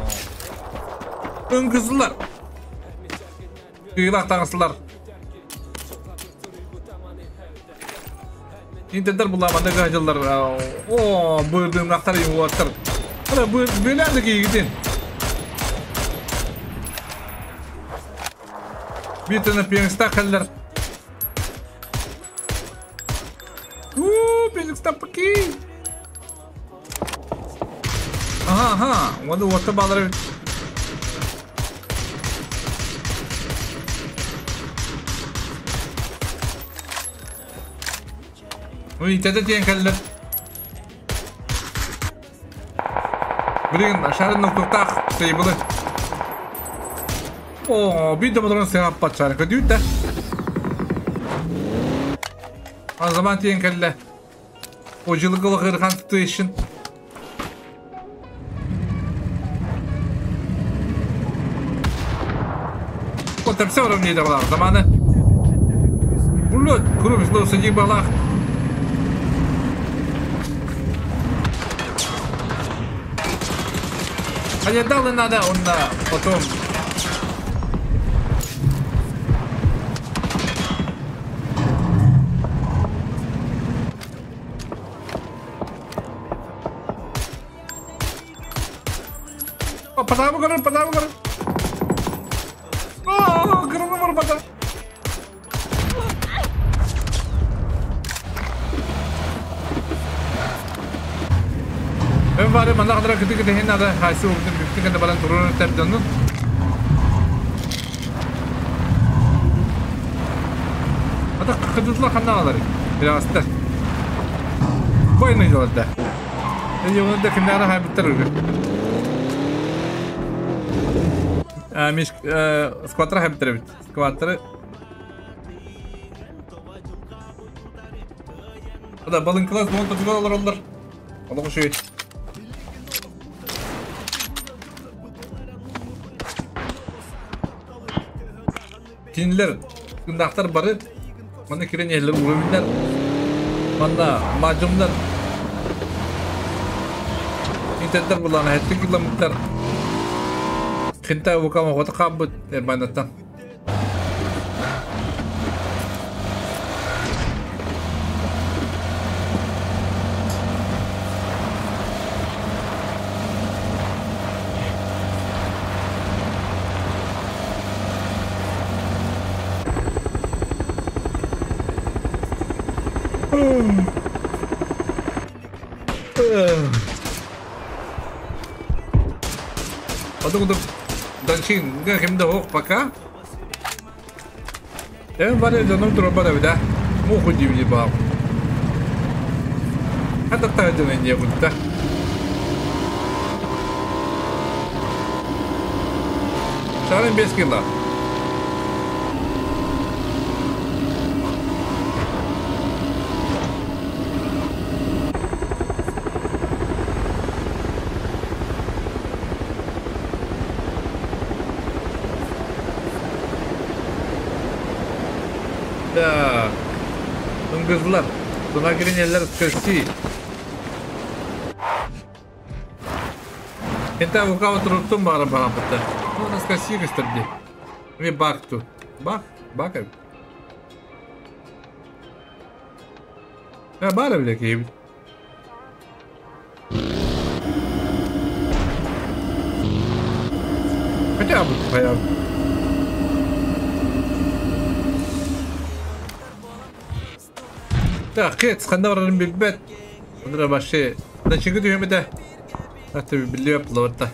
Ыңгызлар. Кыйлак таңсылар. Интердер була манда гажылар. О, бырдым нактар юаттар. Ара быр беләнде кигидин. Битене пеңста каллар. У, пеңста пки. Ага, ага, оны оты балары. Ну, итәдә дигән кәлләр. Билген шарын ноктоктах сейбылы. О, bir de bunların sevap patçarı kötü de. O zaman diyen kelle. O jılıgılı kırkan situation. O tepsi var neydi balar zamanı. Буллот, курумс ло сиди балах. А я дал надо, он на потом. О, потому говорю, потому говорю. О, гранату пота. Ben var ya manna kadar kötü kötü hin ada haysi ubdum büktü kende balan turun tepdönün. Ata kıdıtla kanna alır. Biraz da. Koyun da. Onu da kimler hay bittir. Миш скватра hay bittir. Скватра. Ада балын класс монта тугалар олар. Алга шуй. Кинилер күндактар бары, мана кирен ерлер уровеньдер, мана мажымдар, интердер булана хетти километр. Хинта вукама гота кабыт эрбанаттан. Данчин, кемде ок пока. Эм бар жаным туруп бара бит, муху дибди баа. Хата тажын не бутта. Шарын 5 кило. Так, ыңгызлар, туна киренелер скырси. Энта вукава туруптум бара бара бата. Ну, нас красиво кыстерди. Ми бак тут. Бак, бак. А бара бile кейбит. Хотя бы, хотя бы. Так, хет, ханна барарын билбэт. Онра башы. Начинка түһэмэтэ. Аты билиэп лаварта.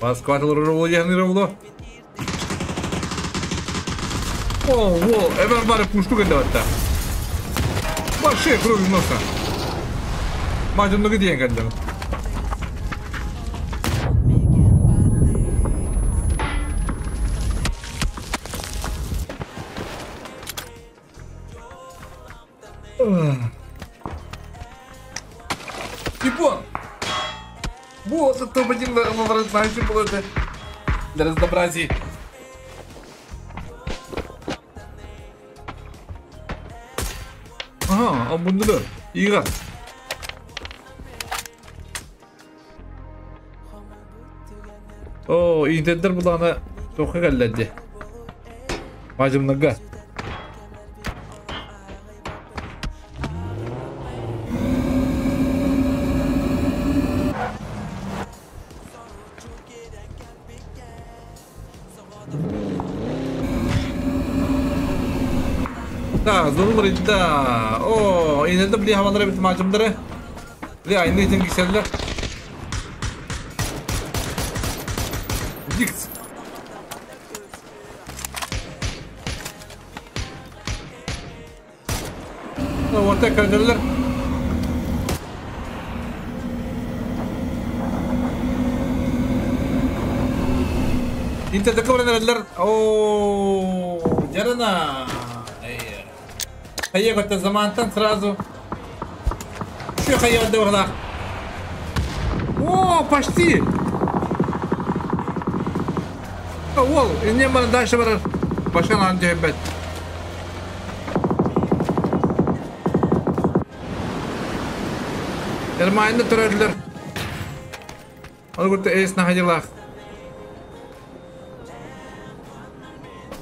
Москва толору диэн боло. О, во, эбер бары пушту кэллэ батта. Вообще кровь носа. Мажынныгы диэн кэллим. Япон! Вот это один было это для разнообразия. Ага, а бұнды Иға. О, интердер бұланы тоқы кәлләді. Мажымныға. Да, да. О, инерде били хавалары бит мажымдары. Били айны итин киселлер. Дикс. Вот так кәлдерлер. Интерде көбіренерлер. О, жарана. Хайя көтті замантан сразу. Что хайя отдавала? О, почти! О, не было дальше бар. Башка надо опять. Нормально түрәлер. Ол күрті эс находилах.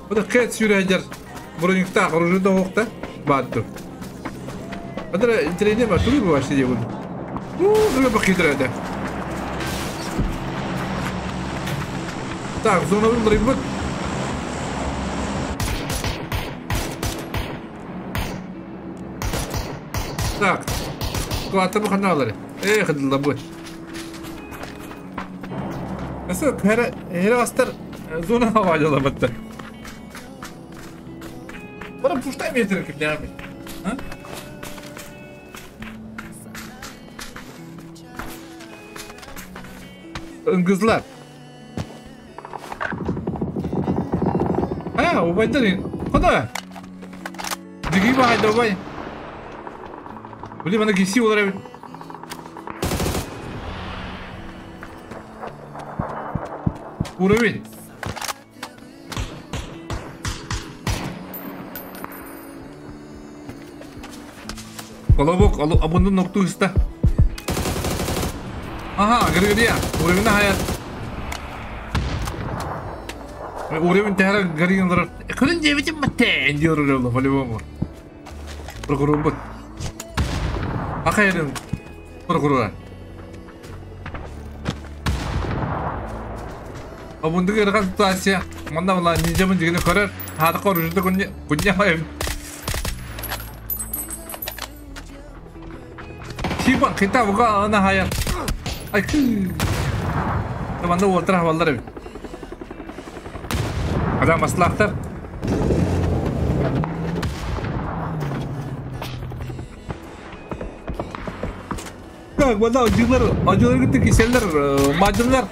Бұда кэт сүйрәдер. Бронюкта, оружие оқта. Бадду. Адра интереснее ба, тугы вообще делают. Ну, тугы бакидра это. Так, зона выбора. Так. Клата буханалары. Эх, длабы. Nasıl her her астар зона хавалала батта. Bana puştay mı yetirir ki ne abi? Ha? Ingızlar. Ha, убайдар. Куда? Диги бай, давай. Блин, ана киси олар. Уровень. Колобок, абонды нокту үсті. Ага, гыргырия. Уровень хаят. Уровень тәһәрі гыргырия. Күрін жебетім мәттен диyor öyle по-любому. Прокурор бут. Ахайрын прокурор. Абонды гырган ситуация. Манда була нижемин дегені көрер. Хадық оружды күнне күнне Типа, кита буга ана хаят. Ай кы. Манда олтыра хавалдар бит. Адам маслахтар. Так, манда acılar, acılar gitti keserler, macunlar.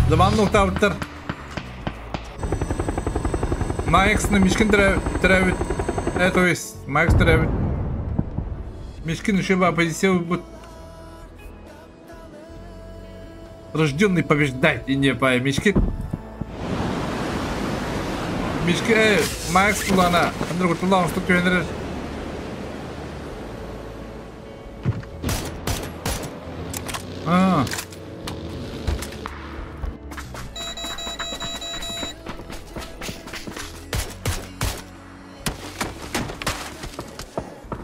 Zaman nokta bitter. Максны мишкин травит. То есть Макс травит. Мишкин еще бы оппозиция будет. Рожденный побеждать и не по Мишкин. Мишкин, Макс кулана. Андрей кулана, что ты А.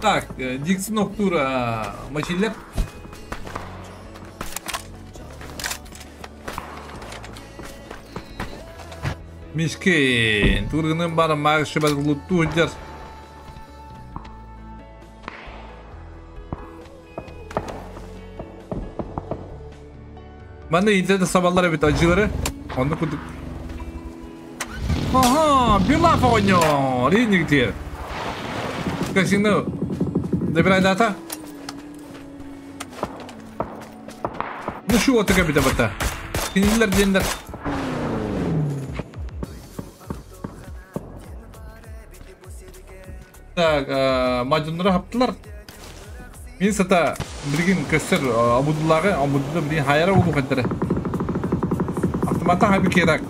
Так, Диксон Октура мочилер. Мискин. Тургунун бары мағышы бар лутту хыджар. Маны интернет сабаллар эбит ажылары. Онну кудук. Ага, Билаф оҕонньор, иинигитигэр. Казино добирайдаата. Ну шу отыга бите бата. Кинилер диэннэр. Так, мадьуннары хаптылар. Мин сата билигин көстөр Абудуллагы, Абудулла билигин хайара улуу хаддара. Автомата хаби керак.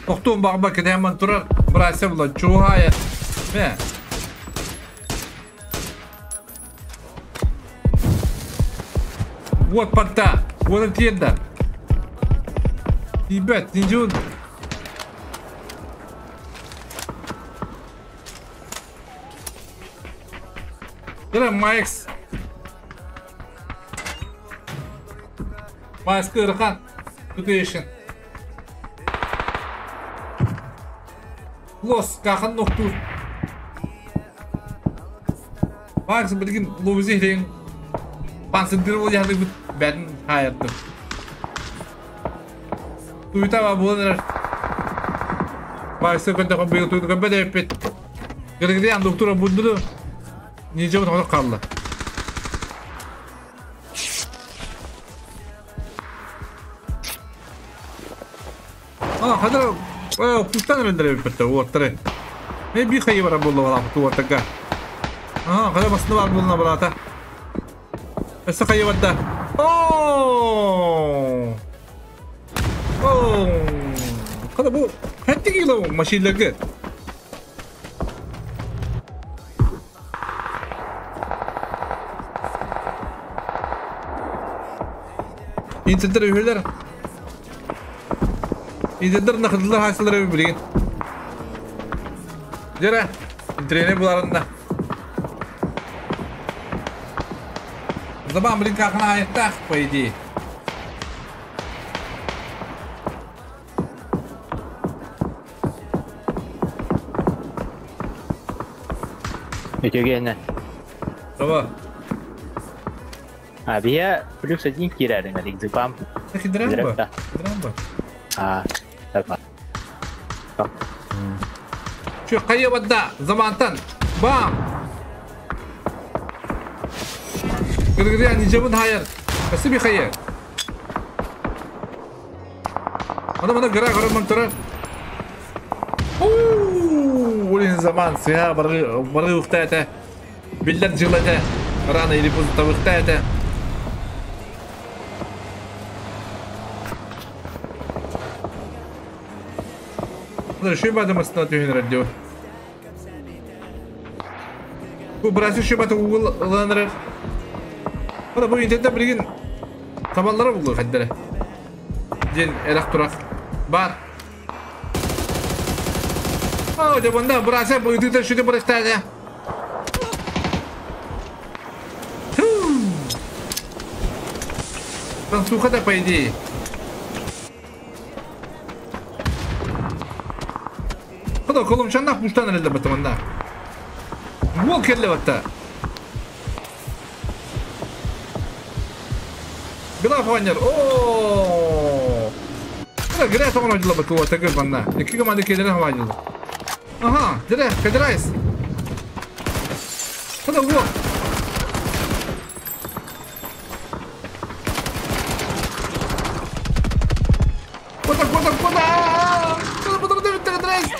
Тохтуун бағба кэтэһэн турар бырайса була чуһаайа. Мэ. Вот порта, вот тиэрдэ. Тиийбэт, нинжун. Дөрэ Майкс. Майкс кырхан. Situation. Лос, кахан ноктур. Майкс билигин ловизи хрен. Пансындыр бол яхны бит бәдин хайырды. Туйта ба буолар. Майкс көндө ком бигин туйта көмбө деппит. Гыргырян доктора будду. Ничего тоқтап қалды. А, хадыр кустан өлендіре бітті, оттыры. Мен би хайы бара болды бала туаттыга. А, қада басында бар болна барата. Өсі хайы барда. О! О! Қада бұл хәтті кило машиналарга. Интердер үһүлэр. Интердер нахыдылар хайсылар билген. Жара, тренер буларында. Забан блин кахана аяттах, по идее. Үтүгенэ. Таба. А бия плюс один кирәрин зипам. Кидрамба. Кидрамба. А, так. Чё, кайя бадда, замантан. Бам! Гыргырян ничего хайыр. Спасибо хайыр. Ана мана гыра гыра мантара. Ооо, блин, заман, сия бары бары ухтата. Биллер жилата. Рано или поздно тавыхтата. Еще бадам остановить радио. Бу брasi şu баты угул ыланырар. Ана бу интернет билген табаллары булду хаддара. Ден эрак турак. Бар. О, де банда брasi бу интернет şu де. Там сухо-то, по идее. Хада колумчаннах буштан элде батыманда. Бол келле батта. Била фанер. О! Хада грэ тоңор жылы батты вот тагы банда. Эки команда келере хаважылы. Ага, дире, кедерайс. Хада вот. Куда, куда, куда? Куда, куда, куда, кедерайс?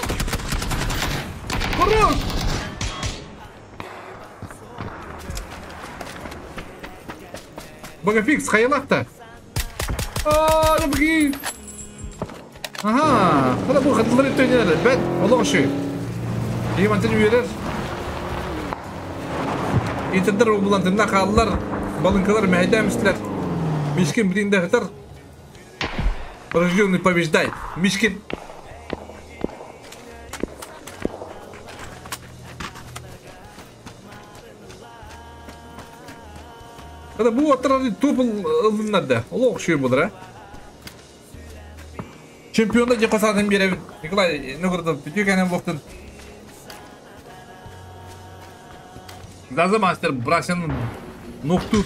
Хорош! Багафикс, хайалахта. А, набги. Ага, هذا بو خدلري توني بات والله شي. هي ما تنويرر. يتدر وبلان تنا балынкалар мәйдәмисләр. Мишкин блин дәхтер. Рожденный побеждает. Мишкин. Hadi bu atlar topu alınlar da. Ola okşuyor bunlara. Чемпионда же косадын беребит. Николай Новгородов бүтүкенен боктун. Заза мастер Брасян нокту.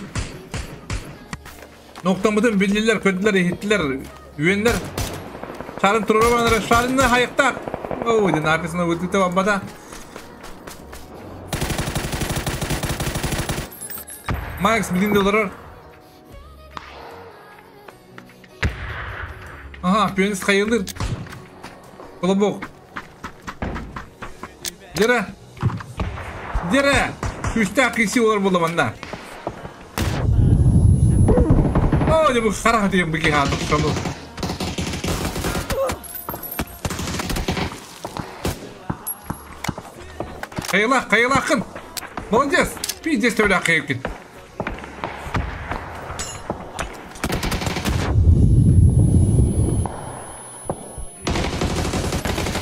Ноктамыдын биллилер, көдүлөр, ихиттилер, үйенлер. Шарын турурабанара, шарынны хайыктак. Ой, ден аркасына өтүтө бабада. Макс билинде олорор. Ага, пионист хайылыр. Колобок. Дера. Дера. Күстә киси олар булды манда. О, не бу харах дигән бики ха туксану. Кайла, кайлакын. Молодец. Пиздец төлә кайып кит.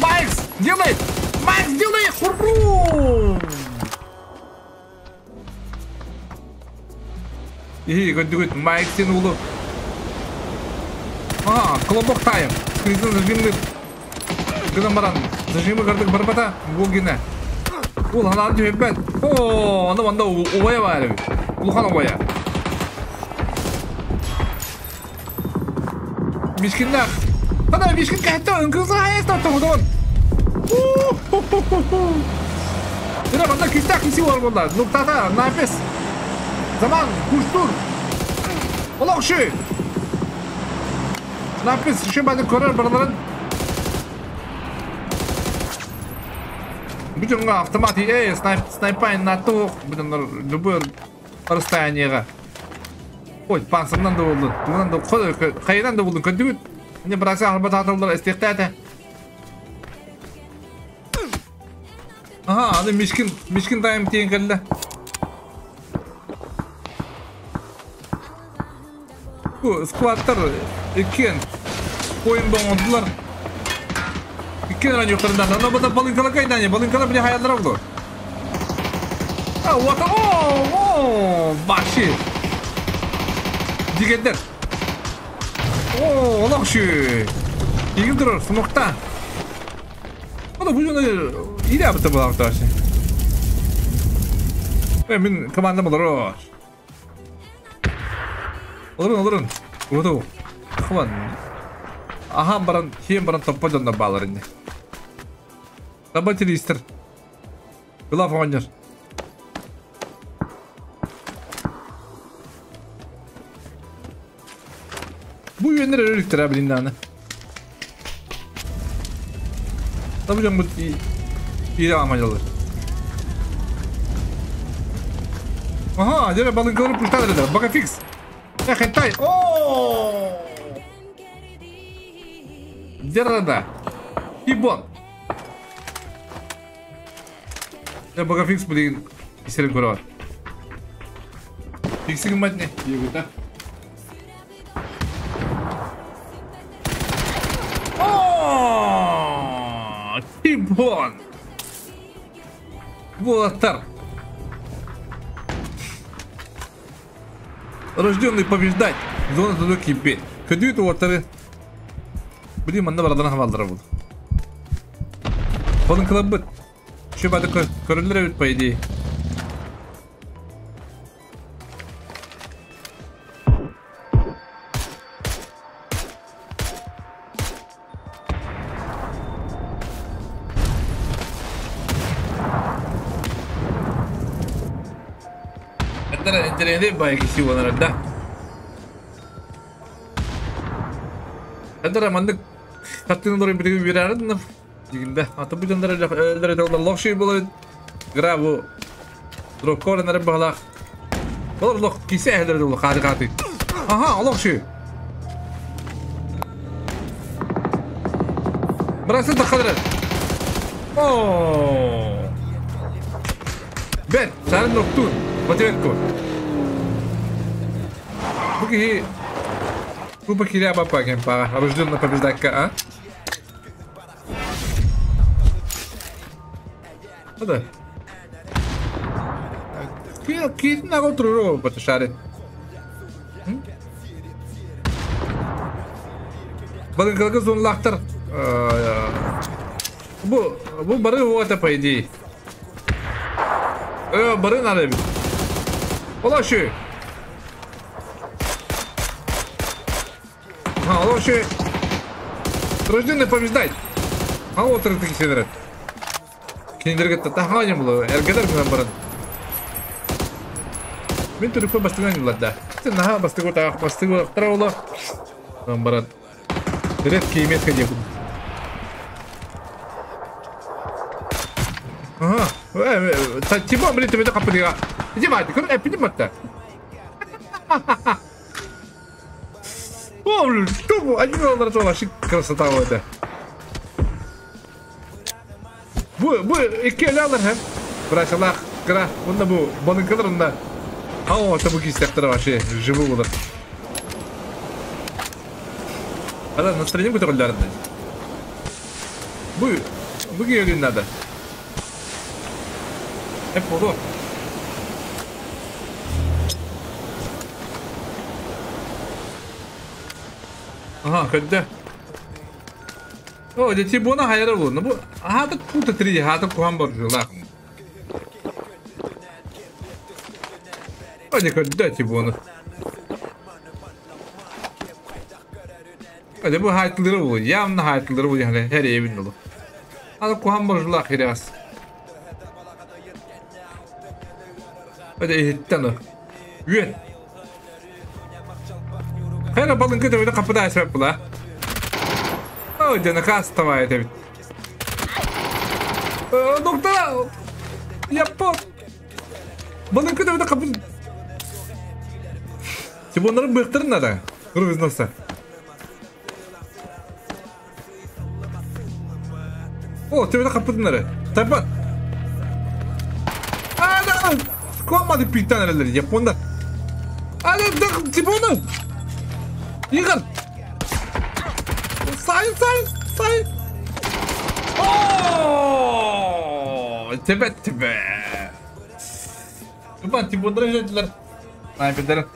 Макс, делай! Макс, делай! Хуру! И, гөдүгөт, Майк сен улу. А, колобок тайм. Скризин зажимны. Гына баран. Зажимы кырдык барбата. Бу гине. Ул ханан түһөппөт. О, аны манда убая бар. Улхан убая. Мишкиннах. Ана мишкин кәтте, ыңкызы хайста тоңдон. Мына манда кистак киси бар булда. Нуктата, напис. Заман, куштур. Олокшы. Напис, şu бады көрөр барларын. Бүтүн автомат, эй, снайп, снайпайн на то, бүтүн любой расстояниега. Ой, пансымнан да болду. Тунан да, кайдан да болду. Көндүгүт. Не браса арба татылдар истектәте. Ага, аны мишкин, мишкин тайм тиен келди. Бу сквадтар иккен ойын боңдулар. Иккен ран юктарында. Ана бада балынкала кайдане, балынкала биле хаялдар oldu. А, вот, о, о, баши. Дигендер. О, олакшы. Игим турар, смокта. Ана бу жона ире абыта була ташы. Мен командам олар. Олорун, олорун. Уду. Хван. Аха баран, хем баран топпа жонда балар инде. Табатил истер. Глав оңнер. Бу үйенлер өрүктөр абилинде аны. Табы жон бу ире амалалар. Ага, дере балынкалары пуштадыр да. Бака фикс. Хентай. О! Дерада. Ибон. Я бака фикс блин. Исерин көрөр. Фиксигин матне. Егута. О! Тибон. Волотар. Рожденный побеждать. Зона туда кипеть. Көдүйт уаттары. Блин, манна барадан хавалдыра буду. Балын кылабыт. Şu бады көрүлөр бит по идее. Это интересный байк сего, наверное, да? Это мандык каттын дорын бирге берәрдин. Дигинде аты бу жандар элдер лохши болот. Грабу. Дропкор нар баглак. Болор лох кисе элдер дол кады каты. Ага, лохши. Брасы да кадыр. О! Бет, сарын ноктун. Батыветко. Буки Купа киря бапа кемпара. Рожденно побеждать а? Да. Ки на го труру баташаре. Балыҥкаларга зоналаахтар. Бу, бу бары уота по идее. Бары надо эбит. Олоши. Ага, олоши. Рожденный побеждать. А вот это кисенер. Кинилэргэ таһаҕа диэн буолуо, эргэлэр гынан баран. Мин түрүкпэ бастыҥан ылар да. Наһаа бастыгы таах бастыгы ола. Гынан баран. Редкие метка диэбин. Ага. Тима, блин, тебе капыдыга. Дима, көр эппитим батта. О, блин, что один доллар вообще красота вот это. Бу, бу икки өлө һэм. Брачалаах кыра. Уонна бу балыҥкалар онно. О, это бу кистяхтара вообще живы булар. Ада настроение көтөҕүллэрин. Бу, бу киһи надо. Hep oldu. Ага, көрдө. О, дьэ Тибона хайара буолна. Бу аһаата кута три, аһаата куһан баржылаах. О, дьэ көрдө Тибона. О, дьэ бу хаайтылары бу, явно хаайтылары бу яхне her evin dolu. Ада куһан баржылаах хиряс. О, дьэ иһиттен о. Үөн. Хайра балыҥка төбөтө хаппыта сөп була. О, дьэ наказ тавай этэбит. Доктора! Яппот! Балыҥка төбөтө хаппыт. Тибоннарын быктырын надо. Кыргызноса. О, төбөтө хаппытыннары. Тайпат. А, да! Комады питан эрэллэр, япондар. А, да, да, Тибону! Игорь! Сай, сай, сай! О, тебе, тебе! Тупа, Тибоннары взятилер. Снайпердер.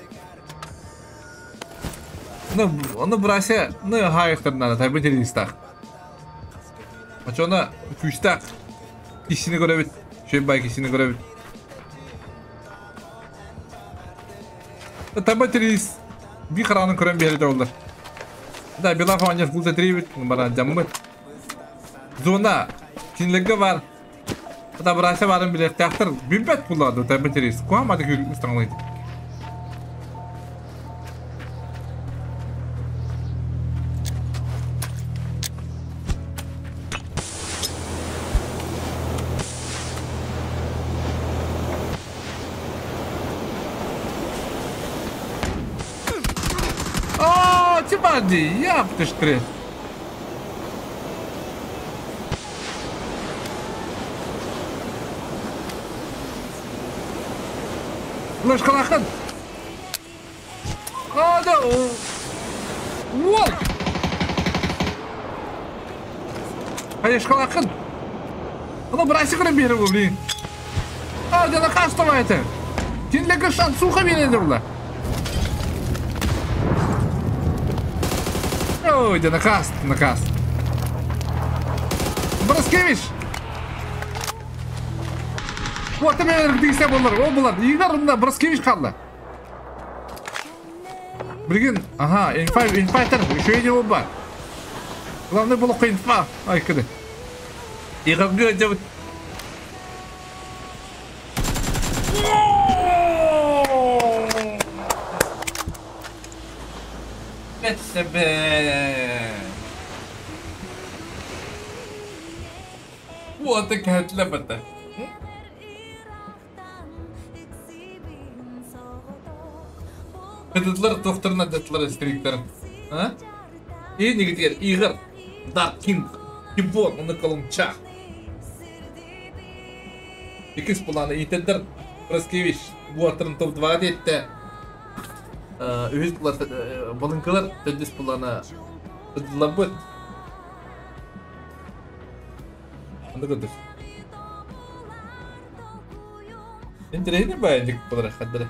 Ну, оны брася, ну, хайықтар надо, тайбы террористах. Ачона күүстаах киһини көрөбүт, үчүгэй бай киһини көрөбүт. Таба террорист би хараҕын көрөн биэрэ олар. Да, Белаф оонньор култа трибит, баран дьаммыт. Зона кинилэргэ бар. Ата брася барын билиэхтээхтэр билбэт буллар таба террорист. Куһааматы устаҥалыйд. О, Тимади, яптыш ты. Лышкалахын. О, да. Уол. Хайышкалахын. Оно брася көрөн биэрэ бу, блин. А, дьэ накастовай это. Кинилэргэ шансуха биэрэллэр була. Ой, дьэ наказ, наказ. Броскевич. Вот мен дийсе болар, о булар. Игар мына Броскевич қалды. Билигин, ага, инфа, инфайтер, еще и бар. Главное было инфа. Ай, кыды. Игарга делать. Себе. Вот такая тлепота. Кыдытлар тохторна даттылар стриктер. А? И нигитер Игорь, Dark King, Тибон, он колумча. Икис планы итендер Броскевич, буартырын топ-2 детте. Үһүс булар балыҥкалар төрдүс булана ыдылабыт. Анда көтөр. Интересный баяндик булар хаддары.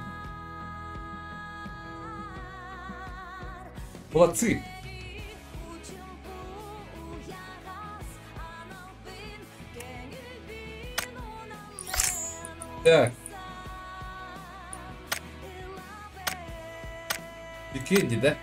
Молодцы. Так. Икки да?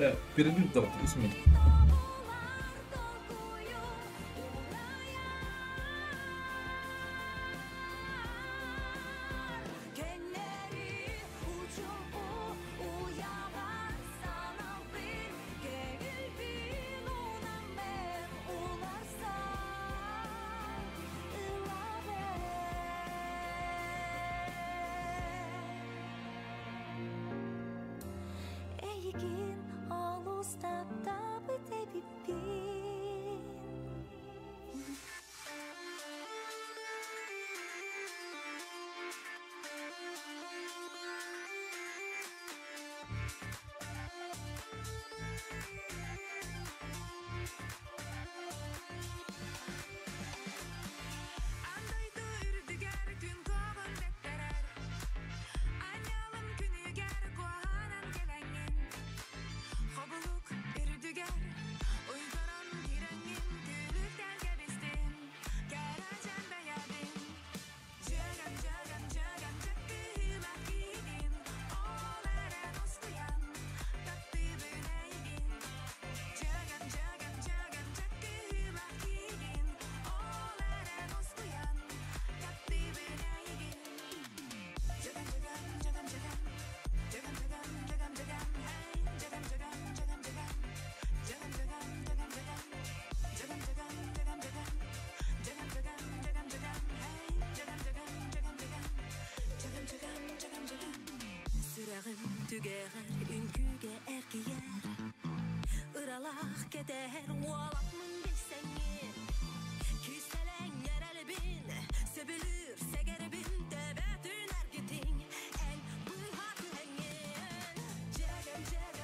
Так, перерыв давай, 30 минут.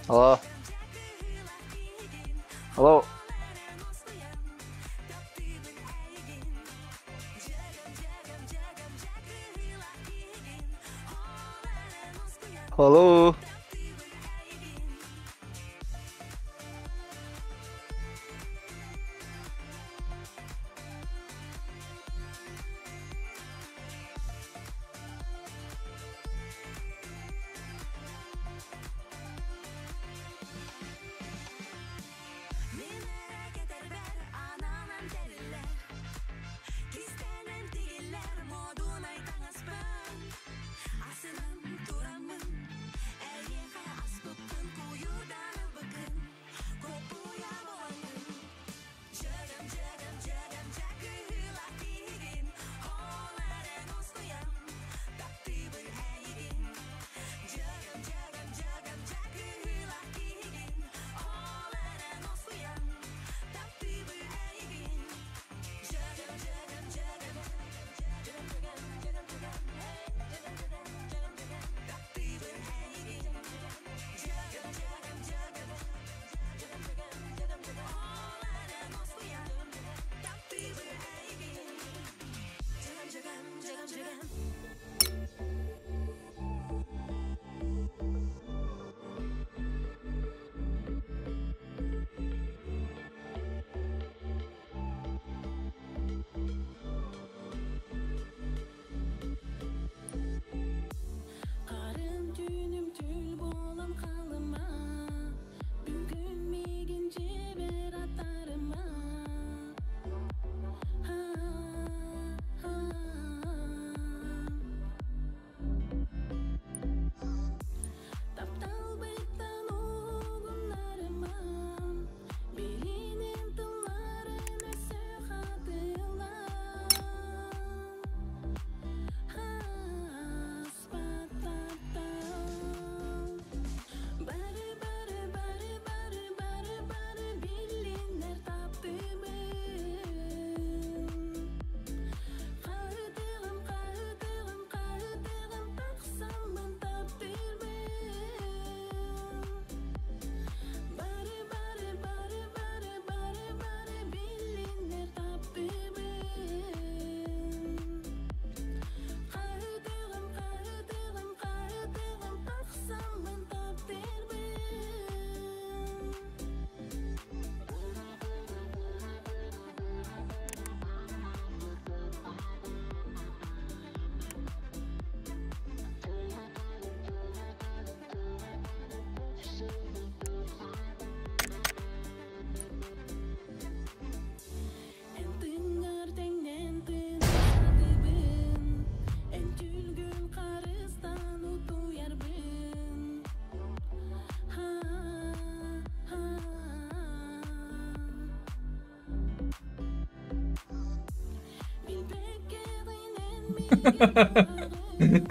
Алло. Алло. Алло.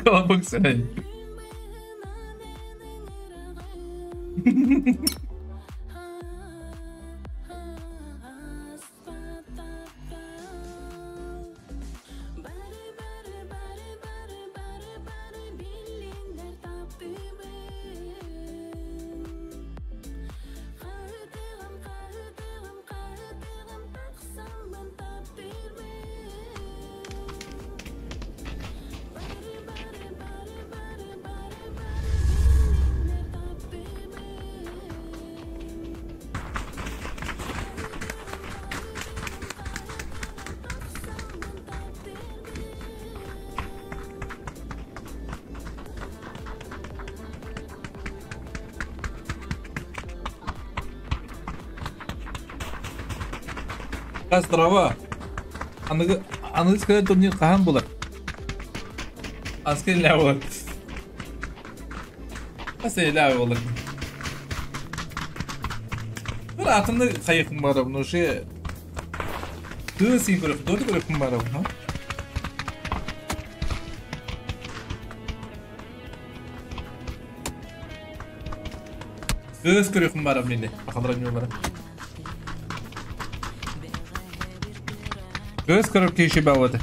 Колобок сэрэй. Здорово. Аныгы аныгы скелет турнир хаһан булар? Аскел лää болар. Аскел лää болар. Бір атымны қайықым бар, бұны уже Тыы көріп, доды көріп бар, бұны. Кыз көріп бар, мені. Бақалар не бар. Кыз көріп кеші бауады.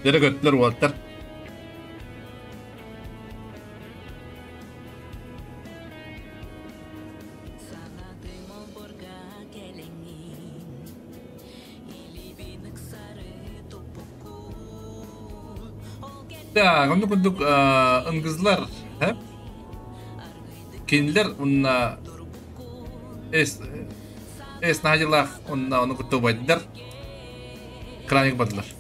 Dere göttüler uattар. Так, онны күндүк ыңгызлар, хәп? Кинилер унна эс эс нажылах унна оны күттү байдылар. Краник бадылар.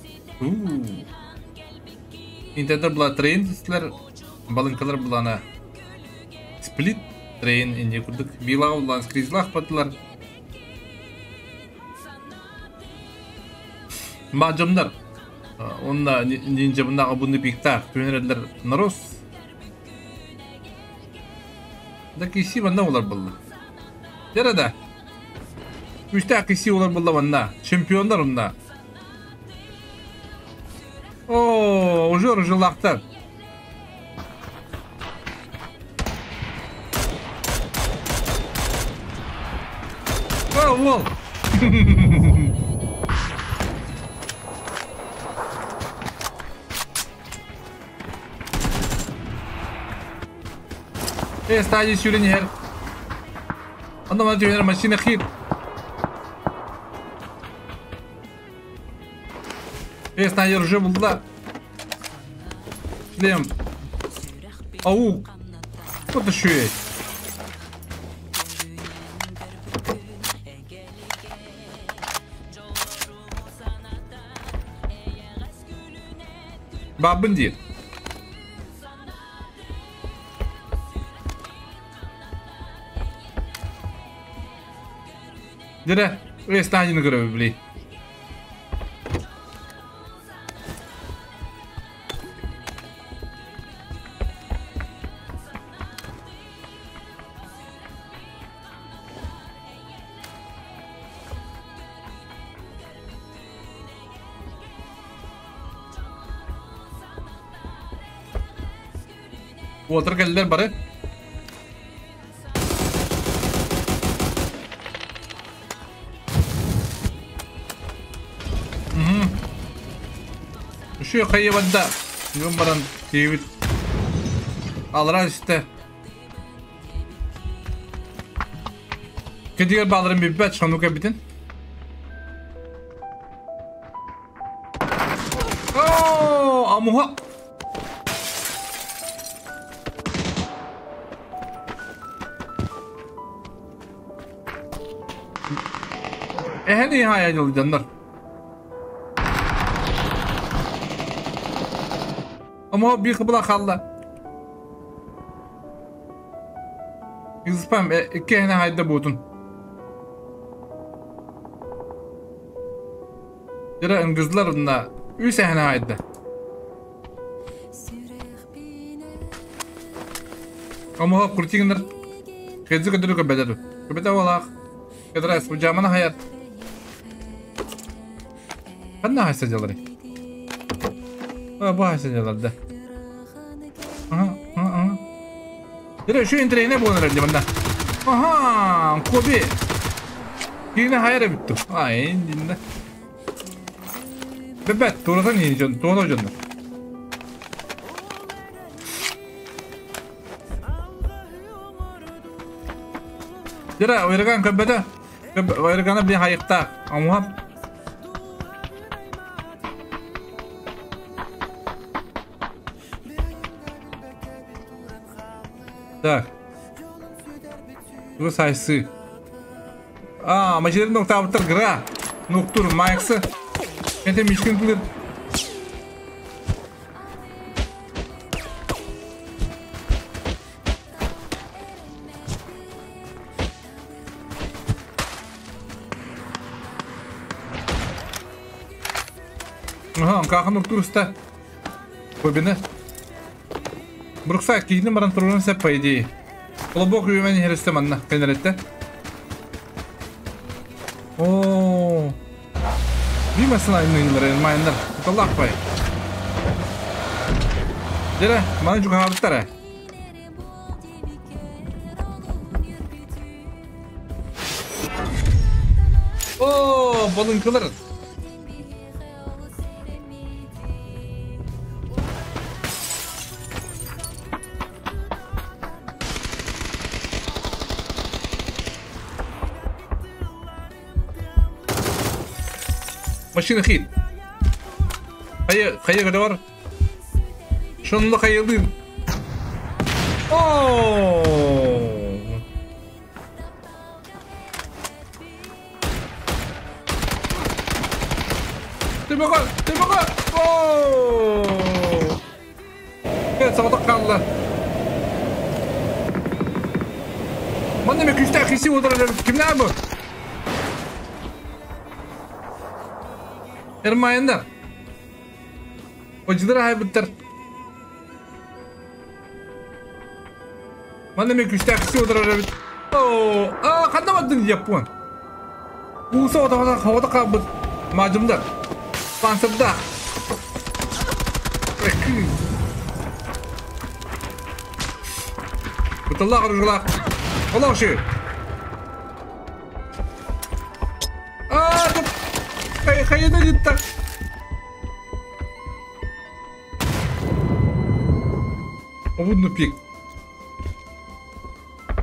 Интернет була трейн түстүлөр, балынкалар булана сплит трейн инде күрдүк. Билага булан скризлах бадылар. Мажымдар. Онна нинжа бунда абуны пикта, түнерелер нарос. Да киси банда олар булды. Дәрәдә. Үстә киси олар булды банда. Чемпиондар онда. О, уже жилақтар. О, вол. Стадии сюренер. Анда мана машина хит. Снайдер уже был, да. Шлем. Ау. Вот еще есть. Бабынди. Дере, станин көрөбү били. Отыр келдер бары. Үші қайыбанда Бүгүн баран тиийбит алра үстэ. Кедигер бааларын билбэт, шону кэбитин. Оо, амуха. Эһэни хаайа дьылдьаннар. Ama bir kıbla kaldı. Spam iki hene hayda buğdun. Yara ıngızlar onunla. Üç hene hayda. Ama hop kurtiginler. Kezi ködürü köbederu. Köbede olak. Ködürü bu camana hayat. Ханна хайсадялары? А, бу хайсадялар да. Ага, ага, ага. Дere şu интрине буолар дии манна. Аха, Коби. Киинэ хайара бүттү. Ай, динде. Бэбэт, туратан дьон, туона дьоннор. Дere, ойраган көбөтө. Ойрагана би хайыкта. Амуха. Так. Бу сайсы. А, мажерин ноктабыттар гра. Ноктур майксы. Это мишкин тулыр. Ага, кахын ноктур уста. Кобины. Брукса киһини баран турурун сеп по идее. Колобок үймени хересте манна кенеретте. О. Бимасына айнынлар, майндар. Аллах пай. Дере, маны жуга хабыттар. О, балынкылар. Машина хит. Хайа, хайа kadar. Şununla kayıldım. Oo. Tebrik, tebrik. Oo. Evet, sabah kaldı. Man demek üç tane kişi vurdular. Kimler bu? Ermayınlar. Hocalar haybuttар. Мана мен күчтәк кisi отырар бит. О, а, канда бардын Япон. Уса ота хавада кабыт. Мажымдар. Пансырда. Куталла карыгла. Алла ши. А, хайда гитта. Обудну пик.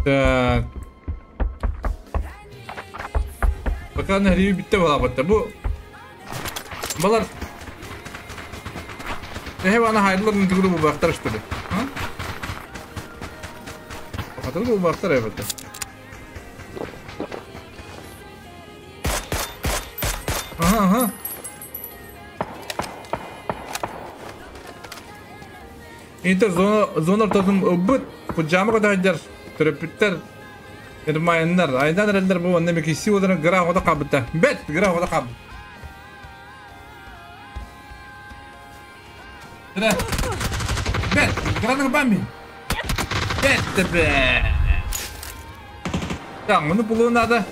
Так. Пока на гриве битте была вот бу. Балар. Эхе ана хайдлар не тугу бу бактар что ли? А? Хатыр бу бактар эбет. Ага, ага. Интер зона зона тотум бут кужама када хаджар төрөпүттер эрмайыннар айдан эрелер бу онна мекиси одана гра хода кабыта бет гра хода каб бет граны бами бет бе так муну булуу надо.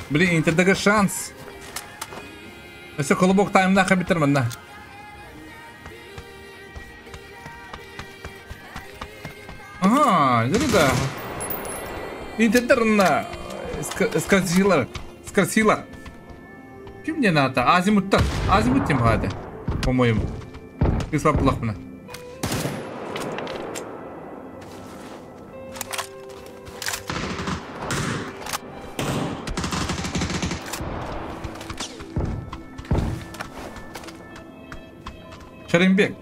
Блин, интердеге шанс. Өсө колобок таймна хабитер манна. Ага, да. Интердерна скорсилар, скорсилар. Ким не надо? Азимуттар, азимут тем хады. По-моему. Кыыс баппылахпына. Шаримбек.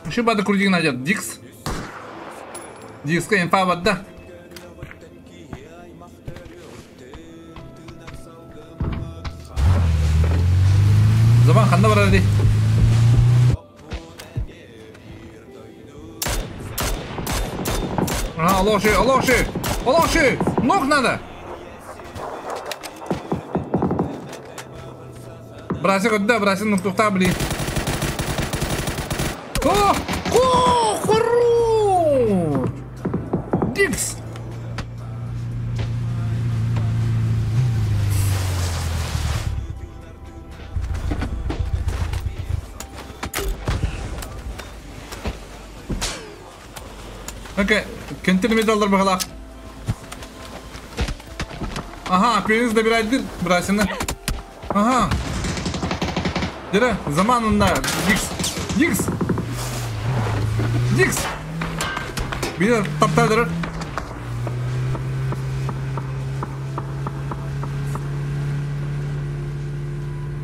Еще бада крутик найдет. Дикс. Дикска инфа вода. Заман ханна барар ди. Ага, алоши, алоши, алоши! Ног надо! Бросай куда, бросай, ну кто блин. О! О! Хорош! Дикс! Окей, кентили медаллар бахалах. Ага, пенис добирает дыр, брасина. Ага. Дыра, заман на Дикс. Дикс! Дикс! Меня топтадыр.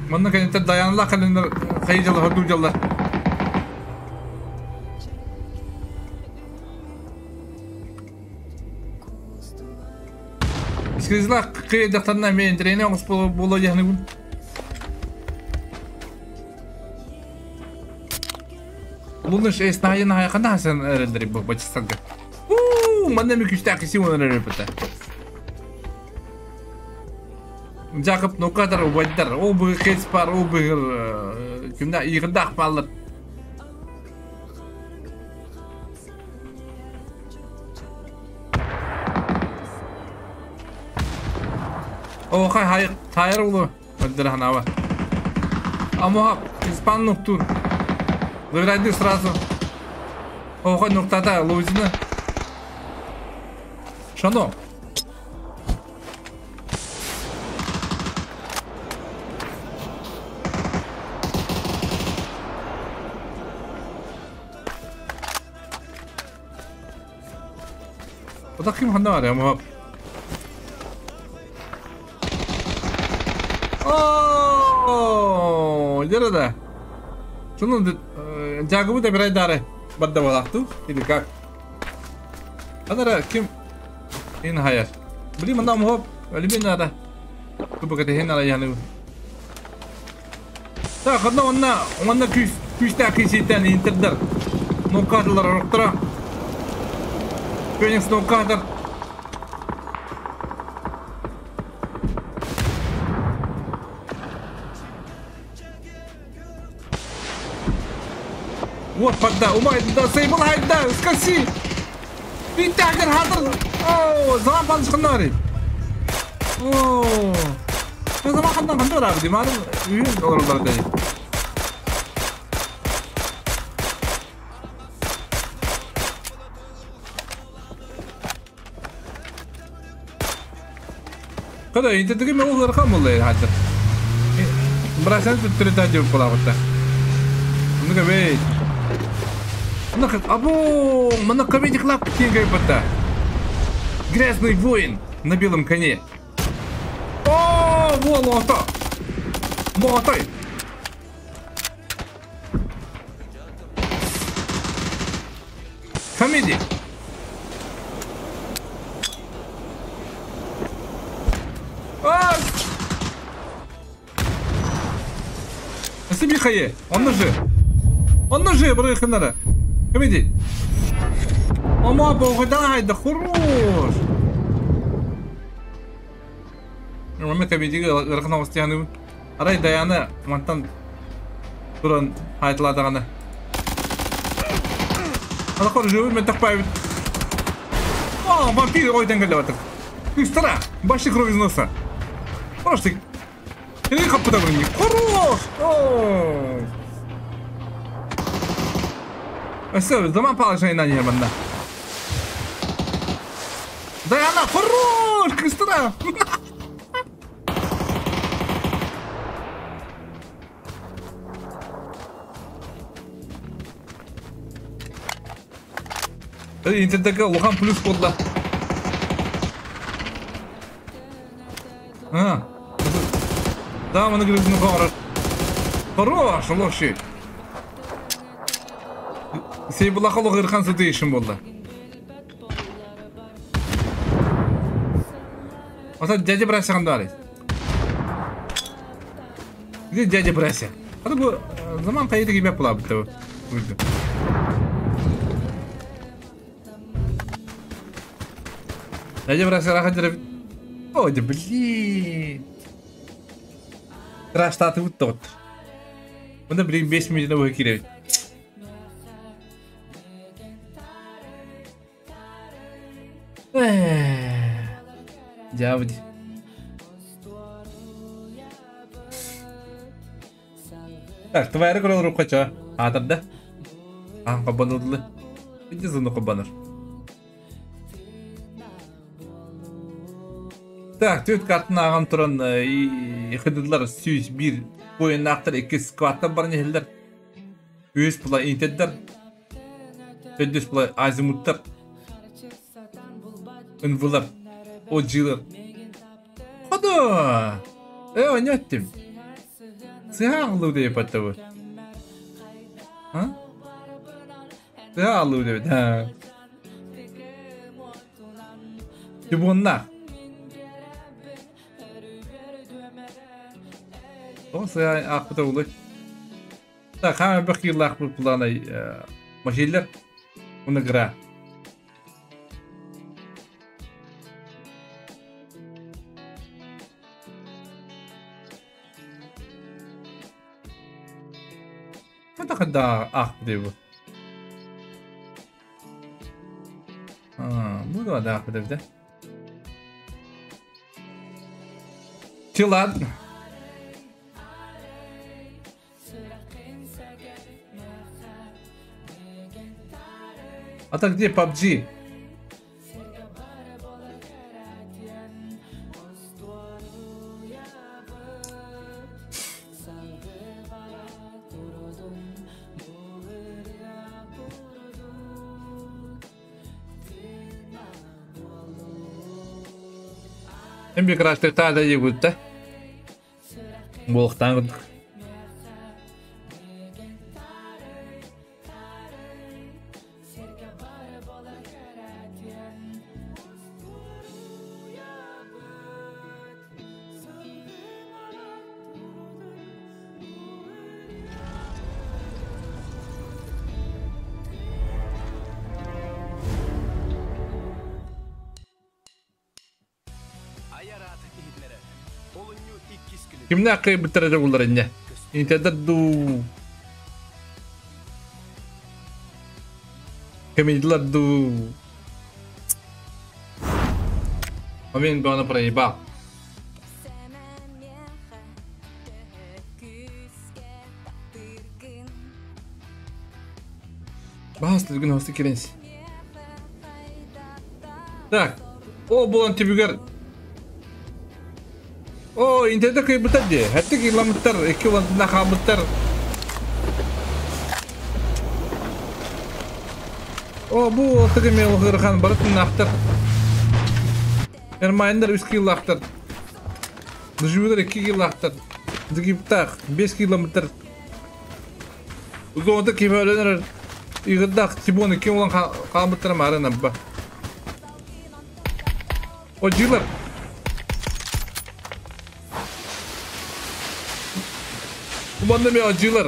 Манна кенеттер dayanla kalender kayıcılar hurducalar. Скризла кыйдактарына мен тренер оңус боло яхны. Луныш эс найын хайкана хасан эрелдери бу бачыстанга. Уу, манна ми күчтә киси оны репета. Жакып нокатар убайдар, о бу кес пар, о бу кимдә игында акпалар. О, хай хай тайр улу. Өддер ханава. Амоха испан нуктур. Забирай сразу. О, хай нуктата лузина. Шано. Ода ким ханава амоха. О, да. Шуну Жагыбы да дары бадда балакту или как? Анара ким ин хаяр. Блин, манда мхоп, алибин надо. Тупо кете надо яны. Так, одна онна, онна күс, күстә киситән интердер. Нокатлар роктра. Феникс нокатер. Вот подда, умай, да, сейбл хайда, скаси. Битагер хадр. О, заман палыш кыннары. О. Заман хандан хандар abi, malum үйün olurlar dedi. Kada interdigi me olur kam olay hadır. Brasen tuttu da cevap bulabıtta. Bunu be. Або, на комедий клаб кинга Грязный воин на белом коне. О, во, лото. Мотой. Комедия. А! Сибихае, он же. Он же, брыханара. Комедий. Мама, богдай, да хорош. Мама комедий рахна остяны. Арай даяны мантан туран айтладаганы. Ана живой мен тақпай. О, вампир ойдан келіп жатыр. Стара, баши кровь из носа. Просто. Или капыта бір Хорош! О! Все, заман палыш айна не банда. Даяна, хорош, кыстыра! Интердеге улахан плюс болла. А. Да, мы нагрузим город. Хорош, лошадь. Сейбулаха лоғырхан сыты işin болды. Ата дядя Брася қандай Где дядя Брася? Ата bu zaman kaydı gibi yapılar bitti bu. Дядя Брася рахат жүріп. Ой, да блин. Краштаты бітті отыр. Мұнда бір 5 минутына бойы керек. Дявди. Так, твоя көрөр рукача. Атырда. Ан кабанылды. Иди зону кабаныр. Так, төрт картын ағам тұран хыдыдлар сүйіс бір бойын ақтар, екі скваттан бар нехелдер. Өз бұла интеддер. Төддөс бұла азимуттар. Үнвылар. Ожилар. Хода! Ойнаттым. Сыға деп атты бұл. А? Сыға алу деп, ha. Тибонна. О, сыға ақпыта олай. Так, хама бір қиылы ақпы бұланай машелер. Оны гра. Қада ақ деп. А, bu da ақ деп да. Ладно. А так где PUBG? Hem bir karakter da iyi gutta. Болықтан Кимне акы биттере булар инне. Интернет ду. Комедилар ду. А мен бана проебал. Бас дүгін хосты керенс. Так. О, булан тебігер. О, интернет кыйбытар де. Хәтті киламыттар, екі улантына қабыттар. О, бұл ортығы мен оғырған барытын ақтар. Эрмайындар 3 кило ақтар. Дұжудар 2 кило ақтар. Дігіптақ 5 километр. Ұзоңды кемеленер. Игырдақ Тибоны кем улан қабыттар марына ба. О, джилар. Kumanda mi acılar?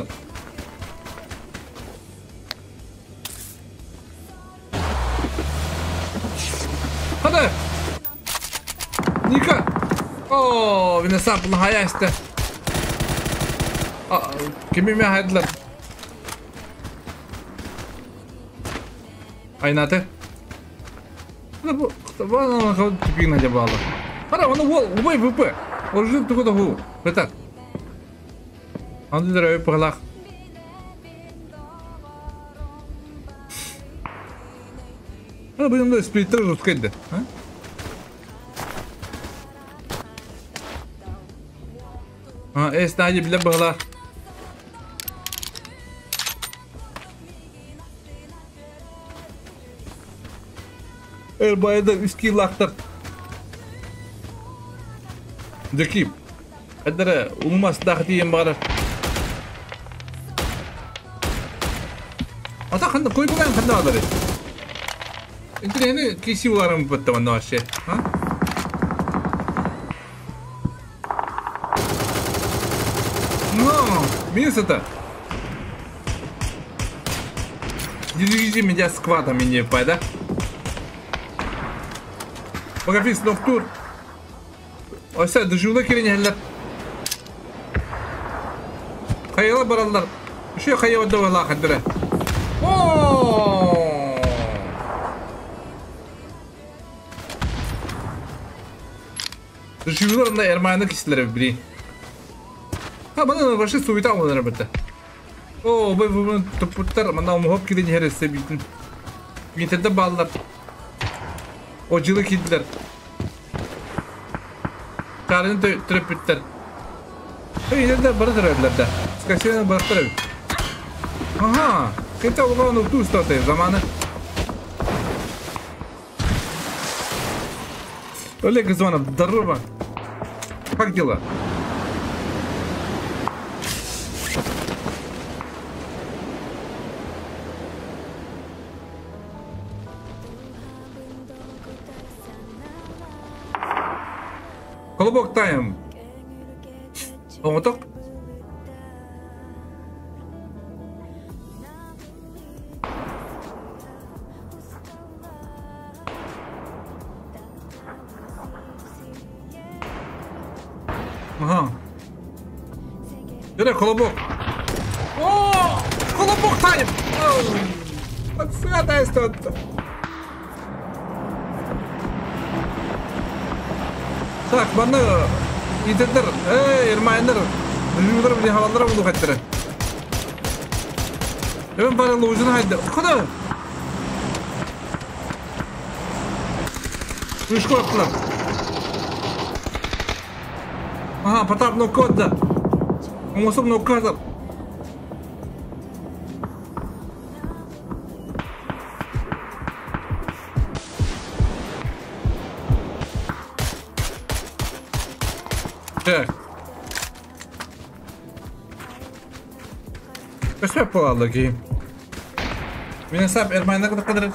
Hadi. Nika. Oo, yine saplı haya işte. Kimi mi haydılar? Aynatı. Bu bana bakalım tipin acaba Allah. Hadi onu ubay VP. Orijin tuku da hu. Beter. Андыр өп қылақ. Ана бұнда сплиттер жұрт келді. Эс нади биле быһылаах. Эрбайда үс киллаахтар. Дьэкиим. Эдэрэ улумастаах тиийэн баҕарар. Ата ханна койбулаан ханна баалары? Интириэһини киси уларым бытта манна вообще. А? Ну, минус это. Дирижи меня сквада меня пайда. Пока ноктур. Ойса дежурда кирин хеллер. Хайала бараллар. Şu хайа да вала хадра. О! Дежурда на Эрмайна киселер били. Ha bana başı suita onlara bitti. О, бу бу тупуттар мана умоп киден хересе битин. Интернетте баллар. О жылы кидилер. Карын төрөпүттер. Эй, жерде бары төрөдүлөр да. Скасена барактар. Ага, кенте улган укту устаты заманы. Олег Звонов, здорово. Как дела? Колобок тайм. Оҥоток. Ага. Бери колобок. О, колобок тайм. Отсюда Так, манна итендер, эй, эрмайнер, рюдер биле халалар булу хаттыры. Эбен бары лоужун хайды. Куда? Вышку аттылар. Ага, Потап нокотда. Оңосуп нокказар. Так. Өсөп болалды ки. Мен сап Эрмайна кадыр.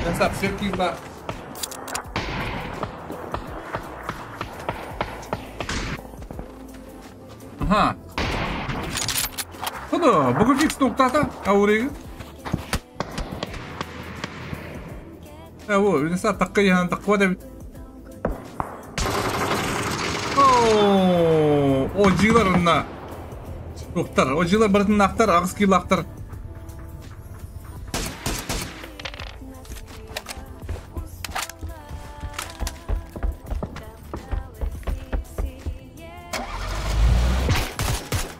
Мен сап сөкки ба. Ага. Худо, бүгін фикс тоқтата, ауреги. О, мен сап таққа яхан таққа деп. О, ожиларына. Тоқтар, ожилар бірдің ақтар, ағыз кило ақтар.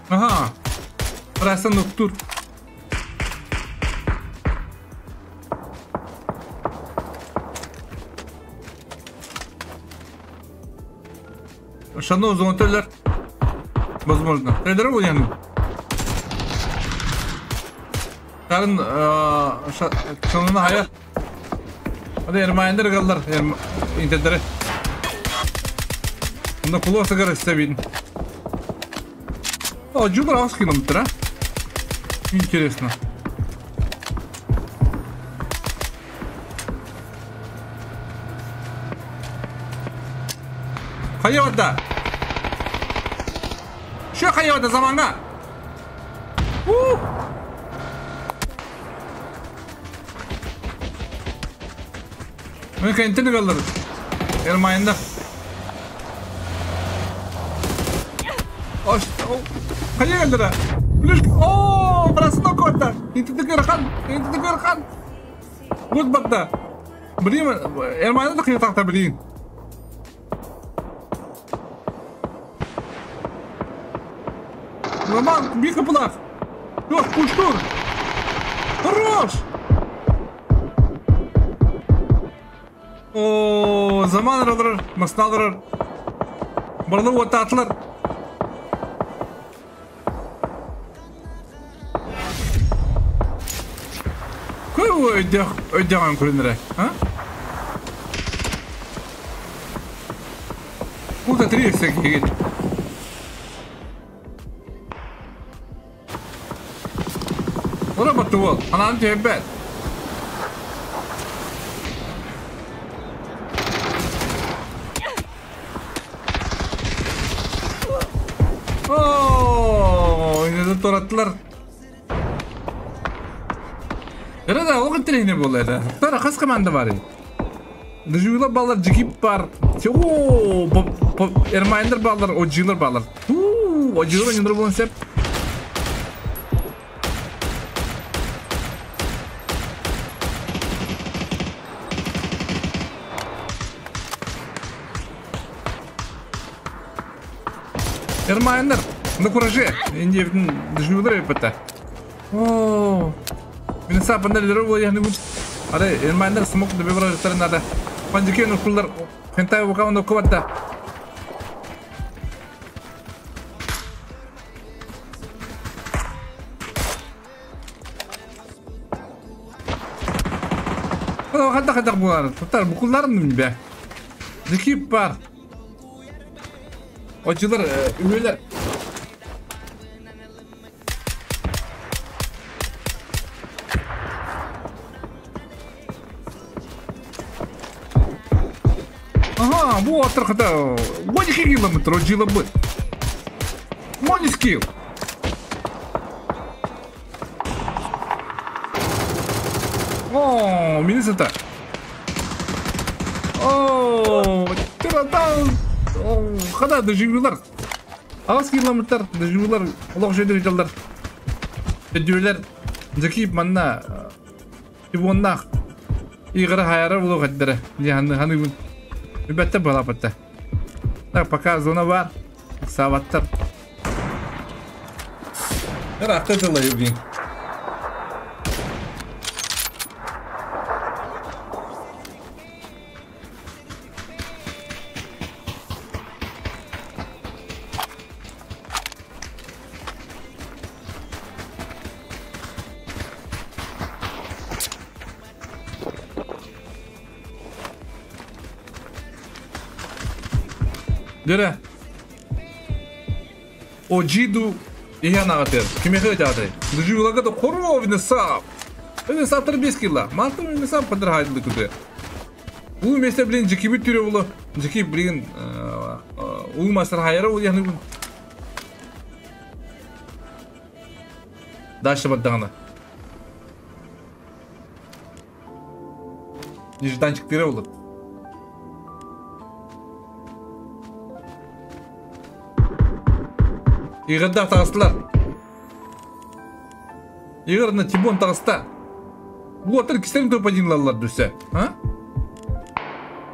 Ага. Расан ноктур. Шано зонтелер. Возможно. Трейдер был Karın şanına hayal. Hadi Ermayender kaldılar. İnternetleri. Bunda kulu sigara istebildim. О, Джубер километр, а? Интересно. Хайванда! Şu хайванда заманга! Ух! Мен кентini kaldır. Ermayında. Ош, хайа kaldır. Плюш, о, брасно корта. Инти көрхан, инти көрхан. Вот батта. Блин, Эрмайында да кыйы блин. Роман, бихо плах. Лёх, пуштур. Хорош! О, заман alır, masna alır. Barlı otатылар. Өйдөөх өйдөөх көрүнэрэ. А? Куда три всякие. Ora batı ol. Ananı tövbe. Oo, yine de torattılar. Nerede o kadar yine bu olayda. Tara kas komanda var. Dejuylar ballar jigip var. Oo, Ermayınlar ballar, OG'lar ballar. Uuu, OG'lar oyunları bulun sep. Ermayınlar, на кураже. Инди дежуйлар епата. Оо. Мин сапандар леру була яны бу. Аре, Ermayınlar смок да бер надо. Панджикен укулар хентай вокал но квата. Хата хата булар. Татар букуларын бе. Дикип бар. Очылар үөлер. Ага, бу атыр хата. 12 километр ожилы бу. Мони скилл. О, минусата. О, тиратан. О, хада дежуйлар. Аз километр дежуйлар, олох жөйдер жалдар. Дежуйлар закип манна тибоннах. Игра хайра булу хаддара. Яны ханы бу. Бетте бала бетте. Так, пока зона бар. Саваттар. Рахта дылай блин. Дere. Оджиду Иянагатер. Кимехе театре. Дужулагата хоровне сап. Это сап тарбескила. Мантым не сам подражали куде. У месте блин жики бит було. Жики блин у мастер хайра у яны. Дальше баддана. Нежданчик тире було. Игорда тағыстылар. Игорна Тибон тағыста. Бұл отыр кістерін топ один лалар дүсі. А?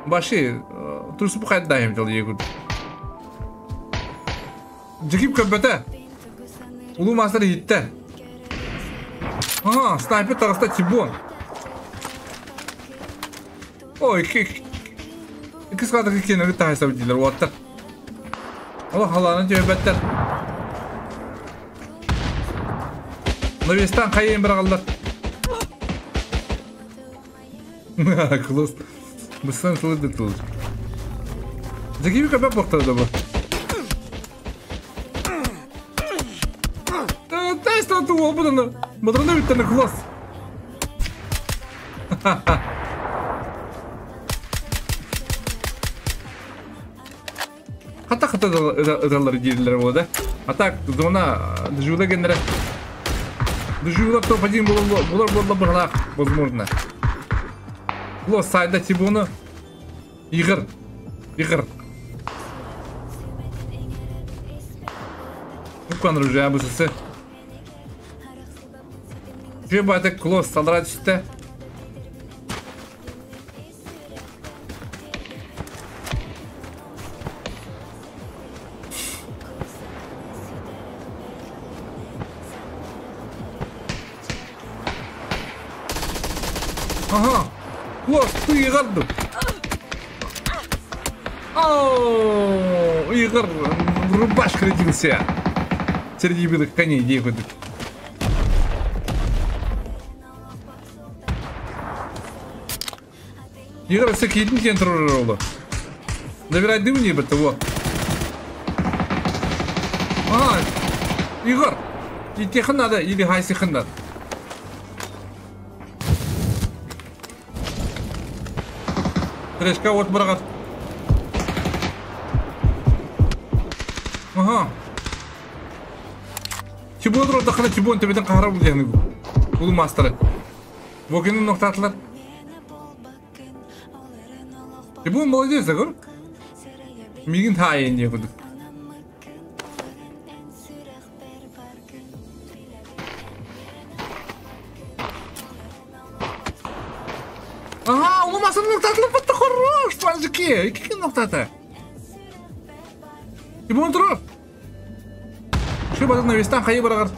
Баши, тұрсып қайдайым жал егір. Жекип көпбәті. Улу мастер етті. Ага, снайпер тағыста Тибон. Ой, екі сағаттық екені тағыста бітелер, оттыр. Алла халаны төбәттер. Навестан қайын бір қалдар. Класс. Бұсын сылыды тұл. Закиби көпе боқтады бұл. Тәйстан ту ол бұдан. Мадырны біттіні класс. Хата-хата ыдалар дейлер болады. А так, зона дежурда генере. Дежурда топ-1 булар было бы возможно. Лос сайда Тибуна. Игорь. Игорь. Ну-ка, друзья, БСС. Жебатек клосс салдыра түсті. Ага. Клосс, ты Игорь. О, Игорь, рубашка родился. Среди белых коней, где ходит. Игорь өссө киирдин диэн турар оҕолор. Забирай дым не бытты, вот. А, Игорь, итиэхин надо или хайсыхын надо. Трешка вот бырагар. Ага. Тибон турдахына Тибон төбөтүн хаһара булдьаһыны Улу мастары. Бокинун ноктаатылар. Тибон молодец, көр. Мигин таайын диye курдук. Ага, улу мастары ноктаатылар бытты хорош, панжики. Икки ноктаата. Тибон турар. Şu бадын навестан хайы барагар.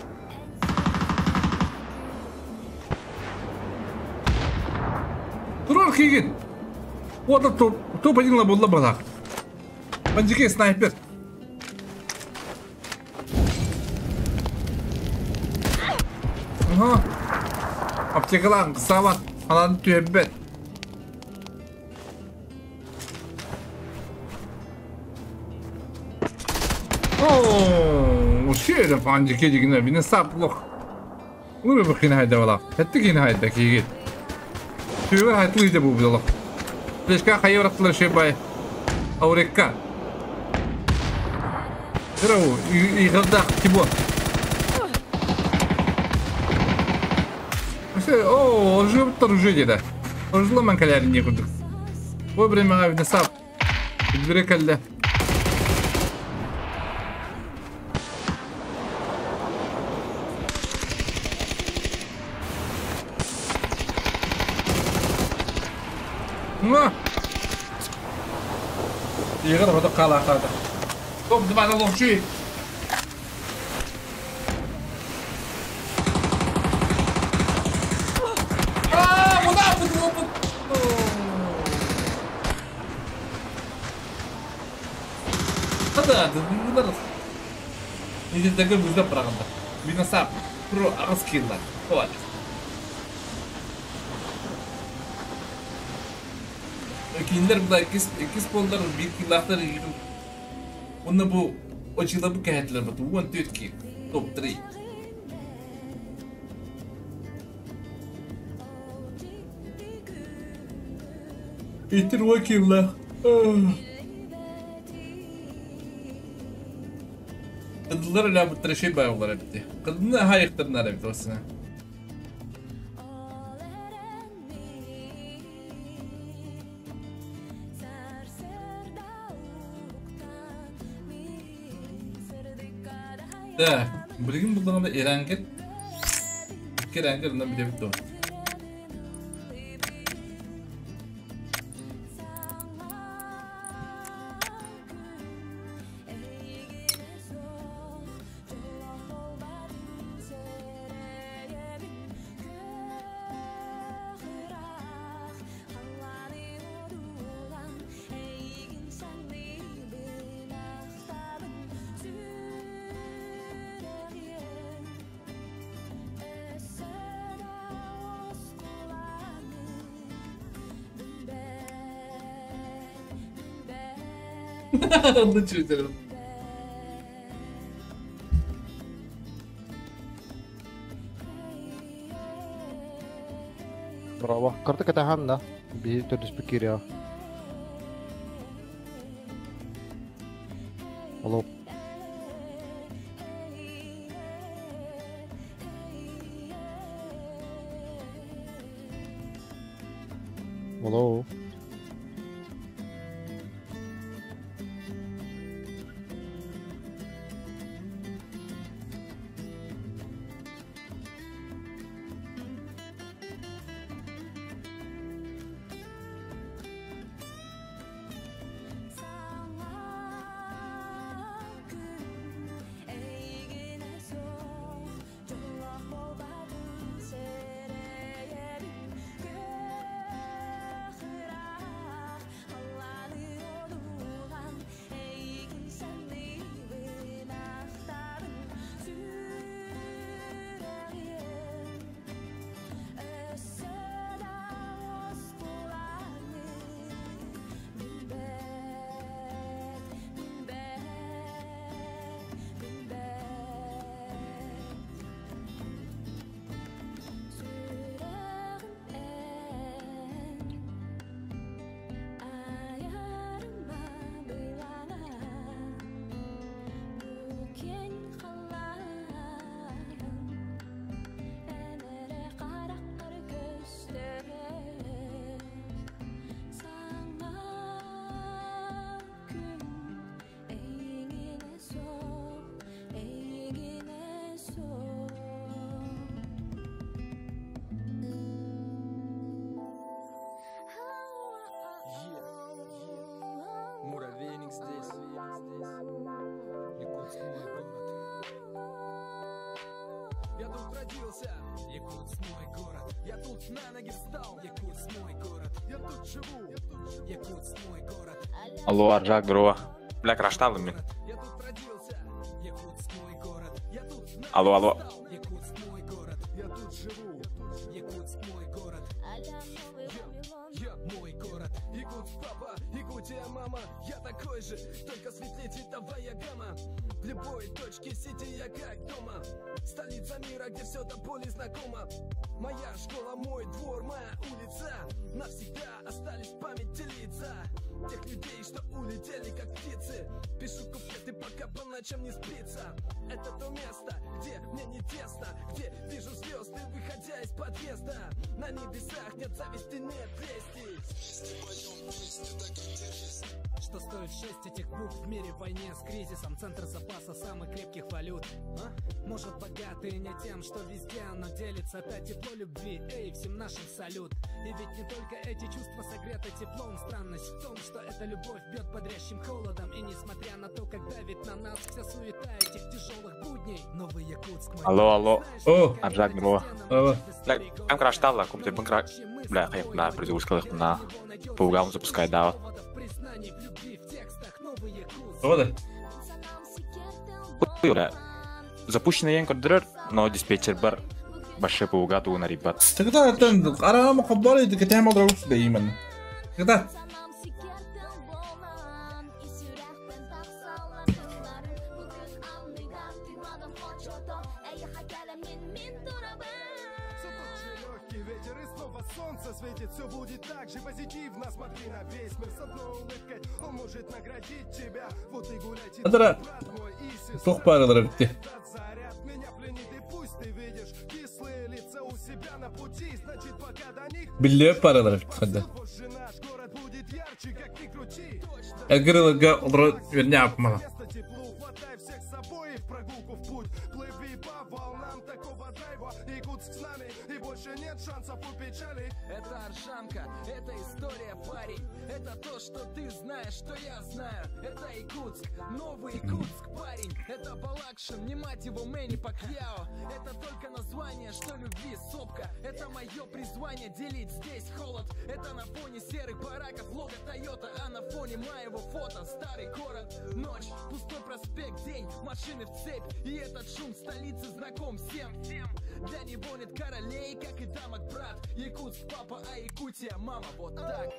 Турар кигин. Ота топ топ один ла болла балак. Панжики снайпер. Ага. Аптекалан кысабат. Алан түһэббет. Оо, шере панжики дигине бини сап лох. Уну бу кин хайда бала. Хэтти кин хайда кигит. Түбер хайтыл иде бу билох. Флешка хайы бараттылар шей бай. Аурекка. Дырау, игылдак тибо. О, уже уже деда. Ожла мен калярин не курдук. Бу время видно сап. Бире калле. Игорь вот кала хата. Топ 2 на ловчи. А, мына бу. Хада, bunlar. Нидердеге бүздеп бараганда. Минасап, про агыс киллар. Вот. Кинилер була иккис иккис боллар бир киллахтар Онна бу очила бу кәһәтләр бу 1 4 ки топ 3. Итер вакилла. Кыдылар эле бу трешей баягылар битти. Кыдыны хайыктырнар бит осына. Да, билигин булдаганда Эрангер. Икки Эрангер ондан билебит до. Онну чүтөрүм. Браво. Карта катахан да. Би төрдүс бикириа. Алло. Алло. Якутск мой город. Я тут на ноги встал. Якутск мой город. Я тут живу. Якутск мой город. Алло, Аржак, здорово. Бля, краштал мин. Я тут родился. Якутск мой город. Я тут на Алло, алло. встал. Якутск мой город. Я тут живу. Якутск мой город. Я мой город. Якутск папа, Якутия мама. Я такой же, только светлее цветовая гамма. В любой точке сети я как дома. Столица мира, где все до боли знакомо. Моя школа, мой двор, моя улица. Навсегда остались в памяти лица тех людей, что улетели как птицы. Пишу куплеты, пока по ночам не спится. Это то место, где мне не тесно, где вижу звезды, выходя из подъезда. На небесах нет зависти, нет лести. Что стоит шесть этих букв в мире в войне с кризисом? Центр запаса самых крепких валют. А? Может, богатые не тем, что везде оно делится. Опять тепло любви, эй, всем нашим салют. И ведь не только эти чувства согреты теплом. Странность в том, что эта любовь бьет бодрящим холодом. И несмотря на то, как давит на нас вся суета этих тяжелых будней, Новый Якутск мой. Алло, алло. О. Аржак, здорово. Алло. Бля, там краштал, компьютер кра... Бля, хайп, на, перезагрузка, на. По углам запускай, да. Тоҕо да? Хуй, бля. Запущенный ең көрдөрөр, но диспетчер бар. Башы пауга тугун арыйбат. Тогда это арама хаббары кэтэм олорор деймин. Тогда Все тот же легкий ветер и снова солнце светит. Все будет так же позитивно. Смотри на весь мир с одной улыбкой. Он может наградить тебя. Вот и гуляйте, Адара брат мой и сестра. туох баарылар эбитти. Этот заряд меня пленит, и пусть ты видишь кислые лица у себя на пути. Значит, пока до них Биллиэп баарылар эбит хадда. позже наш город будет ярче, как ни крути. Эгрылыга олорор үөрнэ апмала. Место теплу, хватай всех с собой и в прогулку в путь. Плыви по волнам такого драйва. Якутск с нами, и больше нет шансов у печали. Это Аршанка, это история, парень. Это то, что ты знаешь, что я знаю. Это Якутск, новый Якутск, парень. Это Балакшин, не мать его Мэнни Пакьяо. Это только название, что любви сопка. Это мое призвание делить здесь холод. Это на фоне серых бараков лого Тойота, а на фоне моего фото старый город. Ночь, пустой проспект, день, машины в цепь. И этот шум столицы знаком всем. Для него нет королей, как и дамок, брат. Якутск, папа, а Якутия, мама, вот так.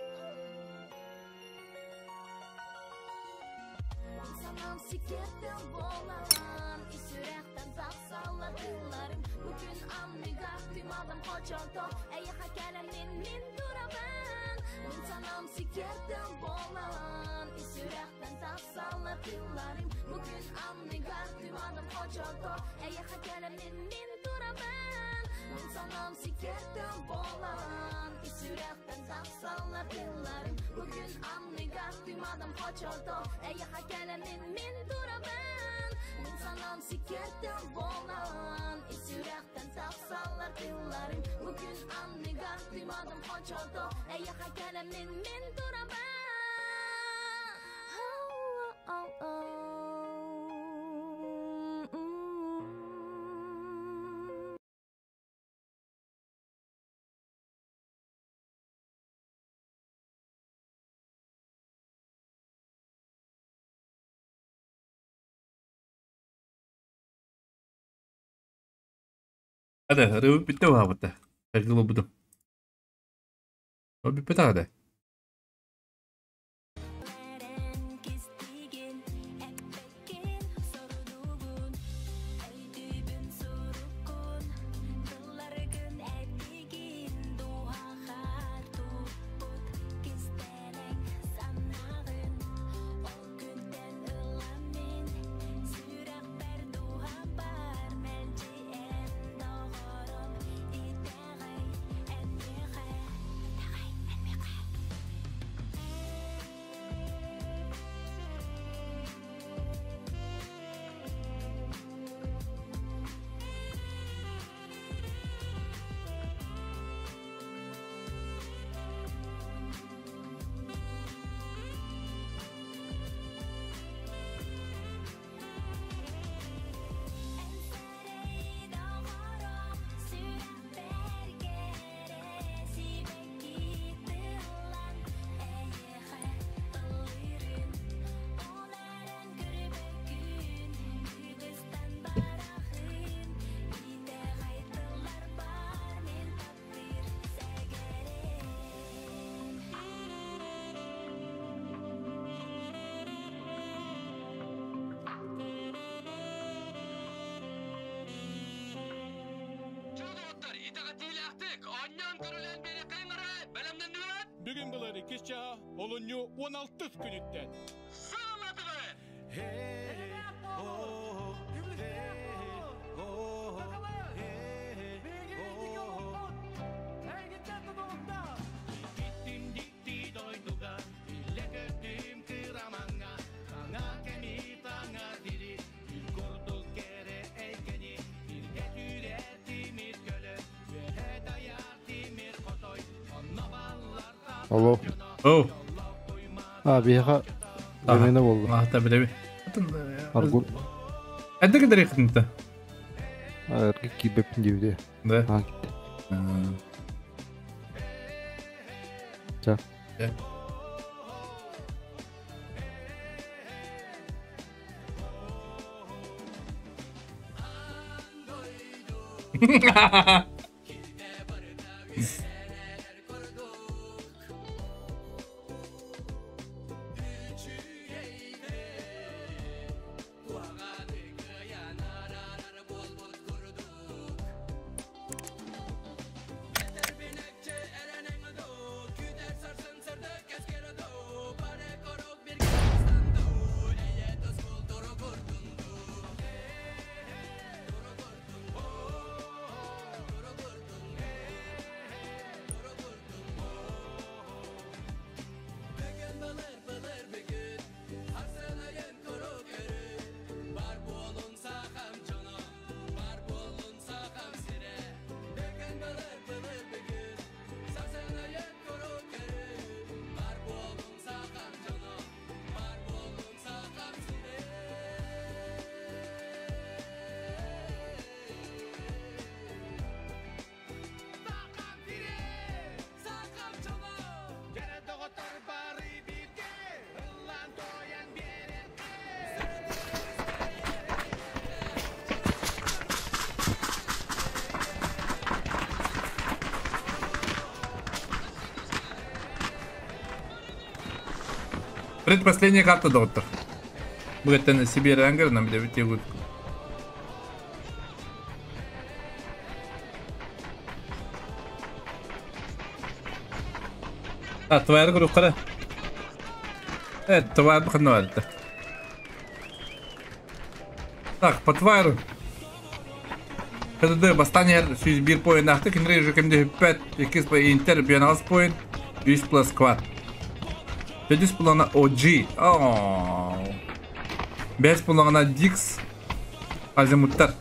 Санам сикертен болан Исүрәхтен тақсалар тылларым Бүгін анныга тыймадым хочото Эйха кэлэн мин мин турабын Мин санам сикертен болан Исүрәхтен тақсалар тылларым Бүгін анныга тыймадым хочото Эйха кэлэн мин мин турабын Мин санам сикертен болан Исүрәхтен тақсалар тылларым Бүгін анныга тыймадым хочото Эйха кэлэн мин мин турабын Мин санам сикертен болан Исүрәхтен тақсалар тылларым Бүгін анныга тыймадым хочото Эйха кэлэн мин мин турабын. Oh, oh, oh. Hadi rıvıp bitti bu hafta. Takılı budu. O bitti hadi. Бүгүн былыр иккис чаһа олунньу 16 күнүттэн. Алло. Оу. А, биһиэхэ замена буолла. А, та билеби. Аргун. Эдде кидер ихтинта. Эрге киирбэппин диэбитэ. Да. Аа китте. Ча. Предпоследняя карта доктор. Бүгеттен Сибирь ангер нам билебит егут. А, твоя группа. Это твоя бхануальта. Так, по твару. ХДД бастанер 101 поин ахты кинре же кемде 5 2 по Интер бенас поин 3 плюс квад. 5 плана OG. О. 5 плана Dix. Азимуттар.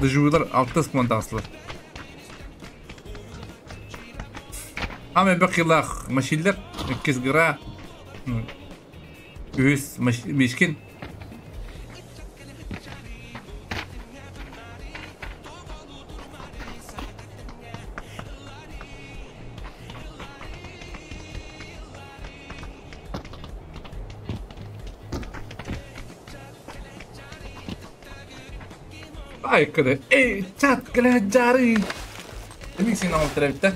Дежудар 6 план тағысылар. Аме бақилах машиллер 2 гра. 3 мешкин. Айкыды. Эй, чат, кілі жары. Демек сен алып тұра бітті.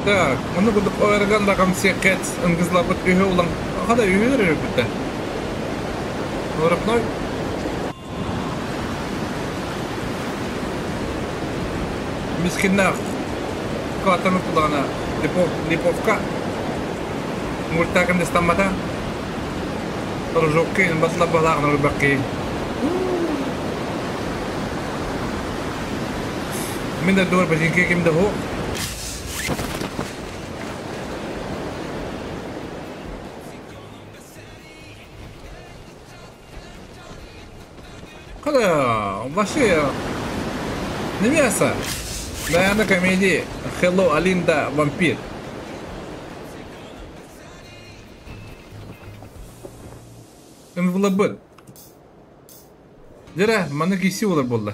Так, оны кудук ойрган да камсе кэт ыңгызлапыт үйе улан. Хада үйе бітті. Орыпной. Мискиннах. Катаны кулана Липовка. Муртакын дестаммата. Торжокки басла балагын рыбакки. Мен де дор бажинке кимде хо. Вообще, не мясо. Даяна комедии Hello, Алинда, вампир. МВЛБ. Дьэрэ, манна киирсии буолар буолла.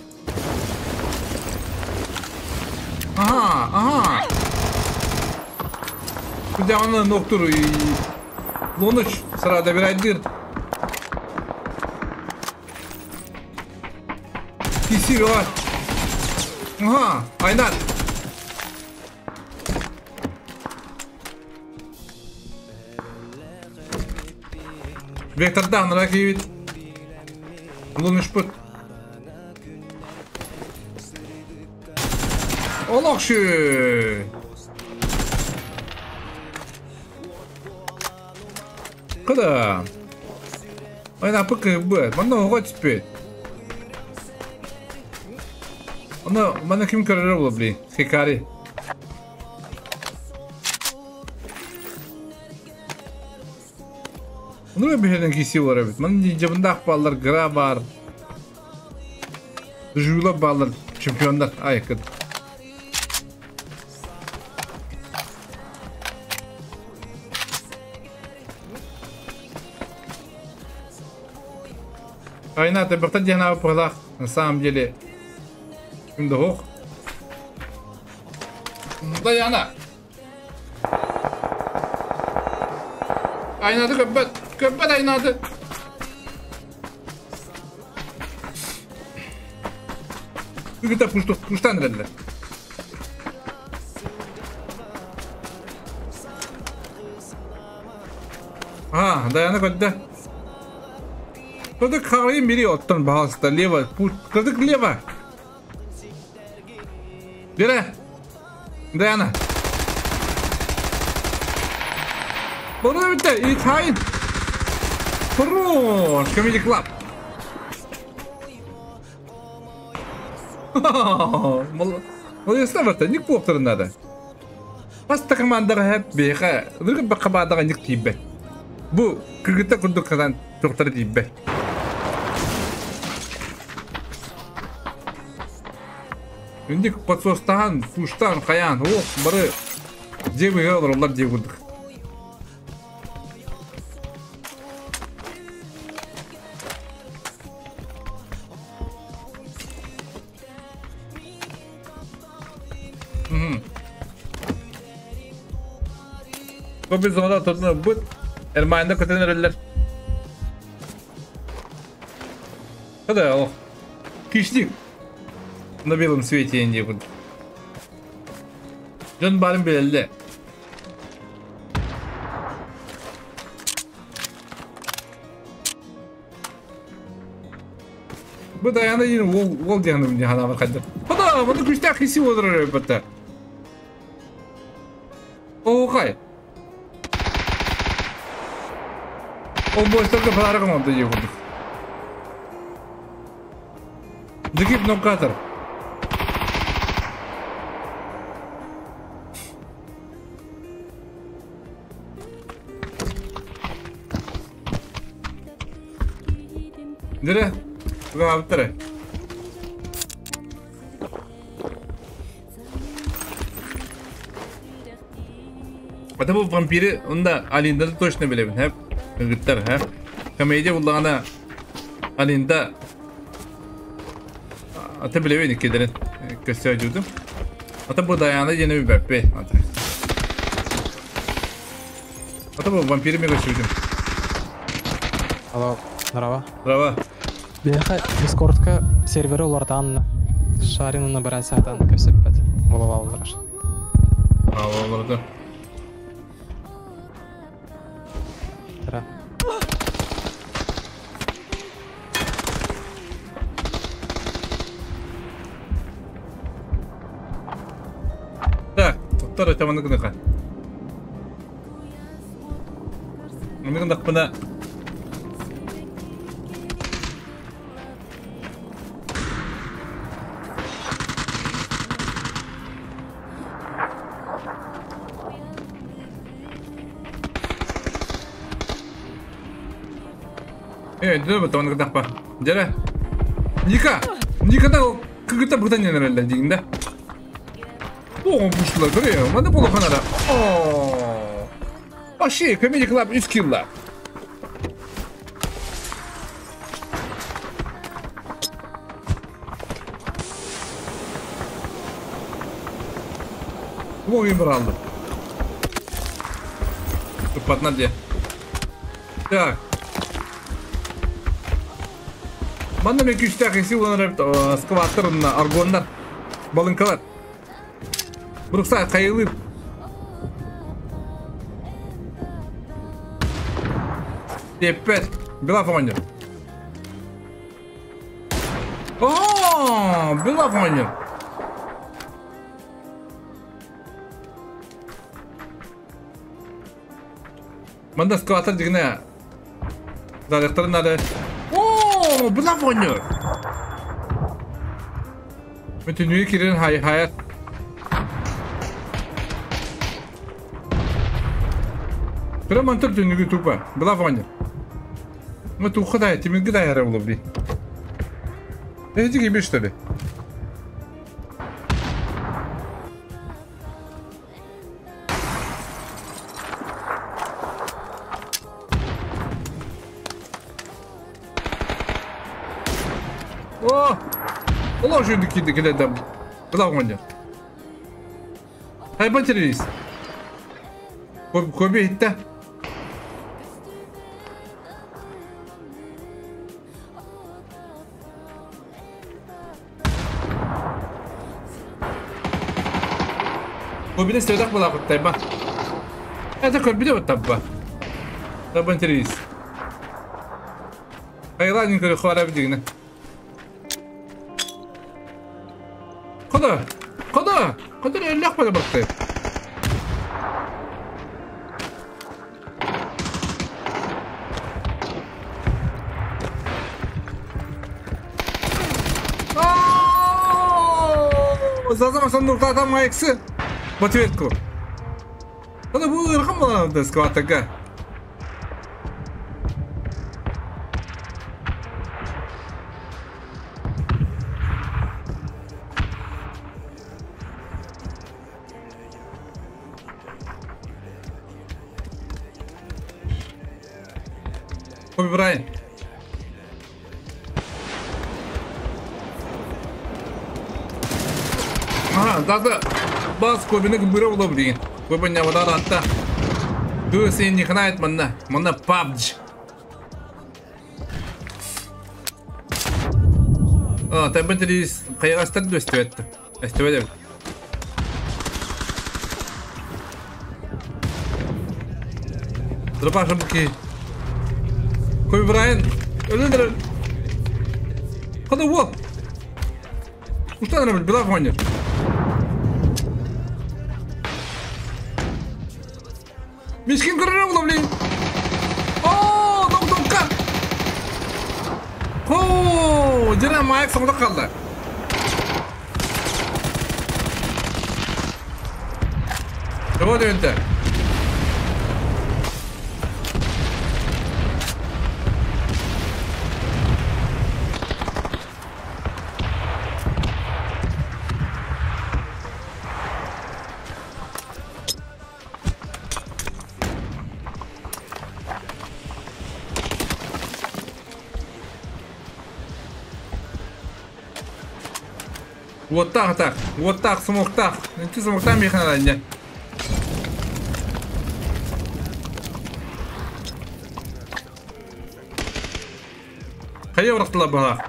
Аха, аха. Күдэҕинэ ноктур Лонуч сарада бирайдыр. Киирсии бөҕө. Аха, айнат. Вектордаах нара киирбит. Лунушпут. Олох шү. Кыда. Айна пыкы бы. Манна оҕо түспүт. Оны мана ким көрөрө була бли? Хикари. Onu bir киси бар эбит. Маны жабындаах баллар, гра бар. Жула баллар, чемпиондар. Ай, кыт. Айна, ты бахта дьяна пылах, на самом деле. Кимде хох. Даяна. Айнады көппөт. Көппөт айнады. Күгіті пушту, пуштан эрэллэр. А, Даяна көрдө. Кырдык харайын бири оттон пожалуйста, лево. Кырдык лево. Бере. Даяна. Bunu bitti. İthain. Хорош. Comedy Club. Молодец, барта, ник буоптарын надо. Баста командаға хэп бейха, ныргы ба командаға ник тииббет. Бу кыргыта курдук казан тоқтары тииббет. Үндик подсостан, пуштан, хаян, ох, бары жебі олар жебі курдук. Бу biz зонада тотуна бут Эрмайында көтөнөрөллөр. Када ох. Кишник. На белом свете инде бут. Жон барын билелде. Бу даяна дин ол ол дигән мне хана бар кайда. Када, моны күчтә хиси бодырыр бетте. О, кай. Ол бойстарга подарок oldu diye vurduk. Dikip nokatır. Dire? Туга. Это bu vampiri onda Alinda da точно билебин, хеп. Кыргыттар, хеп. Комедия буллагана Алинда Ата билебин иккедерин көстө жудум. Ата бу даяны жene bir беппе. Ата. Ата бу вампири ме көстө Алло, здорово. Здорово. Бияха Дискордка сервері олардан шарины набирать сатан көсөппөт. Боло алдыраш. А, оларды. Тара. Так, тоқтар өтеманы кыныка. Маны кындак бына Э, дөбө таманы кындак па. Жара. Ника! Ника да кыгыта бутан нереле дигинде. О, бушлар көрө. Маны боло ханара. О. Вообще, Comedy Club 3 килла. Уогин быралды. Туппатына дьэ. Так. Манна мен күүстээх isi уланар скваттар уонна аргоннар, балыҥкалар. Бурукса хайылыыр. Теппет. Белав оҕонньор. Оо, Белав оҕонньор. Манна скваттар дигинэ Зарядтарын надо. Оо, Белав оҕонньор. Бүтүнүү кирин хай хайат. Кыра мантыр түнүгү тупа. Белав оҕонньор. Ну туха да, тимирги да яра булабри. Эти gibi что ли? О! Олох жүндүк киирди килердем. Белав оҕонньор. Хайбан террорист. Көбү иһиттэ. Көбүнэ сөдөх булаахыттайба. Это көрбүтэ буттабба. Табан террорист. Хайла көрө хара бидигне. Кода! Кода! Кода эллэх бада бакты. Зазама сан нурта майксы. В ответку. Кода бу ырхам була скватага. Коби Брайан. Ага, да-да. Бас Кобини быра була билген. Коби не вода атта. Ду сен не хнает манна. Манна PUBG. А, табын кайгастар дөстөбөттү. Өстөбөдө. Дропашым ки. Коби Брайан. Өлөндөр. Када вот. Уштан рабыл била фонер. Мишкин көрөр була блин. О, док докка. Хо, жана майк соңда калды. Вот это. Вот так так, вот так смог так. Ты смог там ехать не. Хайа урахтыла бала.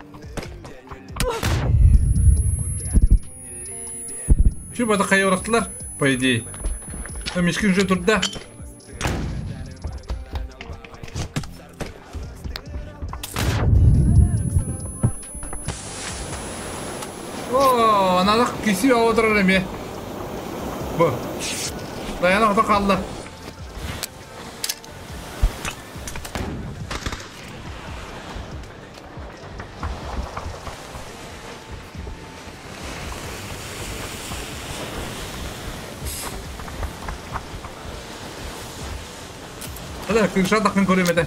Şu бада хайа урахтылар, по идее. Мишкин уже тут да. О, аналық кесіп алып отырар эме. Бу. Даяна ото қалды. Hadi kırşa takın koruymadı.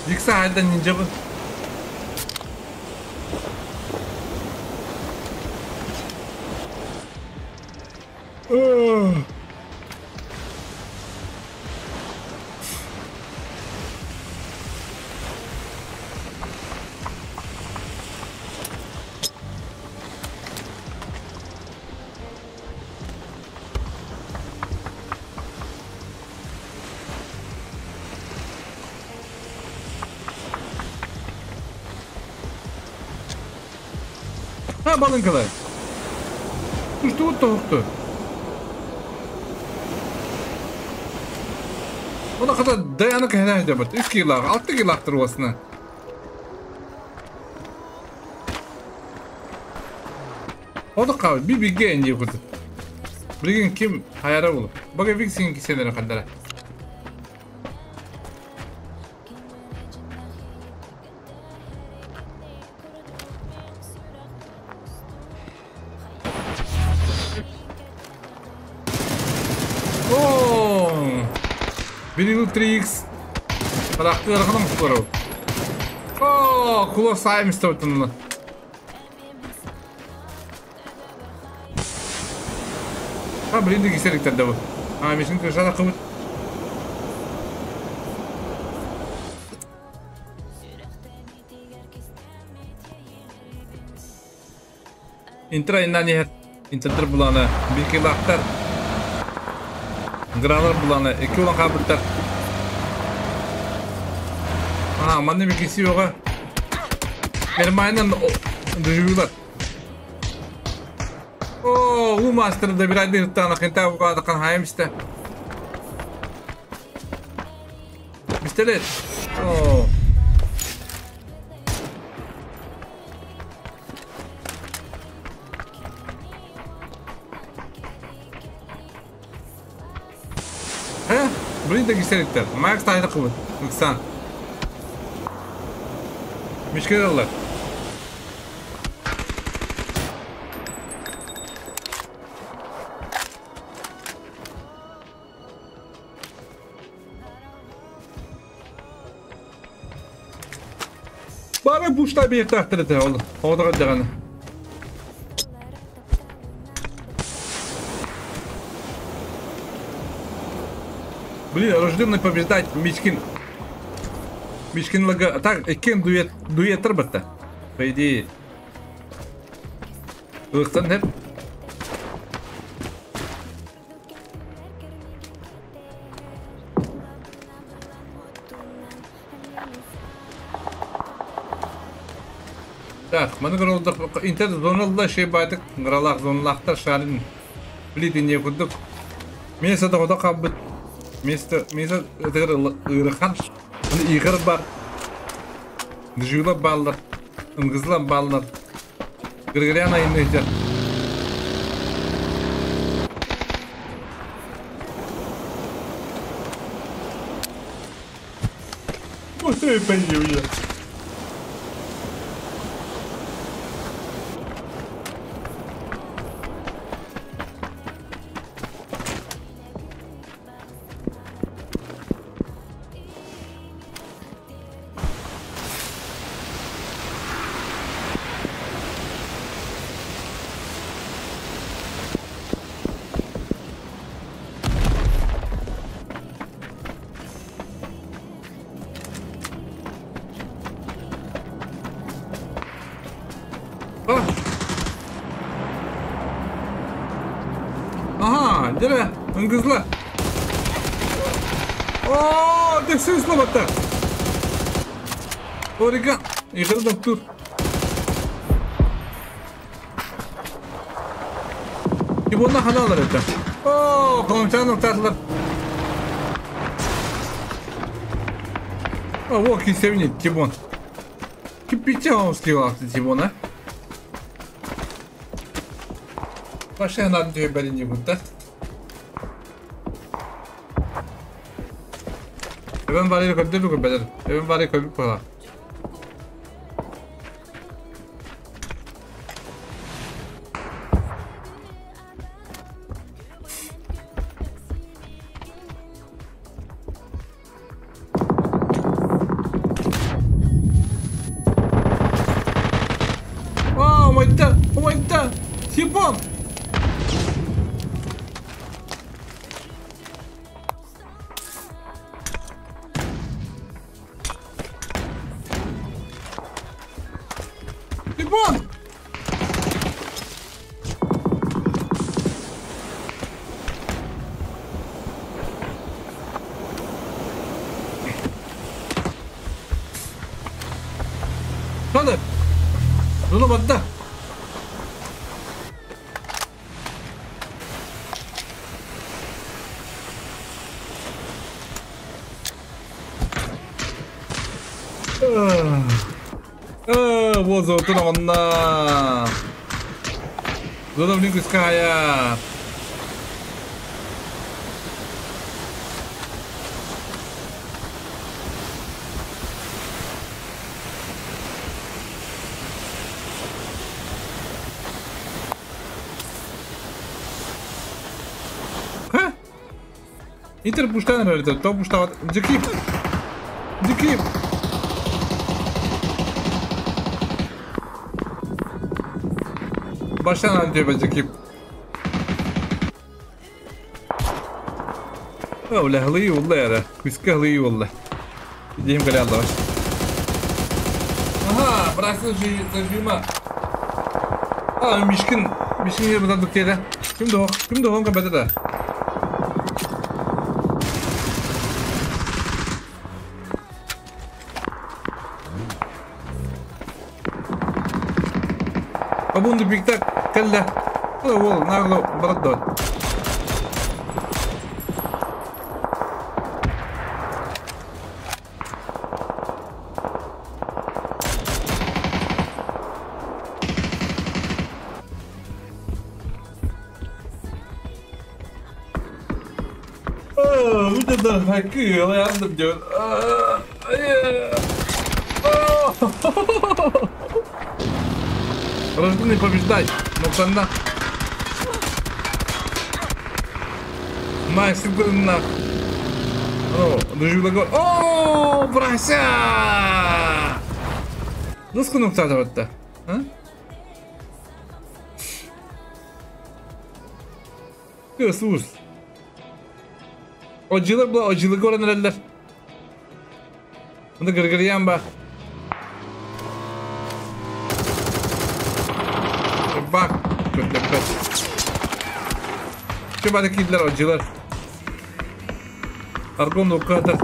Yükse halden ninja bu. Ha балыҥкалар. Туштубут тоһукту. Ona kadar dayanık helal edemez. 3 kilo, 6 kilo уосна. Ода кабы би биге энди куту. Билген ким хайара болуп. Бага виксин киселери кандара. О! Бирин 3x. Баракты арханам скоро. О, куло сайм стойтунна. А, блин, киселиктер да бу. А, мишин кышада кыбыт. Интра инна нехет. Интертер буланы. Bir килактар. Гралар буланы. Эки улан кабыттар. А, манны bir киси yoğa. Ermayından доживюлар. О, у мастер да bir ayda hıttana хинта бугада кан хайымста. Пистолет. О. He? Блин, да киселиктер. Макс тайда кыбыт. Иксан. Мишкералар. Бары бушта bir тахтырды ол. Одаға даганы. Блин, рожденный побеждать Мичкин. Мичкин лага. Так, кем дуэт дуэттер бітті. По идее. Ықтан хеп. Так, маны гралдық интер зоналда шей байтык гралах зоналахтар шарын блин не кудук. Место да кабыт. Место место ырыхан. Аны игр бар. Дежула баллар. Ыңгызла баллар. Григоряна иннехтер. Вот я пойду я. Ага, дере, ыңгызла. О, дексизла бата. Орига, игырдан тур. Тибонна ханалар это. О, колымчанын татлар. О, вот кисевни, Тибон. Кипича он сливался, Тибон, а? Вообще надо тебе не будет, да? Эвен варили көбдө бүгүн бедер. Эвен варили көбүп кала. О, мой да, мой да, Тибон! Тибон! Надо! Ну, вода! Воздух онна. Зона блин куская. Интер пуштан эрэр, то пуштават. Дикип. Дикип. Baştan al diyor Дикип. Оля, глыи уллера. Куска глыи улла. Идем галялдаш. Ага, брасыл зажима. А, Мишкин, Мишкин yerden dükkanı. Kim de kim de honka bedede. Abundu bikta kalla. Wol naglo baradod. Рождены побеждать, но пана. Макс, на. О, брася! Ну сколько вот-то, а? Слушай. Acılı bu acılı görenler. Bunu gırgırlayan bak. Bak. Şu bana acılar. Argon o kadar.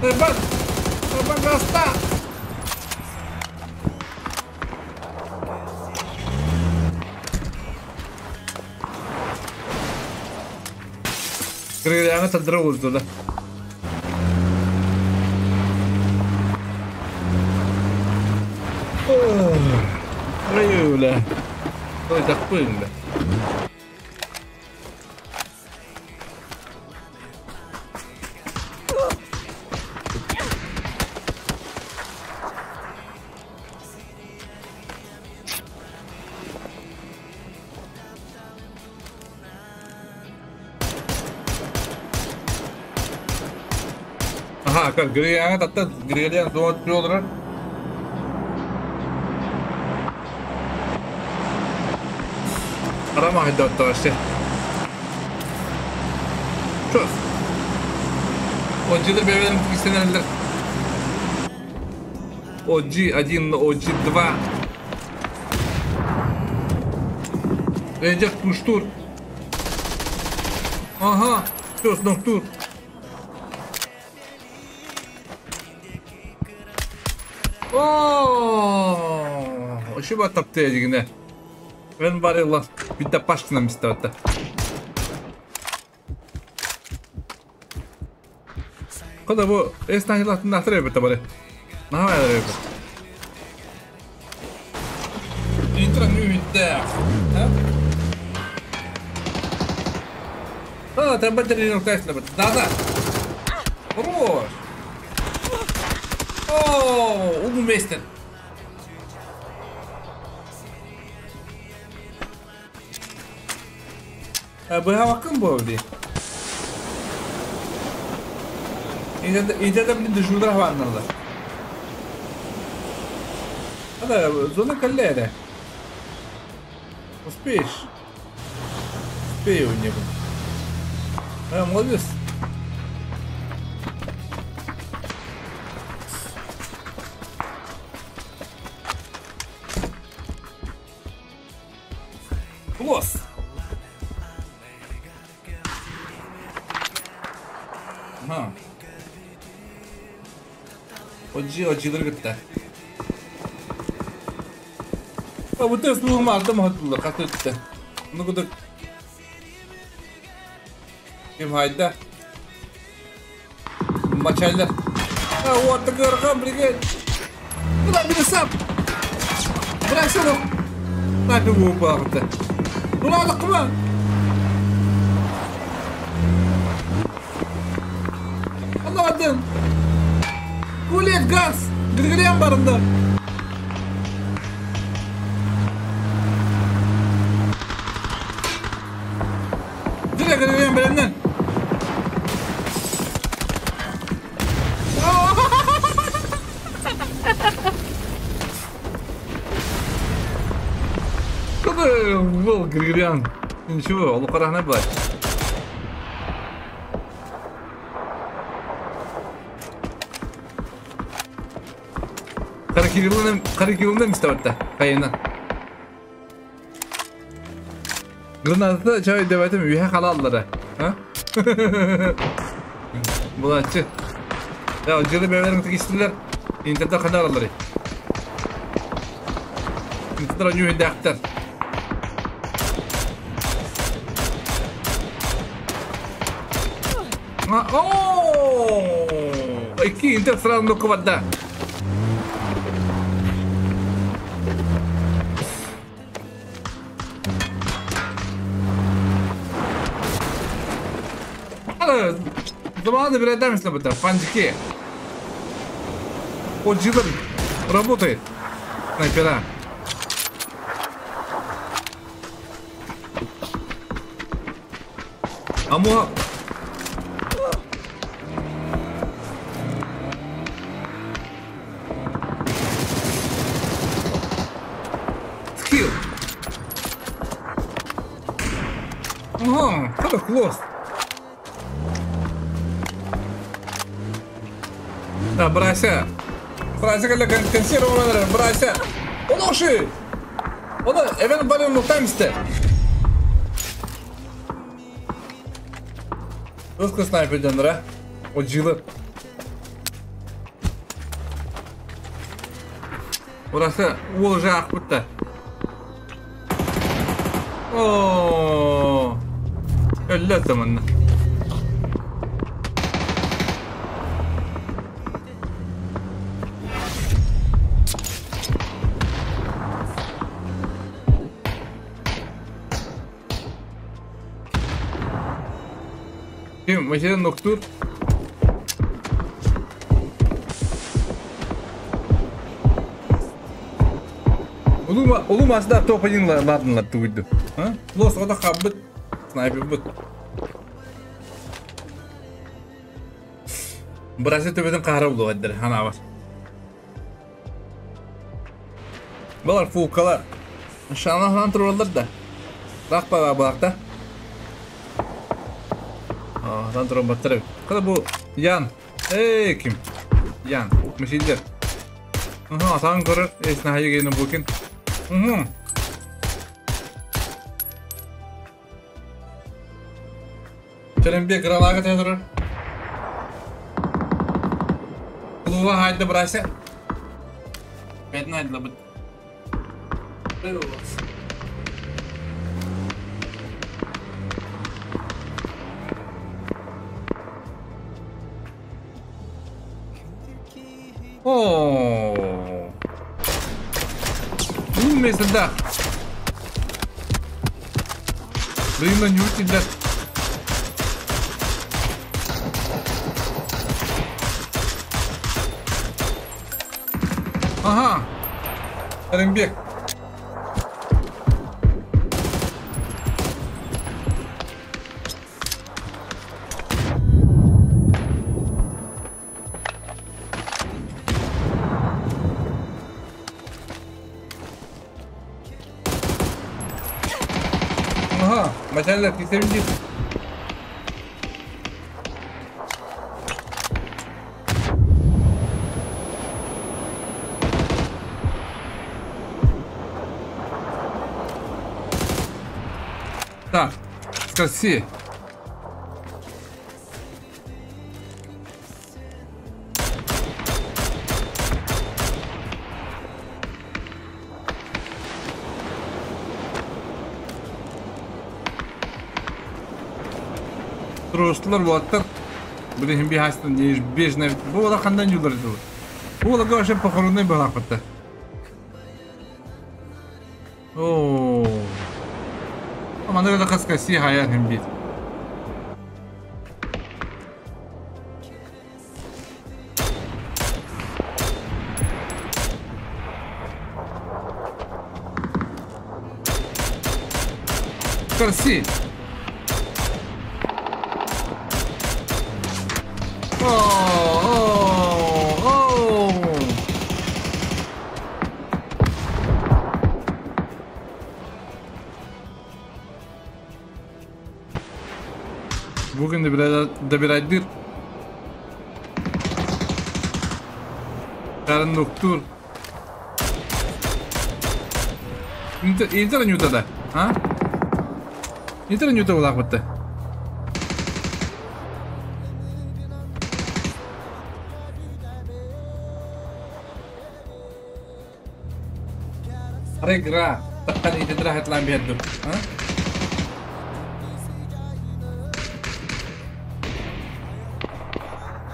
Bak. Bak hasta. Gırgırlayan tadırı oldu da. Öyle. Koyduk buyurun. Aha, gırgırlayan hatta gırgırlayan soğuk olur. Romahdottavasti. Чos. OG-ler benim istenenler. OG1, OG2. Recep kuştur. Aha, чos noktur. О, Ошиба тапты дегене. Ben var ya bir de başkına mistatta. Kada bu esnafın natır ebette bari. Ne var ya? Intra nu inte. Ha, sen bateri noktası da. Da. Хорош. О, уместен. Bu hakkım bu oldu. İnternet bir düşürdü havanlarda. Hadi zona kalere. Успеешь? Успею не буду. А, молодец. Класс. Ага. Acıları gitti. Bu test bulma aldım hatırlar katı etti. Bunu kadar Ким хайда? Мачайлар. А, вот такой ракам, прикинь. Куда минусап? Бросил. Нафиг упал-то. Ну ладно, куда? Алладин. Гулет газ. Григорян барында. Direkt Григорян белемнен. Был Григорян. Ничего, ол қарағына былай. Қара мистабатта, қайына. Гранатты чай деп айтым, үйе қалалары. Булачы. Я, жылы бәлерін тігістілер, интерда қандар алары. Интерда нүйінде ақтар. О! Икки интер сразу нокку барда. Заманында bir eder misin bu Фанчики. О, Джилер работает. Снайпера. Амо. Скилл. Ага, это хвост. Да, брася. Брася, когда консервировали, брася. Он уши. Он, эвен бален лутамсте. Русский снайпер дендра. Ожилы. Burası olacak bitti. Oo. Öyle zamanla. Kim mesela noktur. Улу масда топ-1 ладно туйду. А? Лос ода хаббит. Снайпер бит. Бразил төбөтүн кахара булу эддер, хана бар. Балар фулкалар. Иншалла туралар да. Рак бага багта. А, дан туран баттыр. Када бу Ян. Эй, ким? Ян, мешилдер. Аха, атан көрөр, эсне хайы букин. Угу. Черембек граната тезер. Кулуга хайды брася. Бедна айдла бит. О. Места. Блин, не утилер. Ага. Рембек. Maçalar kesebildik. Так, скажи. Туруорустулар уолаттар. Билигин биһаастан неизбежно. Бу уола хандан юлар дылы. Бу уолага вообще похоронный быһалаахпытта. Оо. Маннык да хаска си хайан хим бит. Карси. О, о, о. Бүгүн добирайдыр. Карын нуктур. Интер нюта да, а? Интер нюта булак битте. Регра. Таққан итедра хатлан берді. А?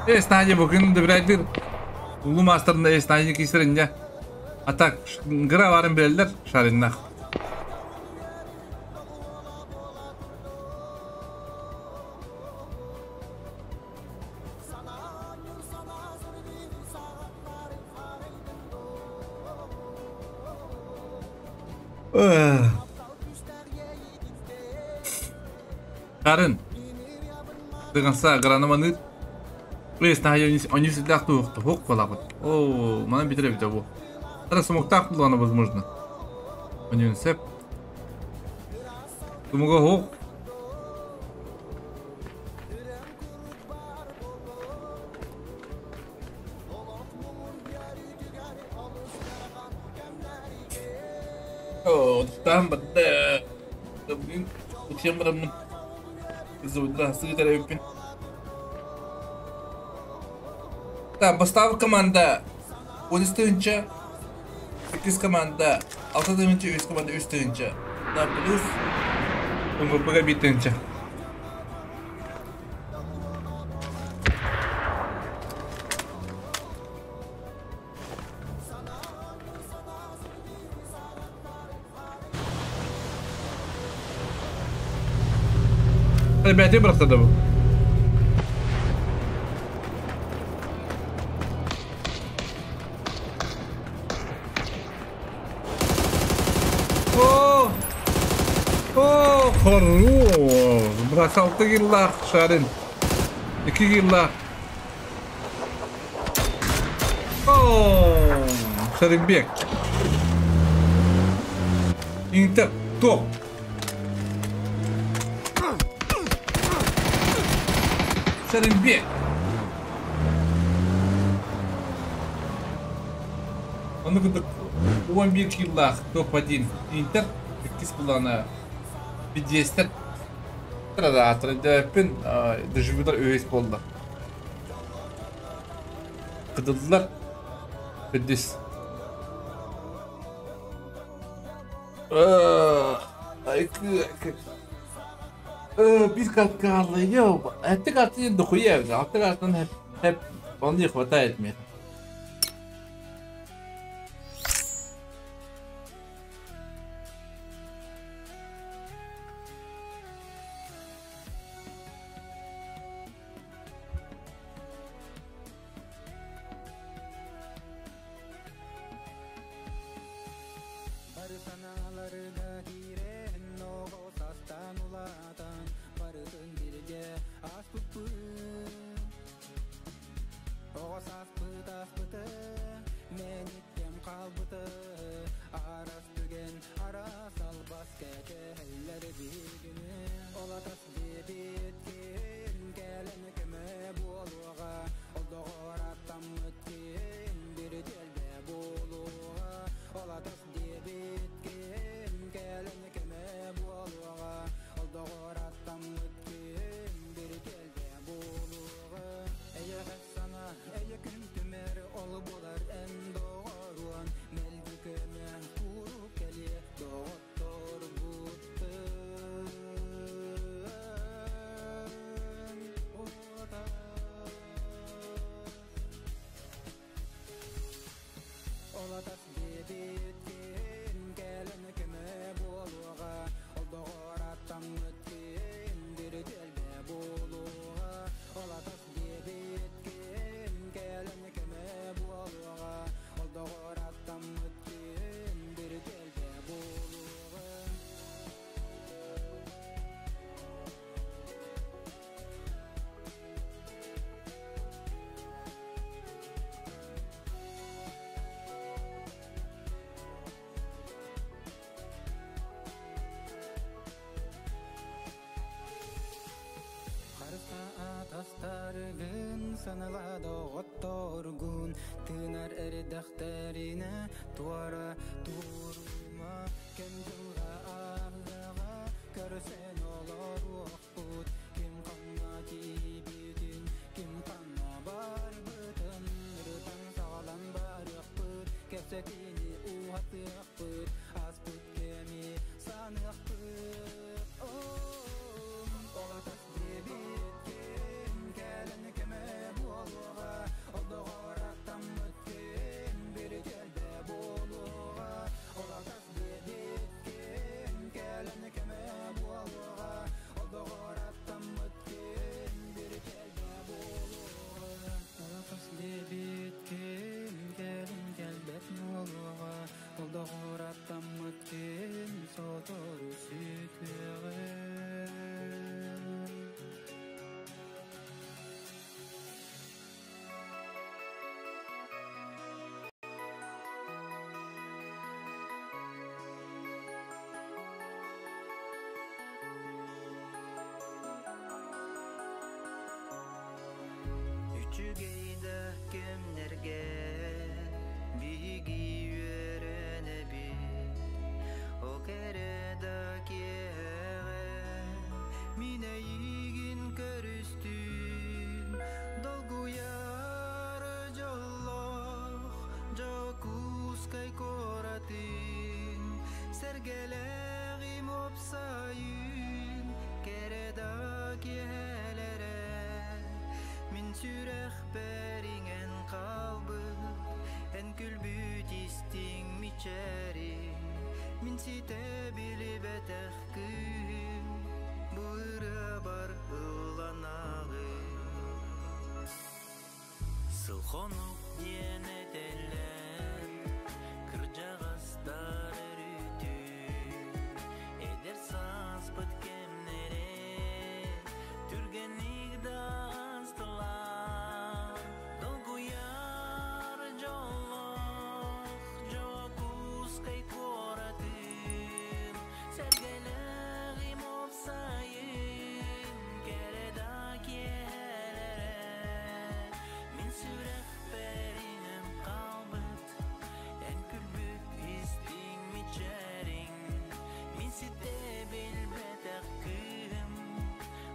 Эстаня бүгін добирайдыр. Улу мастерында эстаня кисеринде. А так, гра барын белдер, шариннах. Карын. Дыганса гранаманы. Эстаня они всегда тух балабыт. О, мана битре бите бу. Тара смоктак булганы возможно. Они сеп. Тумуга хок. О, там бадда. Блин, утем барамын. Зудра, сыгытара өппин. Там бастав команда 13-нче, 8 команда 6-нче, 3 команда 3-нче. На плюс МВП 5-нче. Ребята, брат, да. О! О, хорош! Брат, 6 киллах, Шарин. 2 киллах. О, Шаринбек. Интер, топ. Шаринбек. Он 11 киллах, топ-1. Интер, иккис булана 50 Традатыр, деживюдар өйс болды. Кыдылдылар. 50. Bir kat kaldı. Yok. Hatta kartı дохуя уже. Hatta karttan hep hep он не хватает мне. Үчүгэй да кэмнэргэ биһиги үөрэнэбит, О кэрэ да киэһэҕэ мин эйигин көрүстүм, Долгуйар дьоллоох Дьокуускай куоратын, Сэргэлээҕим уопсайын кэрэ да киэһэлэрэ Мин сүрэхпэр иҥэн хаалбыт, эн күлбүт истиҥ мичээриҥ, Мин ситэ билибэтэх кыыһым, бу ырыабар ылланаҕын. Сыл-хонук диэн этэллэр, кырдьаҕастар өрүтүн, Эдэр сааспыт кэмнэрэ түргэнник да астылар. Долгуйар дьоллоох Дьокуускай куоратын, Сэргэлээҕим уопсайын кэрэ да киэһэлэрэ Мин сүрэхпэр иҥэн хаалбыт, эн күлбүт истиҥ мичээриҥ, Мин ситэ билбэтэх кыыһым,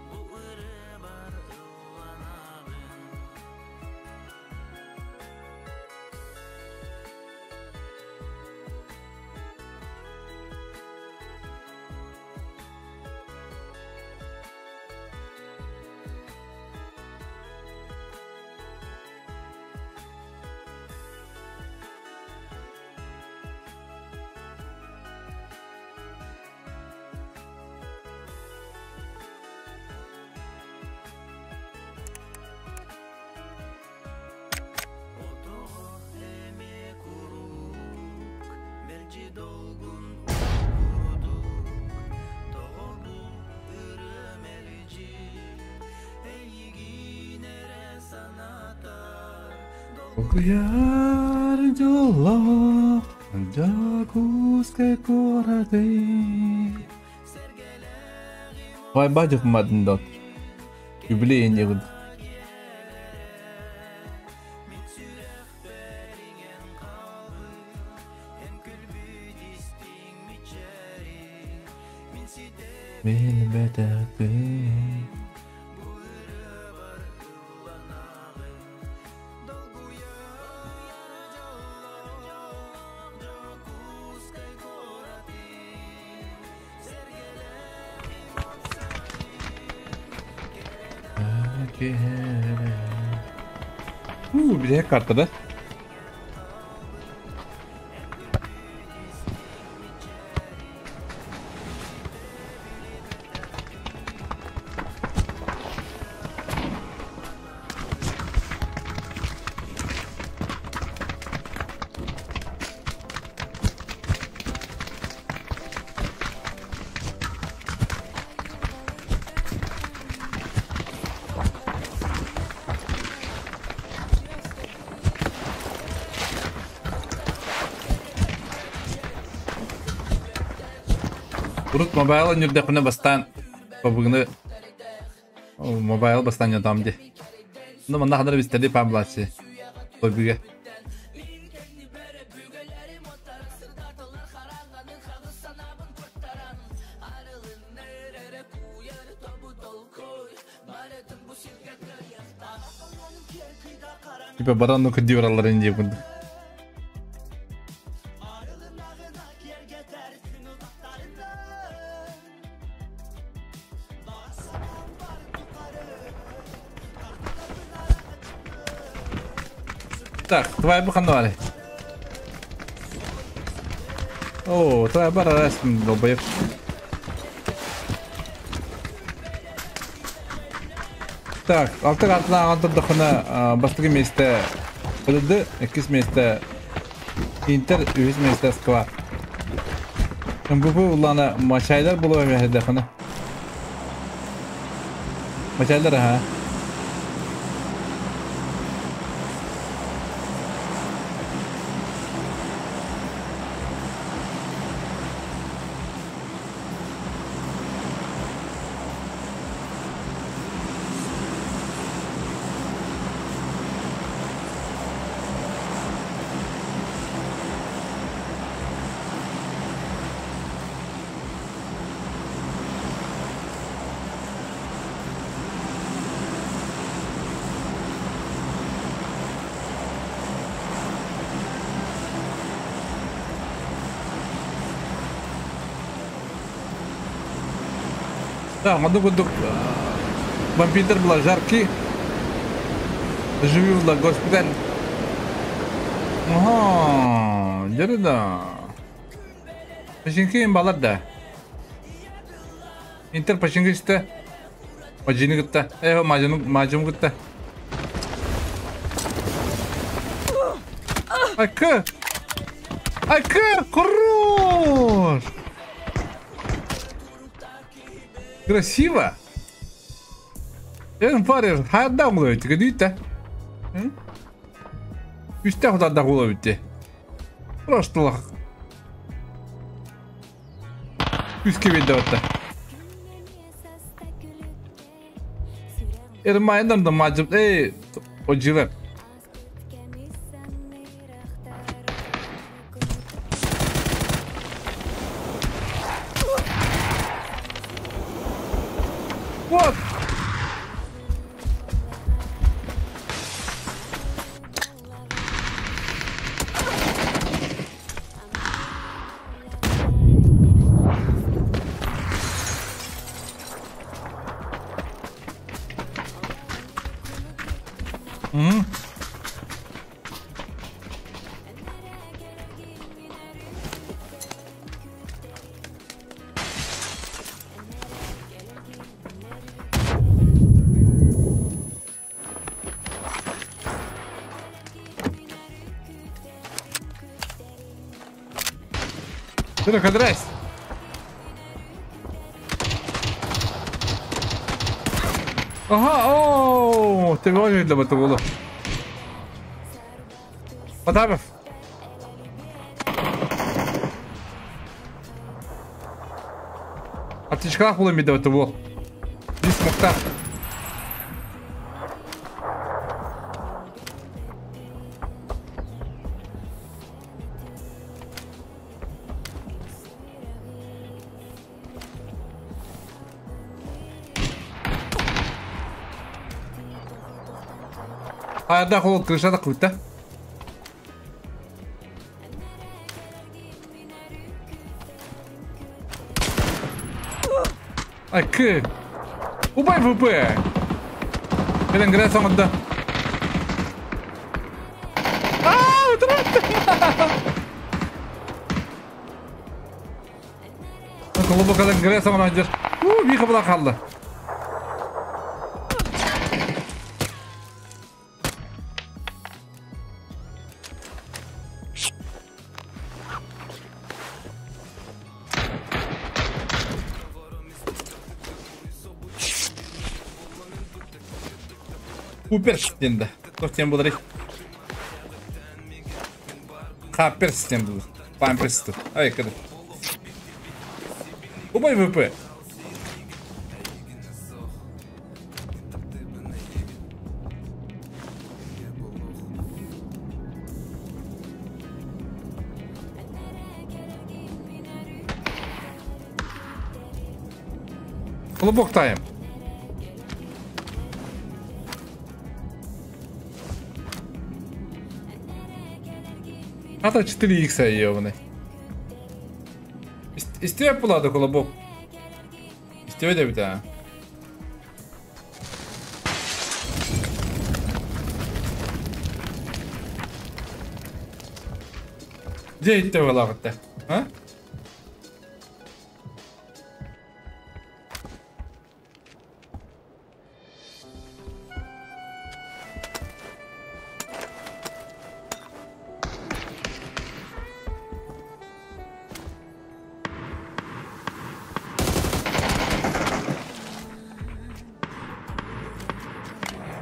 бу ырыабар ылланаҕын. Отоҕо эмиэ куруук, мэлдьи долгун курдук, Тоҕо бу ырыа мэлдьи эйигин эрэ санатар. Долгуйар дьоллоох Дьокуускай куораты. Ой, бадьык мадындот. Юбилей не выд. Билбэтэхпин. Уу, билиһэ карта да? Урут мобайл ньүрдэхпинэ бастаан побыгыны мобайл бастаан ньотоом ди. Ну манна ханар бистэри памлачы. Побыга. Типа баран ну кырдии баралларын дии курдук. Так, твоя бы ханна бары. О, твоя бара раз долбоеб. Так, алты картына турдахына бастакы месте ПДД, иккис месте Интер, үһүс месте Сква. МВП уллана Мачайлар булуа мехедехына. Мачайлар аха. Да, маннык курдук вампирдар была жаркий. Живи в госпиталь. Ага, дьэ да. Пачинки балар да. Интер пачинки истэ. Мажины кытта. Э, мажыны мажым кытта. Айка! Айка! Хорош! Красиво! Эн парер, хайда уловить, кедүйті. Үстә худада уловить. Просто лах. Үске бейді отта. Эрмайдан да мажып, эй, ожилер. Вот! М? Серега, здрасте. Ага, о, ты говоришь для этого было. Потапов. Аптечка хула ми этого было. Здесь мухта. Хайда хол крышада куйта. Ай, к. Убай ВП. Кэлен грэ саҥарда. Аа, утратта. Колобо кэлэн грэ саҥарар. У, Миха була хаалла. Купер диэн да. Туох диэн буоларый? Хапперс диэн буолар. Памперс. Ай, кыды. Убай ВП. Колобок тайм. А то 4 икса ебаный. Истеб булады колобок. Истебе де бит. Где итте булагытта? А?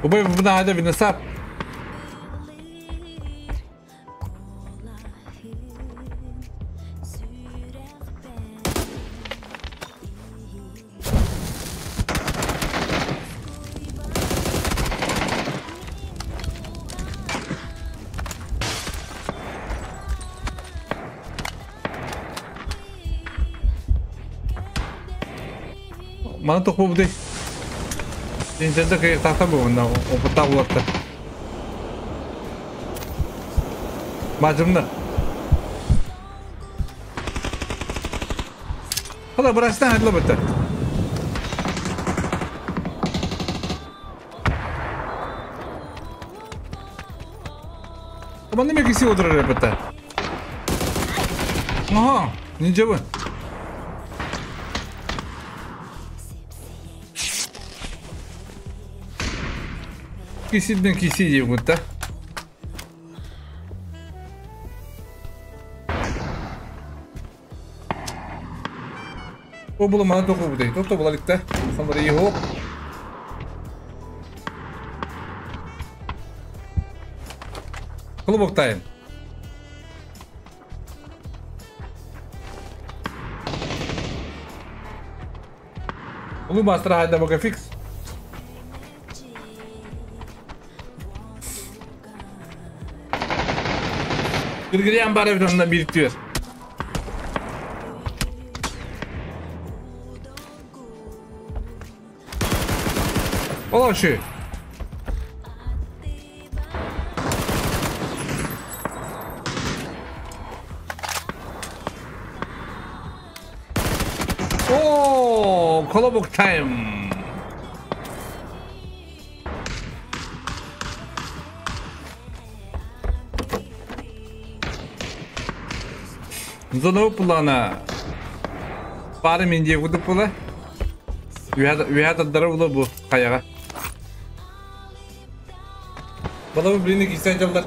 Убай бuna hadi bir nasap. Мана тоқпа бұдай. Нинтендо кайы тахта бу на опыта булатта. Мажымны. Хала брастан хадла бата. Команда ме киси отырар бата. Ага, нинжа бу. Кисиден киси диye да. О була мана току буде. Тобто була лікте. Самбара його. Колобок тайм. Улу мастер хайда бока фикс. Gırgıryan bari bir ondan biriktiriyor. Ola şu. Oo, kolobok time. Зона плана. Пары менде кудуп була. Уяда дара була бу каяга. Бала бу блин кисен жалдар.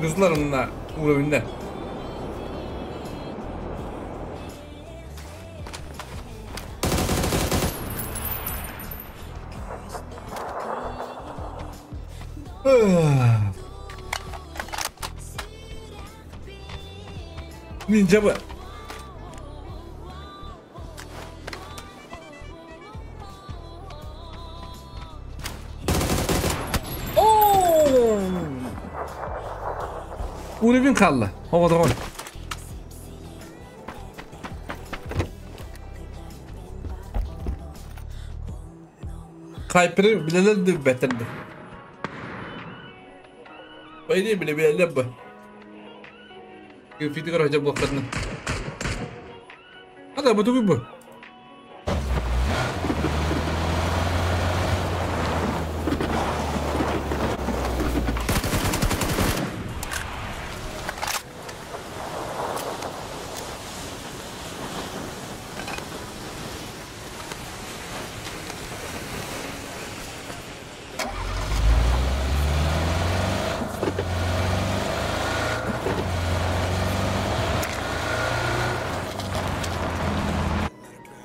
Кызлар мына уровеньде. Ninja bu. Oo! Уровень kaldı. Havada gol. Kaypırı bileler beterdi. Baydı bile bileler bu. Фитигар хотя блокадны. А да, бу бу.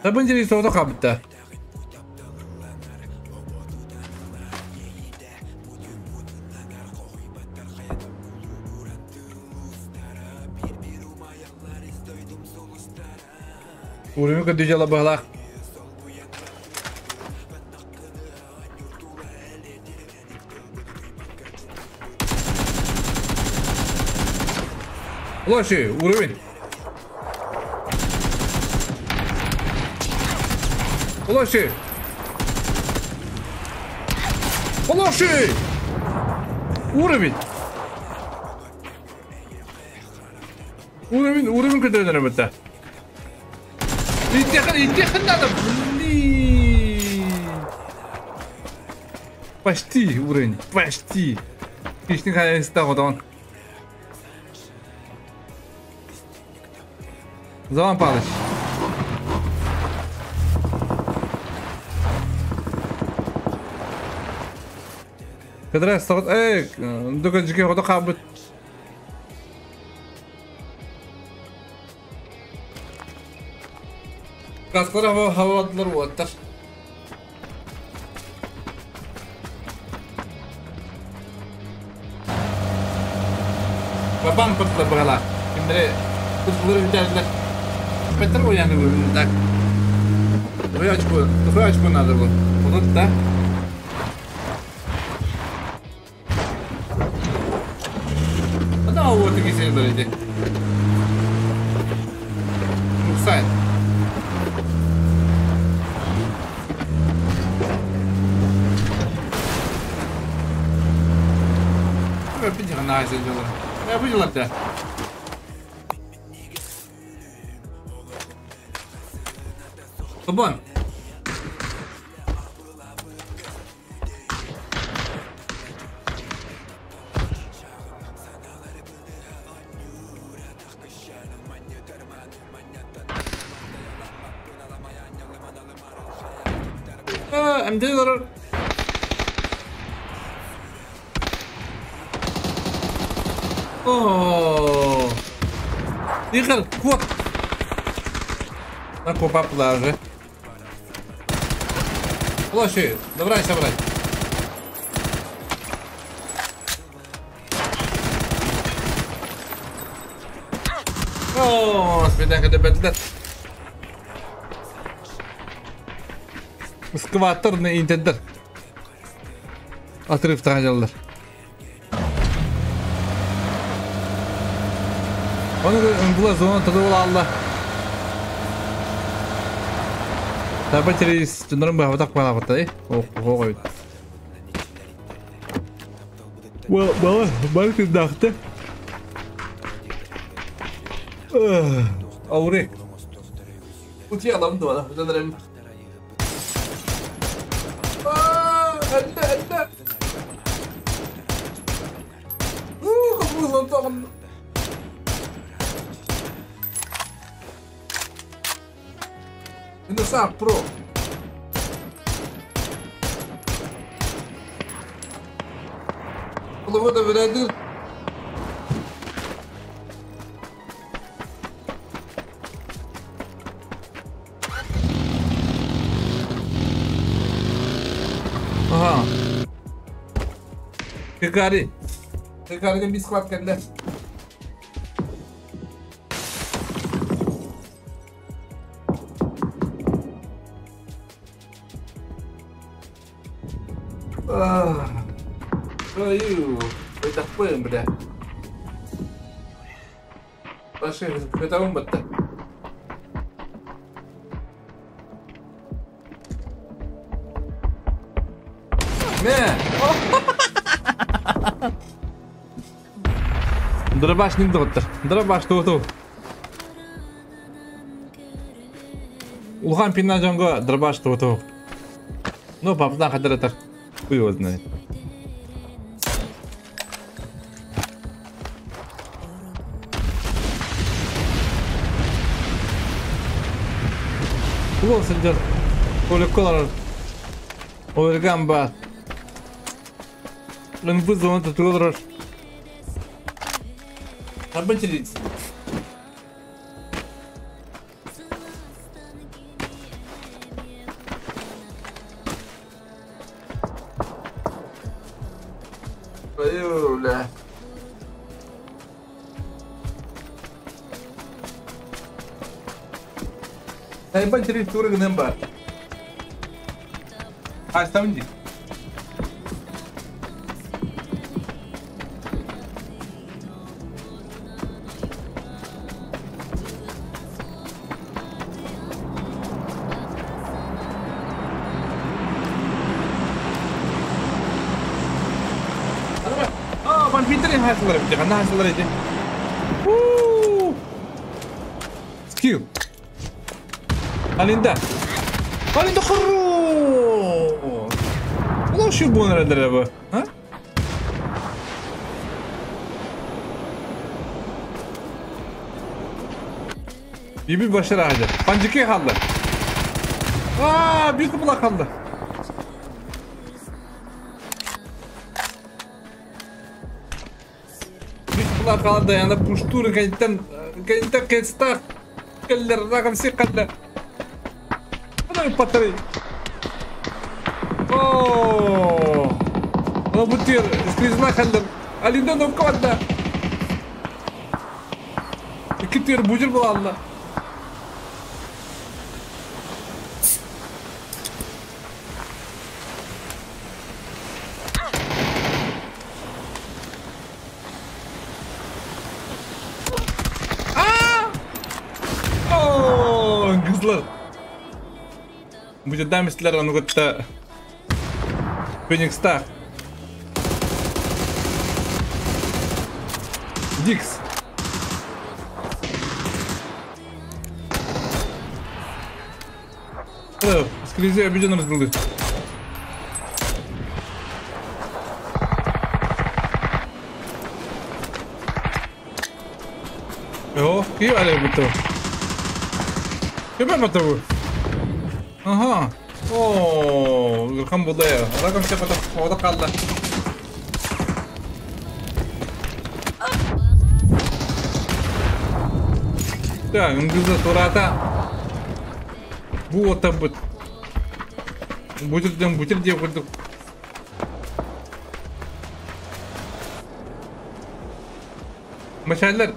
Табынжери соғда қабытта. Уровень көдүжала бағалақ. Лоши, уровень. Лоши. Лоши. Уровень. Уровень, уровень көтөрөнөр бітті. Иттехан надо, блин. Почти уровень, почти. Хищник хаяста он. Заман Павлович. Кадра сағат, эй, дүкін жеке ходы қабыт. Каскалар хавадылар уаттар. Бабам күртілер бағала. Кімдері күртілер үтәлілер. Петр ояны көрін, так. Тухой очко надо было. Вот да. Да, вот и сидели эти. Муксайн. Я видела тебя. Кабан. МД. О, Игорь, кот. На копа плаже. Лоши, добрай собрать. О, свиданка до бедлет. Скваторный интендер. Отрыв тағалар. Оны бұла зона тұды бола алла. Таба через жынырын бағытақ баға бұта, О, қойды. Бала, бар күндақты. Аурек. Утия аламды бала, жынырын. Әлді, әлді. Қапылын тоғын. Сам про. Половина вырядил. Ага. Какари. Какари без схватка для. Аю, это пым, бля. Пошли, это умбат-то. Мэ! Дробаш не доттер. Дробаш ту-ту. Улхан пинна жонго дробаш ту-ту. Ну, папдан қадыр Хуй его знает. Угол сидят. Поликолор. Овергамба. Он вызвал этот колор. Обочередь. Бля. Тайбан территория гынан бар. Астам ди. Aa, ben bildirin hayatları bitti. Ben hayatları bitti. Skill. Alinda. Alinda хорош. Ulan şu bu nerelere bu? Ha? Bir başarı hadi. Panciki kaldı. Aa, bir kupla kaldı. Bir kupla kaldı yani puştur kentten kentten kestak. Keller rakam si kaldı. Hadi patlayı. Oh. Ana bu tür skrizna kaldı. Alinden okkadı. İki tür bucur bulandı. Будет дамистлер, он говорит, Феникс так. Дикс. Скризы обиден разбил. О, киев але буту. Киев буту. Aha. Oo, Gürkan buldu ya. Rakam sepete orada kaldı. Ya, İngilizce sorata. Bu otobüs. Buçur buçur diye kurduk. Meşaller.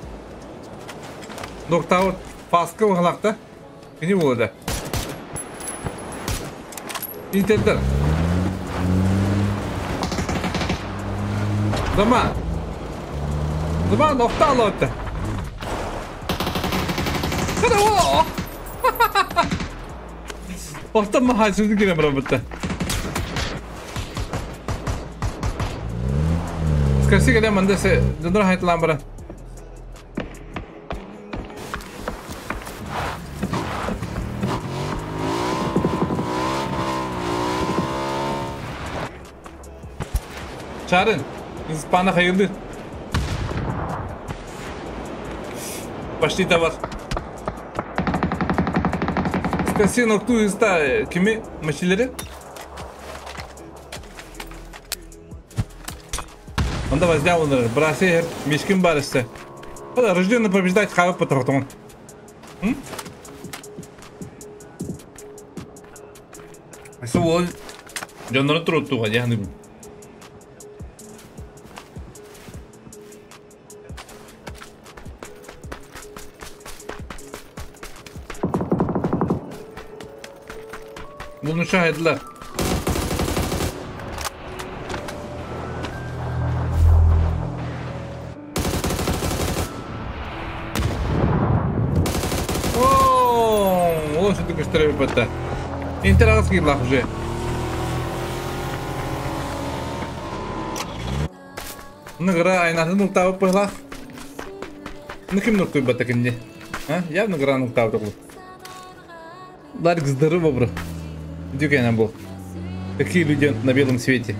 Doktor Pascal halakta. Ne bu da? İnternet. Zaman. Zaman nokta aldı. Hadi o. Orta mahallesini giremem bitti. Скажи, когда мандесе, донор хайт ламбра. Çağırın. İspanya hayırlı. Почти товар. Скажи, nokta usta kimi maçları? Onda возьмем onları. Брасер, мешкин барышты. Hadi рожденный побеждать хавы потратон. Nasıl Canları turuttu yani. Bunu şahitler. Ooo, şimdi gösterelim hatta. İnternet gibi laf уже. Награ айнатын нуктабы пыглах. Ну ким нуктуй батакинде? А? Я награ нуктабы тоглу. Ларик здорово, бро. Дюкай был. Какие люди на белом свете.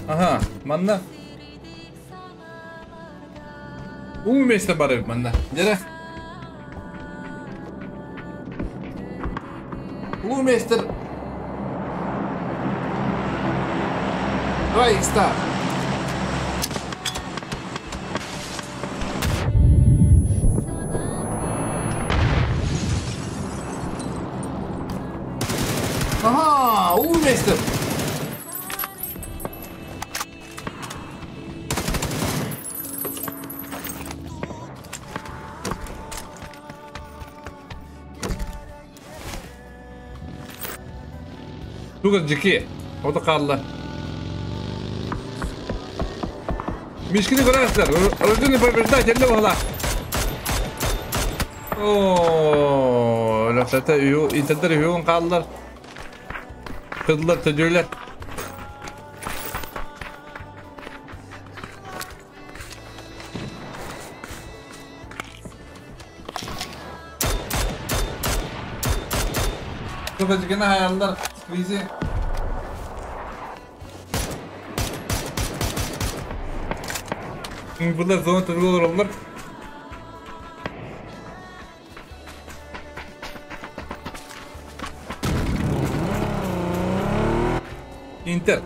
Ага, манна. Уместно барып манна. Дера. Луместер. Давай, ста. Ага, уместер. Тугар жики. Ота қалла. Мишкини көрәсілер. Рожденный побеждать, әлі бағала. О, ләхтәтә интердер үйін қалдылар. Кыдылар, төдөлер. Тугар жикini hayallar. Krizi. Бұлар зона төдөлөр олар. Интер.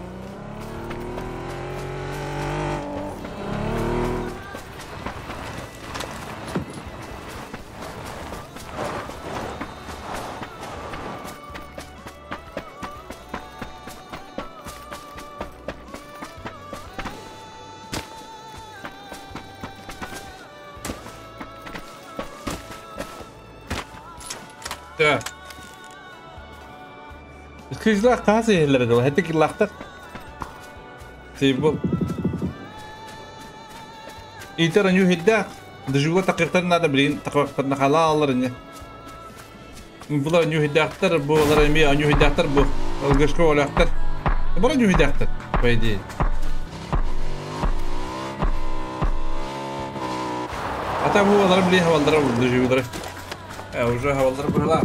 Да. Кызлар қазы елдері дыл, әті киллақтар. Сейбол. Интер аню хиддақ. Дежула тақиқтарына да білейін, тақиқтарына қала алар не. Бұлар аню хиддақтар, бұлар эми аню хиддақтар, бұ. Алгашка олақтар. Бұлар аню хиддақтар, по идее. Ата бұл алар білейін хавалдара бұл дежулары. Уже хавалдар бұла.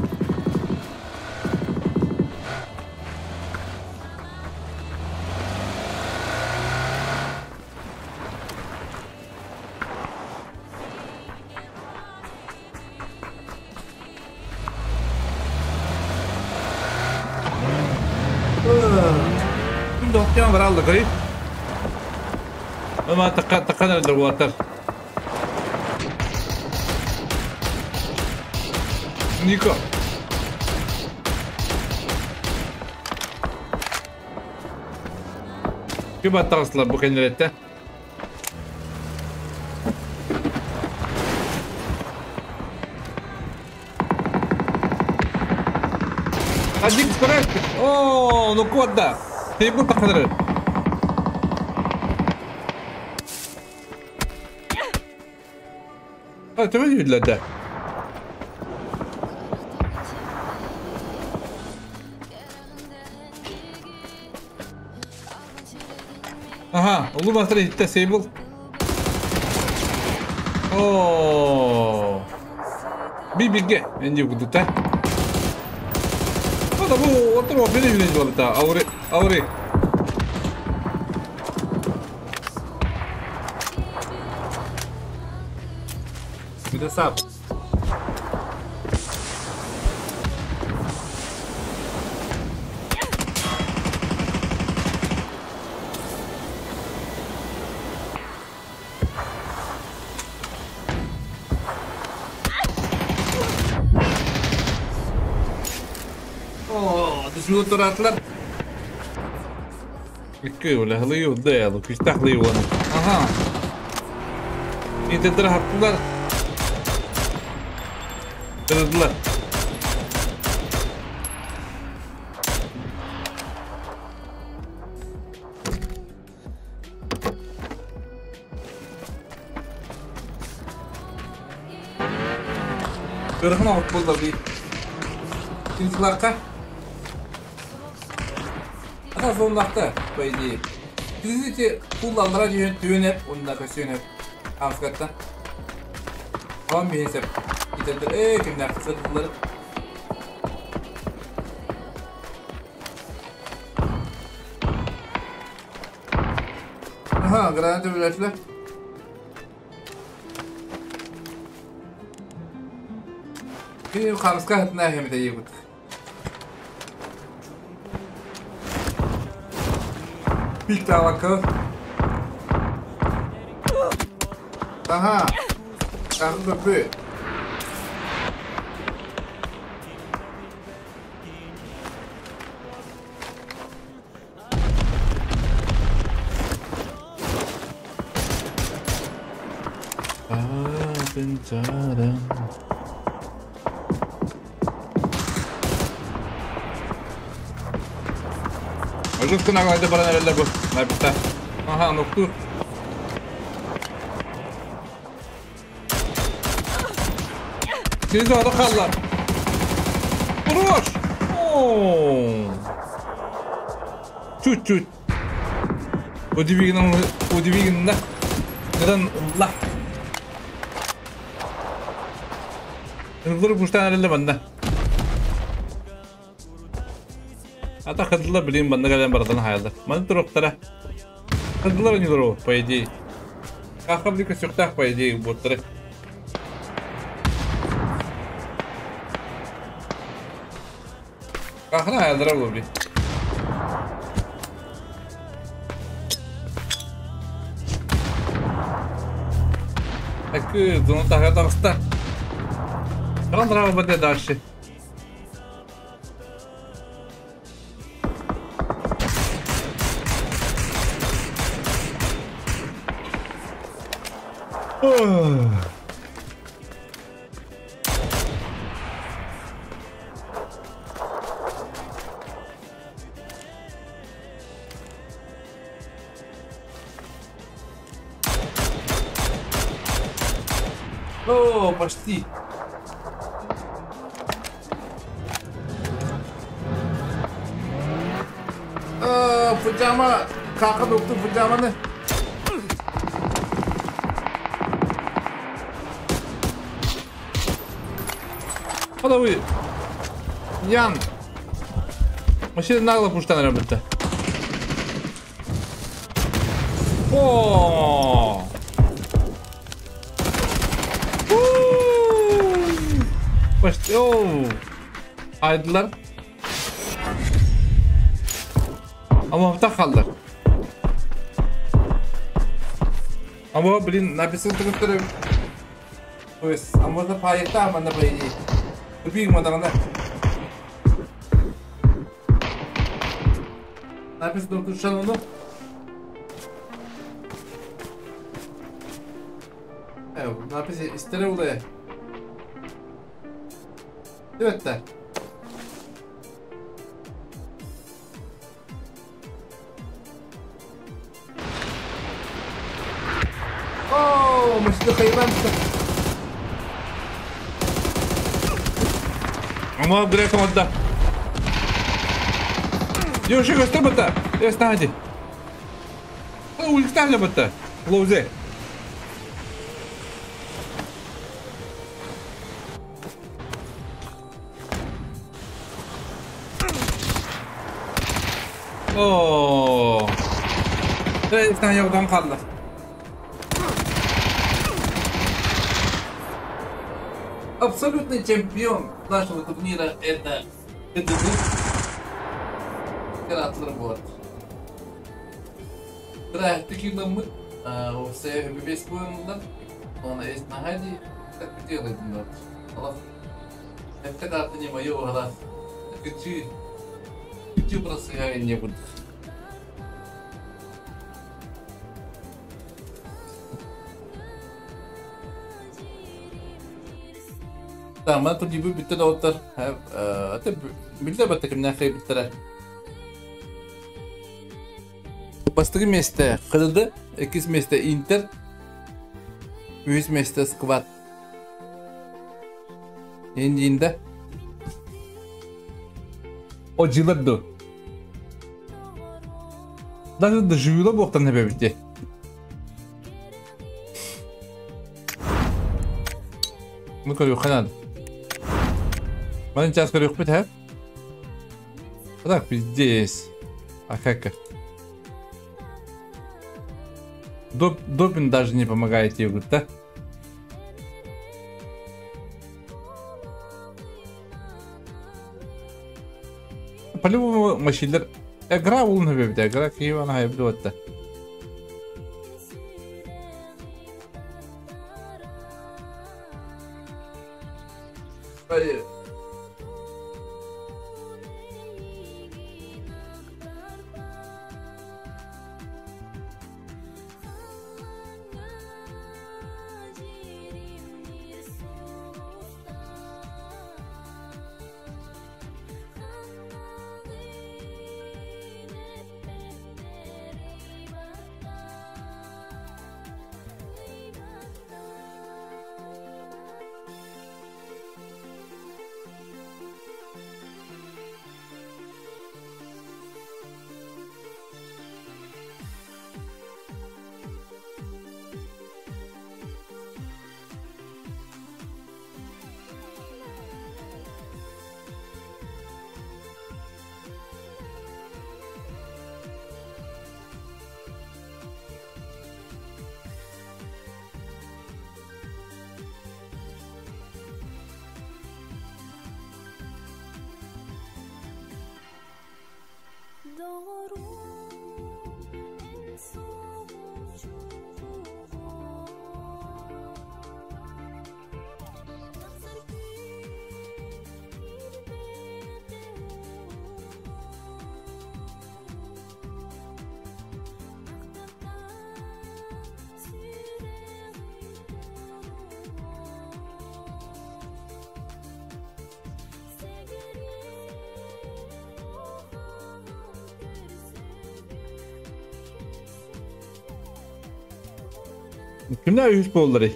Бар алды кырый. Ама таққан әлдір болаттар. Нико. Кім аттағысылар бұл кәнеретті? Один скорочка. О, ну куда? Ты был таққаныр. Төбе үйдлерде. Aha, ulu batır hitte Sable. Oo. Bir bilgi. Enci kuduta. O da bu otur o beni bilinci oldu. Avri, avri. Bir de sap. Düşüyor duratlar. İki öyle hılıyor da küstahlıyor onu. Aha. İnternet haptılar. Kırdılar. Kırıkına hop buldu bir. İntilarka. Ата зондақта, по идее. Видите, кулландыра дүйін түйініп, онда көсүйініп. Амскатта. Ам бейсеп. Итәлдер, кімдер қысырдылар. Aha, granatı biletler. Bir kamska hatına hemide yegut. Bir tane Aha. Aha, Жестко наглайды баран эрэллэр бу. Найбыта. Аха, нокту. Сизи ары қаллар. Хорош! Чуть-чуть. Удивительно, удивительно. Neden Allah? Dur kuştan herhalde bende. Ата хадылар билин банна кэлэн барытын хаялар. Маны туруктара. Хадылар не дуру, по идее. Кахабли көсүктах, по идее, буттары. Кахна хаялдара бу бли. Акы, зону тахар тагыста. Кран драба дальше. О, почти. Пajama, kaka doktor pajama ne? Hada bu. Ян. Машина нагло пуштан работа. О! Почти. Оу. Aydılar. Ama hafta kaldılar. Ama блин, написано который. То есть, а можно поехать там, она по идее. Тупик мадана. Написано тут шану. Написано истеревле. Evet. О, мы сюда хайванцы. Ama bırakamadı. Yok şey göstermedi. Evet hadi. Ulti bitti. Лоузе. Oo. Bir tane yoldan kaldı. Абсолютный чемпион нашего турнира это КДД. Кратер борт. Трактикинамы, все весь буйнда, он есть на хади, так и делает народ. Это карта не мое, глаз. Кичи, кичи просто я не буду. Tamam, ben turnibu bitti de otur. Hatta bilde battık ne xey bitti. Бастығы месте КДД, 2 месте Интер, 3 месте Сквад. Енді О жылырды. Даже доживила боқтан не бітті. Ну көрю ханан. Мен час көрю бит, ha? Так, пиздец. А как? Допинг даже не помогает тебе, да? По-любому машинлер игра улны бебде, игра киевана хайблюатта. Кимнэ үһүс буолларый?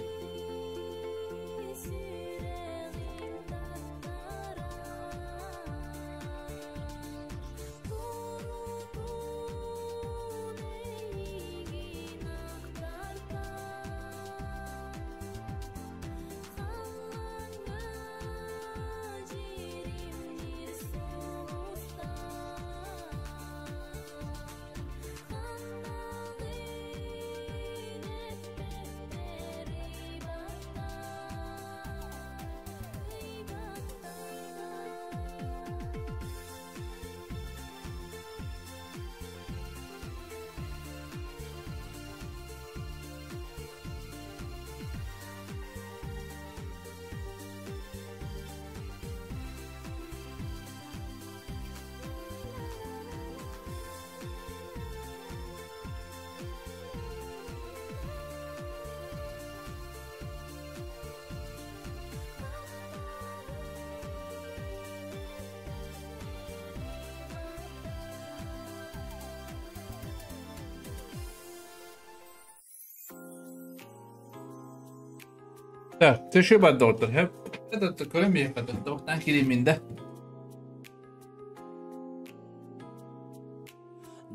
Так, төшө бар доҕоттор. Хөп. Это көрөн биһиэхэ тоқтан кириимин да.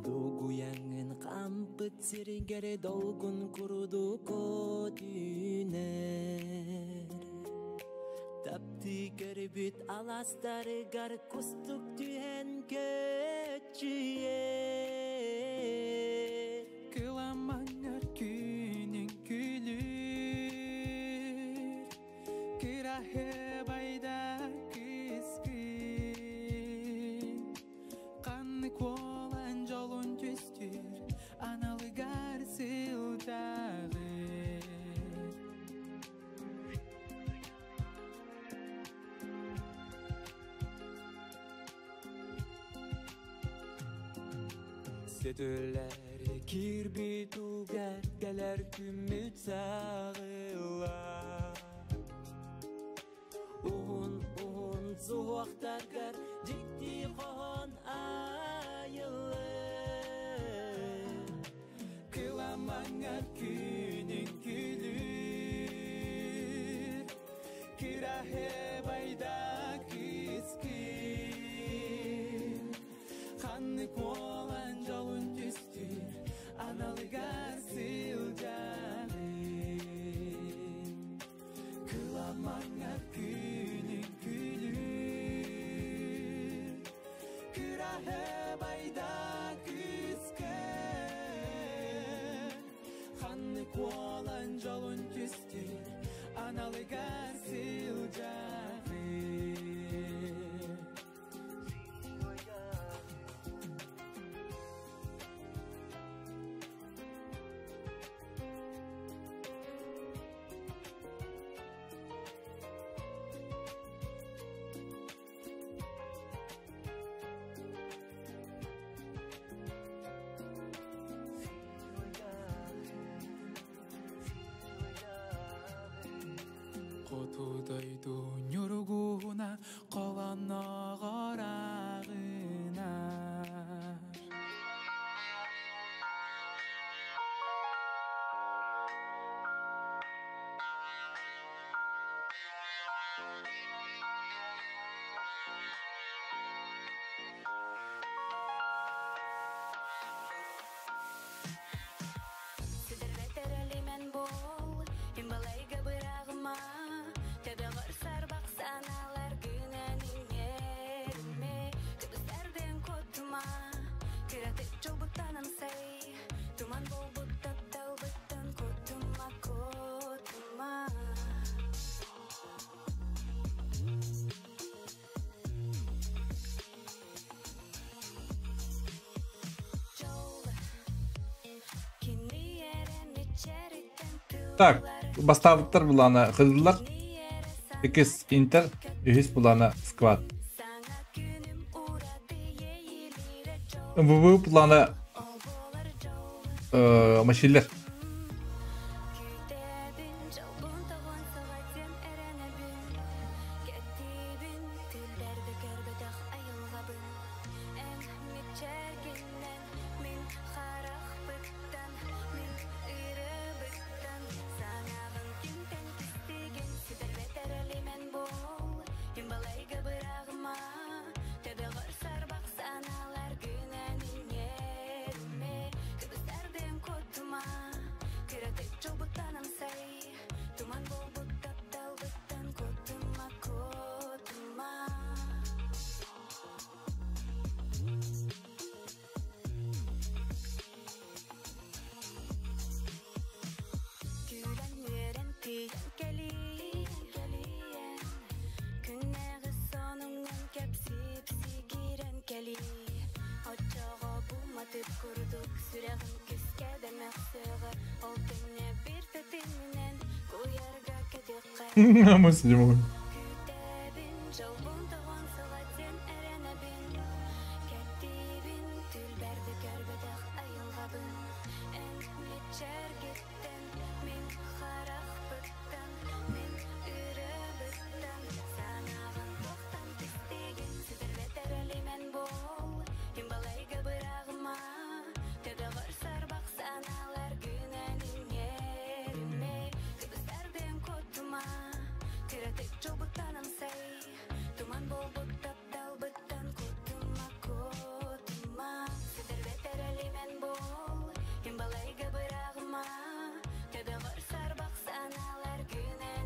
Дугуяңын кампыт сиригер долгун куруду көтүнер. Тапты көрбүт аластарыгар кустук түһэн көчүйер. Кыламаңар күнүн күлүр, Кырахы байда кыскын. Канны куолан жолун түстүр, Аналыгар сылтагы. Сөтөләри кирбит угар кэлэр күммүт сағыла. Уһун уһун суһуохтаргар дьикти хоһон айылы. Кыламаңар күнүн күлүр, Кырахы байда кыскын. Ханны куолан жолун түстүр, Аналыгар сылдьагын. Кыламаңар күнүн күлүр, Кырахы байда кыскын. Ханны куолан жолун түстүр, Аналыгар сылдьагын. Хотудойду нюругуна колоногорагына. Сидербетер элимен бол, имбалайга бырагыма, Төбөгөр сарбак саналар күнәниңерме, Көбүстерден котума, Кыратык жолбуттанам сай, Туман болбут тапталбыттан котума, котума. Жол, кини эрен ичериттен Так, бастабыттар буланы кылдылар. Икис Интер, үһүс буланы Сквад. МВВ буланы машиллер. Мы сидим.